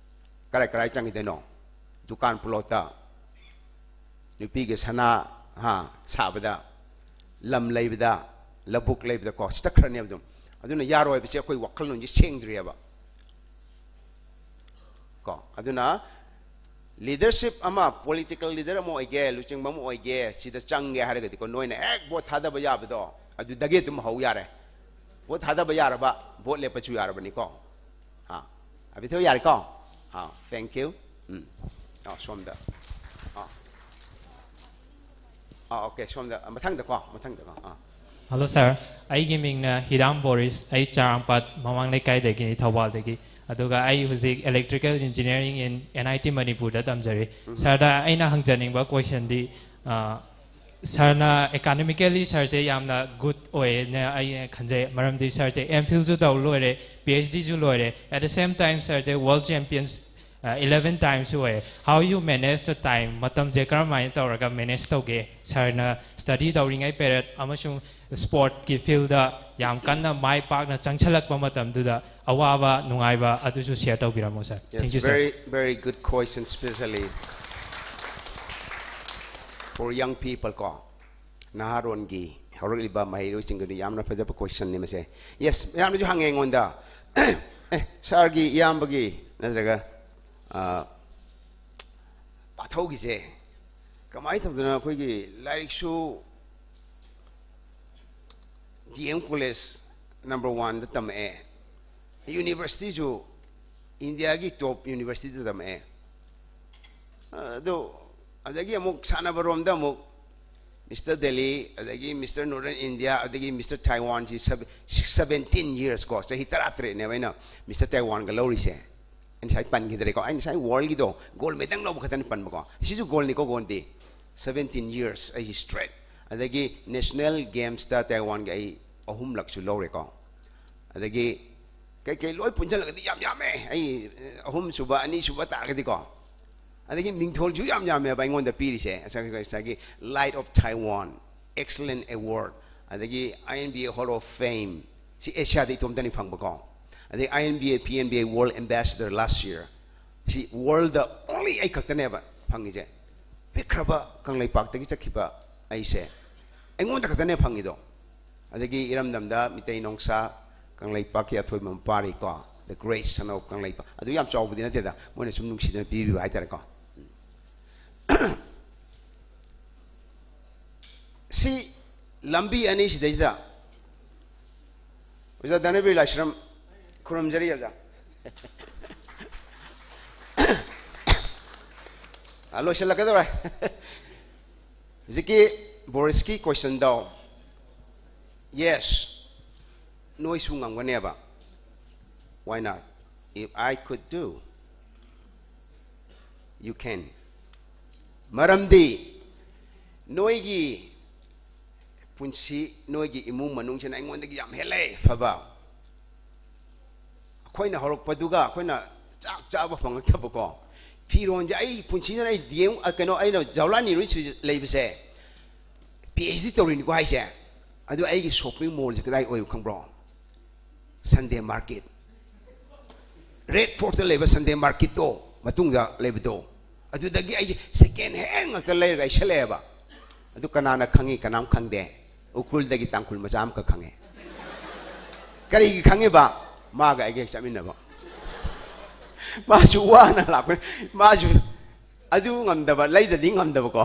ꯀꯔꯥꯏ ꯀꯔꯥꯏ ꯆꯪꯈꯤꯗꯣꯏꯅꯣ? ꯗꯨꯀꯥꯟ ꯄ꯭ꯂꯣꯠꯇ, ꯅꯨꯄꯤꯒꯤ ꯁꯅꯥ, ꯍꯥ, ꯁꯥꯕꯗ, ꯂꯝ ꯂꯩꯕꯗ, ꯂꯧꯕꯨꯛ ꯂꯩꯕꯗꯀꯣ, ꯁꯤ ꯆꯠꯈ꯭ꯔꯅꯦꯕ ꯑꯗꯨꯝ꯫ ꯑꯗꯨꯅ ꯌꯥꯔꯣꯏꯕꯁꯦ ꯑꯩꯈꯣꯏ ꯋꯥꯈꯜꯂꯣꯟꯁꯦ ꯁꯦꯡꯗ꯭ꯔꯤꯑꯕ꯫ ꯀꯣ, ꯑꯗꯨꯅ ꯂꯤꯗꯔꯁꯤꯞ ꯑꯃ, ꯄꯣꯂꯤꯇꯤꯀꯦꯜ ꯂꯤꯗꯔ ꯑꯃ ꯑꯣꯏꯒꯦ, ꯂꯨꯆꯤꯡꯕ ꯑꯃ ꯑꯣꯏꯒꯦ, ꯁꯤꯗ ꯆꯪꯒꯦ ꯍꯥꯏꯔꯒꯗꯤꯀꯣ, ꯅꯣꯏꯅ ꯍꯦꯛ ꯚꯣꯠ ꯊꯥꯗꯕ ꯌꯥꯕꯗꯣ, ꯑꯗꯨꯗꯒꯤ ꯑꯗꯨꯝ ꯍꯧ ꯌꯥꯔꯦ꯫ ꯚꯣꯠ ꯊꯥꯗꯕ ꯌꯥꯔꯕ, ꯚꯣꯠ ꯂꯦꯞꯄꯁꯨ ꯌꯥꯔꯕꯅꯤꯀꯣ꯫ ꯑꯥ, ꯑꯕꯤꯊꯣꯏ ꯌꯥꯔꯦꯀꯣ? ꯑꯥ, thank you꯫ ꯎꯝ꯫ ꯑꯥ, ꯁꯣꯝꯗ꯫ ꯑꯥ꯫ ꯑꯥ, okay, ꯁꯣꯝꯗ, ꯃꯊꯪꯗꯀꯣ, ꯃꯊꯪꯗꯀꯣ꯫ ꯑꯥ꯫ Hello sir, ꯑꯩꯒꯤ ꯃꯤꯡꯅ ꯍꯤꯔꯥꯝ ꯕꯣꯔꯤꯁ, ꯑꯩ ꯆꯥꯔꯥꯡꯄꯥꯠ ꯃꯃꯥꯡ ꯂꯩꯀꯥꯏꯗꯒꯤꯅꯤ, ꯊꯧꯕꯥꯜꯗꯒꯤ꯫ ꯑꯗꯨꯒ ꯑꯩ ꯍꯧꯖꯤꯛ Electrical Engineering in N I T ꯃꯅꯤꯄꯨꯔꯗ ꯇꯝꯖꯔꯤ꯫ ꯎꯝ꯫ Sirꯗ ꯑꯩꯅ ꯍꯪꯖꯅꯤꯡꯕ questionꯗꯤ, ꯑ, ꯁꯥꯔꯅ ꯑꯦꯀꯥꯗꯃꯤꯀꯦꯜꯂꯤ ꯁꯥꯔꯁꯦ ꯌꯥꯝꯅ ꯒꯨꯗ ꯑꯣꯏꯌꯦꯅ ꯑꯩ ꯈꯟꯖꯩ꯫ ꯃꯔꯝꯗꯤ ꯁꯥꯔꯁꯦ ꯑꯦꯝ ꯐꯤꯜꯁꯨ ꯇꯧ ꯂꯣꯏꯔꯦ, ꯄꯤ ꯑꯩꯆ ꯗꯤꯁꯨ ꯂꯣꯏꯔꯦ, at the same time ꯁꯥꯔꯁꯦ ꯋꯥꯔꯜ ꯆꯦꯝꯄꯤꯌꯟꯁ ꯏꯂꯦꯚꯦꯟ ꯇꯥꯏꯝꯁꯨ ꯑꯣꯏꯌꯦ꯫ How you manage the time? ꯃꯇꯝꯁꯦ ꯀꯔꯝꯍꯥꯏꯅ ꯇꯧꯔꯒ ꯃꯦꯅꯦꯖ ꯇꯧꯒꯦ? ꯁꯥꯔꯅ ꯁ꯭ꯇꯗꯤ ꯇꯧꯔꯤꯉꯩ ꯄꯦꯔꯦꯠ ꯑꯃꯁꯨꯡ ꯁ꯭ꯄꯣꯔꯠꯀꯤ ꯐꯤꯜꯗ ꯌꯥꯝ ꯀꯟꯅ ꯃꯥꯏ ꯄꯥꯛꯅ ꯆꯪꯁꯜꯂꯛꯄ ꯃꯇꯝꯗꯨꯗ ꯑꯋꯥꯕ ꯅꯨꯡꯉꯥꯏꯕ ꯑꯗꯨꯁꯨ ꯁꯤꯌꯔ ꯇꯧꯕꯤꯔꯝꯃꯣ ꯁꯥꯔ꯫ Thank you, sir. Very, very good question, specially for young people ꯀꯣ꯫ ꯅꯍꯥꯔꯣꯟꯒꯤ ꯍꯧꯔꯛꯂꯤꯕ ꯃꯍꯩꯔꯣꯏꯁꯤꯡꯒꯤꯗꯤ ꯌꯥꯝꯅ ꯐꯖꯕ ꯀꯣꯏꯁꯟꯅꯤ ꯃꯁꯦ꯫ ꯌꯦꯁ, ꯃꯌꯥꯝꯅꯁꯨ ꯍꯪꯉꯦ ꯑꯩꯉꯣꯟꯗ꯫ ꯑꯦ, ꯁꯥꯔꯒꯤ ꯏꯌꯥꯝꯕꯒꯤ ꯅꯠꯇ꯭ꯔꯒ ꯄꯥꯊꯧꯒꯤꯁꯦ ꯀꯃꯥꯏꯅ ꯇꯧꯗꯅ ꯑꯩꯈꯣꯏꯒꯤ ꯂꯥꯏꯔꯤꯛꯁꯨ ꯗꯤ ꯑꯦꯝ ꯀꯣꯂꯦꯖ ꯅꯝꯕꯔ ꯋꯥꯟꯗ ꯇꯝꯃꯛꯑꯦ, ꯌꯨꯅꯤꯚꯔꯁꯤꯇꯤꯁꯨ ꯏꯟꯗꯤꯌꯥꯒꯤ ꯇꯣꯞ ꯌꯨꯅꯤꯚꯔꯁꯤꯇꯤꯗ ꯇꯝꯃꯛꯑꯦ꯫ ꯑꯗꯨ ꯑꯗꯒꯤ ꯑꯃꯨꯛ ꯁꯥꯟꯅꯕꯔꯣꯝꯗ ꯑꯃꯨꯛ ꯃꯤꯁꯇꯔ ꯗꯦꯜꯂꯤ, ꯑꯗꯒꯤ ꯃꯤꯁꯇꯔ ꯅꯣꯔꯗꯔꯟ ꯏꯟꯗꯤꯌꯥ, ꯑꯗꯒꯤ ꯃꯤꯁꯇꯔ ꯇꯥꯏꯋꯥꯟꯁꯤ seventeen years ꯀꯣ, ꯆꯍꯤ ꯇꯔꯥꯇꯔꯦꯠꯅꯦꯕ ꯑꯩꯅ ꯃꯤꯁꯇꯔ ꯇꯥꯏꯋꯥꯟꯒ ꯂꯧꯔꯤꯁꯦ꯫ ꯑꯩ ꯉꯁꯥꯏ ꯄꯟꯈꯤꯗ꯭ꯔꯦꯀꯣ, ꯑꯩ ꯉꯁꯥꯏ ꯋꯥꯔꯜꯒꯤꯗꯣ ꯒꯣꯜ ꯃꯦꯗꯜ ꯂꯧꯕ ꯈꯛꯇꯅꯤ ꯄꯟꯕꯀꯣ, ꯁꯤꯁꯨ ꯒꯣꯜꯅꯤꯀꯣ, ꯒꯣꯜꯗꯤ꯫ Seventeen years ꯑꯩꯁꯤ ꯁ꯭ꯇ꯭ꯔꯦꯠ꯫ ꯑꯗꯒꯤ ꯅꯦꯁꯅꯦꯜ ꯒꯦꯝꯁꯇ ꯇꯥꯏꯋꯥꯟꯒꯤ ꯑꯩ ꯑꯍꯨꯝꯂꯛꯁꯨ ꯂꯧꯔꯦꯀꯣ꯫ ꯑꯗꯒꯤ ꯀꯩꯀꯩ ꯂꯣꯏ ꯄꯨꯟꯁꯤꯜꯂꯒꯗꯤ ꯌꯥꯝ ꯌꯥꯝꯃꯦ꯫ ꯑꯩ ꯑꯍꯨꯝꯁꯨꯕ, ꯑꯅꯤꯁꯨꯕ ꯇꯥꯔꯒꯗꯤꯀꯣ꯫ ꯑꯗꯒꯤ ꯃꯤꯡꯊꯣꯜꯁꯨ ꯌꯥꯝ ꯌꯥꯝꯃꯦꯕ ꯑꯩꯉꯣꯟꯗ ꯄꯤꯔꯤꯁꯦ꯫ ꯉꯁꯥꯏꯒꯤ Light of Taiwan, Excellent Award, ꯑꯗꯒꯤ I N B A Hall of Fame, ꯁꯤ ꯑꯦꯁꯤꯌꯥꯗ ꯏꯇꯣꯝꯇꯅꯤ ꯐꯪꯕꯀꯣ꯫ ꯑꯗꯩ I N B A, P N B A World Ambassador last year, ꯁꯤ ꯋꯥꯔꯜꯗ only ꯑꯩ ꯈꯛꯇꯅꯦꯕ ꯐꯪꯉꯤꯁꯦ꯫ ꯄꯤꯛꯈ꯭ꯔꯕ ꯀꯪꯂꯩꯄꯥꯛꯇꯒꯤ ꯆꯠꯈꯤꯕ ꯑꯩꯁꯦ ꯑꯩꯉꯣꯟꯗ ꯈꯛꯇꯅꯦ ꯐꯪꯉꯤꯗꯣ꯫ ꯑꯗꯒꯤ ꯏꯔꯝꯗꯝꯗ ꯃꯤꯇꯩ ꯅꯣꯡꯁꯥ, ꯀꯪꯂꯩꯄꯥꯛꯀꯤ ꯑꯊꯣꯏꯕ ꯃꯄꯥꯔꯤꯀꯣ, the great son of Kangleipak, ꯑꯗꯨ ꯌꯥꯝ ꯆꯥꯎꯕꯗꯤ ꯅꯠꯇꯦꯗ, ꯃꯣꯏꯅ ꯁꯨꯝ ꯅꯨꯡꯁꯤꯗꯅ ꯄꯤꯕꯤꯕ ꯍꯥꯏꯇꯥꯔꯦꯀꯣ꯫ ꯁꯤ ꯂꯝꯕꯤ ꯑꯅꯤ ꯁꯤꯗꯩꯁꯤꯗ ꯑꯣꯖꯥ ꯙꯅꯕꯤꯔ ꯂꯥꯏꯁ꯭ꯔꯝ ꯈꯨꯔꯨꯝꯖꯔꯤ ꯑꯣꯖꯥ꯫ ꯑ, ꯂꯣꯏꯁꯤꯜꯂꯛꯀꯗꯧꯔꯦ꯫ ꯍꯧꯖꯤꯛꯀꯤ ꯕꯣꯔꯤꯁꯀꯤ ꯀꯣꯏꯁꯟꯗꯣ, ꯌꯦꯁ, ꯅꯣꯏꯁꯨ ꯉꯝꯒꯅꯦꯕ꯫ Why not? If I could do, you can. ꯃꯔꯝꯗꯤ ꯅꯣꯏꯒꯤ ꯄꯨꯟꯁꯤ, ꯅꯣꯏꯒꯤ ꯏꯃꯨꯡ ꯃꯅꯨꯡꯁꯤꯅ ꯑꯩꯉꯣꯟꯗꯒꯤ ꯌꯥꯝ ꯍꯦꯜꯂꯦ ꯐꯕ꯫ ꯑꯩꯈꯣꯏꯅ ꯍꯧꯔꯛꯄꯗꯨꯒ ꯑꯩꯈꯣꯏꯅ ꯆꯥꯛ ꯆꯥꯕ ꯐꯪꯉꯛꯇꯕꯀꯣ꯫ ꯐꯤꯔꯣꯟꯁꯦ ꯑꯩ ꯄꯨꯟꯁꯤꯗ ꯑꯩ ꯗꯤ ꯑꯦꯝ, ꯑ, ꯀꯩꯅꯣ, ꯑꯩꯅ ꯖꯋꯥꯍꯔꯂꯥꯜ ꯅꯦꯍꯔꯨ ꯏꯟꯁꯇꯤꯇ꯭ꯌꯨꯠ ꯂꯩꯕꯁꯦ ꯄꯤ ꯑꯩꯆ ꯗꯤ ꯇꯧꯔꯤꯅꯤꯀꯣ ꯍꯥꯏꯁꯦ꯫ ꯑꯗꯨ ꯑꯩꯒꯤ ꯁꯣꯞꯄꯤꯡ ꯃꯣꯜꯁꯦ ꯀꯗꯥꯏ ꯑꯣꯏꯕ ꯈꯪꯕ꯭ꯔꯣ? ꯁꯟꯗꯦ ꯃꯥꯔꯀꯦꯠ, ꯔꯦꯗ ꯐꯣꯔꯠꯇ ꯂꯩꯕ ꯁꯟꯗꯦ ꯃꯥꯔꯀꯦꯠꯇꯣ, ꯃꯇꯨꯡꯗ ꯂꯩꯕꯗꯣ, ꯑꯗꯨꯗꯒꯤ ꯑꯩꯁꯦ ꯁꯦꯀꯦꯟ ꯍꯦꯟ ꯉꯥꯛꯇ ꯂꯩꯔꯒ ꯑꯩ ꯁꯦꯠꯂꯛꯑꯦꯕ꯫ ꯑꯗꯨ ꯀꯅꯥꯅ ꯈꯪꯉꯤ? ꯀꯅꯥꯝ ꯈꯪꯗꯦ꯫ ꯎꯈ꯭ꯔꯨꯜꯗꯒꯤ ꯇꯥꯡꯈꯨꯜ ꯃꯆꯥ ꯑꯃꯈꯛ ꯈꯪꯉꯦ꯫ ꯀꯔꯤꯒꯤ ꯈꯪꯉꯤꯕ? ꯃꯥꯒ ꯑꯩꯒ ꯍꯦꯛ ꯆꯠꯃꯤꯟꯅꯕ꯫ ꯃꯥꯁꯨ ꯋꯥꯅ ꯂꯥꯛꯄꯅꯤ꯫ ꯃꯥꯁꯨ ꯑꯗꯨ ꯉꯝꯗꯕ, ꯂꯩꯗꯗꯤ ꯉꯝꯗꯕꯀꯣ꯫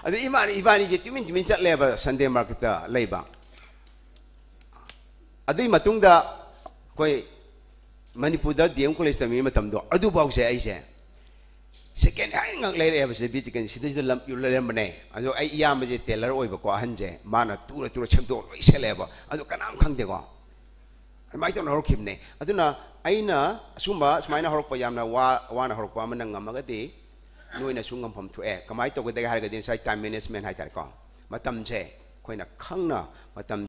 ꯑꯗꯨ ꯏꯃꯥꯅ, ꯏꯕꯥꯅꯤꯁꯦ ꯇꯨꯃꯤꯟ ꯇꯨꯃꯤꯟ ꯆꯠꯂꯦꯕ ꯁꯟꯗꯦ ꯃꯥꯔꯀꯦꯠꯇ ꯂꯩꯕ꯫ ꯑꯗꯨꯒꯤ ꯃꯇꯨꯡꯗ ꯑꯩꯈꯣꯏ ꯃꯅꯤꯄꯨꯔꯗ ꯗꯤ ꯑꯦꯝ ꯀꯣꯂꯦꯖ ꯇꯝꯃꯤꯉꯩ ꯃꯇꯝꯗꯣ, ꯑꯗꯨꯐꯥꯎꯁꯦ ꯑꯩꯁꯦ ꯁꯦꯀꯦꯟ ꯍꯦꯟ ꯉꯥꯛ ꯂꯩꯔꯛꯑꯦꯕ꯫ ꯁꯤꯗ ꯕꯤ ꯇꯤ ꯀꯦꯟ ꯁꯤꯗꯩꯁꯤꯗ ꯂꯝ ꯂꯩꯔꯝꯕꯅꯦ꯫ ꯑꯗꯣ ꯑꯩ ꯏꯌꯥꯝꯕꯁꯦ ꯇꯦꯂꯔ ꯑꯣꯏꯕꯀꯣ, ꯑꯍꯟꯁꯦ, ꯃꯥꯅ ꯇꯨꯔ ꯇꯨꯔ ꯁꯦꯝꯗꯣꯛꯑ ꯂꯣꯏ ꯁꯦꯠꯂꯛꯑꯦꯕ꯫ ꯑꯗꯣ ꯀꯅꯥꯝ ꯈꯪꯗꯦꯀꯣ꯫ ꯑꯗꯨꯃꯥꯏꯅ ꯇꯧꯅ ꯍꯧꯔꯛꯈꯤꯕꯅꯦ꯫ ꯑꯗꯨꯅ ꯑꯩꯅ ꯑꯁꯨꯝꯕ ꯁꯨꯃꯥꯏꯅ ꯍꯧꯔꯛꯄ ꯌꯥꯝꯅ ꯋꯥ ꯋꯥꯅ ꯍꯧꯔꯛꯄ ꯑꯃꯅ ꯉꯝꯃꯒꯗꯤ ꯅꯣꯏꯅꯁꯨ ꯉꯝꯐꯝ ꯊꯣꯛꯑꯦ꯫ ꯀꯃꯥꯏꯅ ꯇꯧꯒꯗꯒꯦ ꯍꯥꯏꯔꯒꯗꯤ ꯉꯁꯥꯏ ꯇꯥꯏꯝ ꯃꯦꯅꯦꯖꯃꯦꯟ ꯍꯥꯏꯇꯥꯔꯦꯀꯣ, ꯃꯇꯝꯁꯦ ꯑꯩꯈꯣꯏꯅ ꯈꯪꯅ ꯃꯇꯝ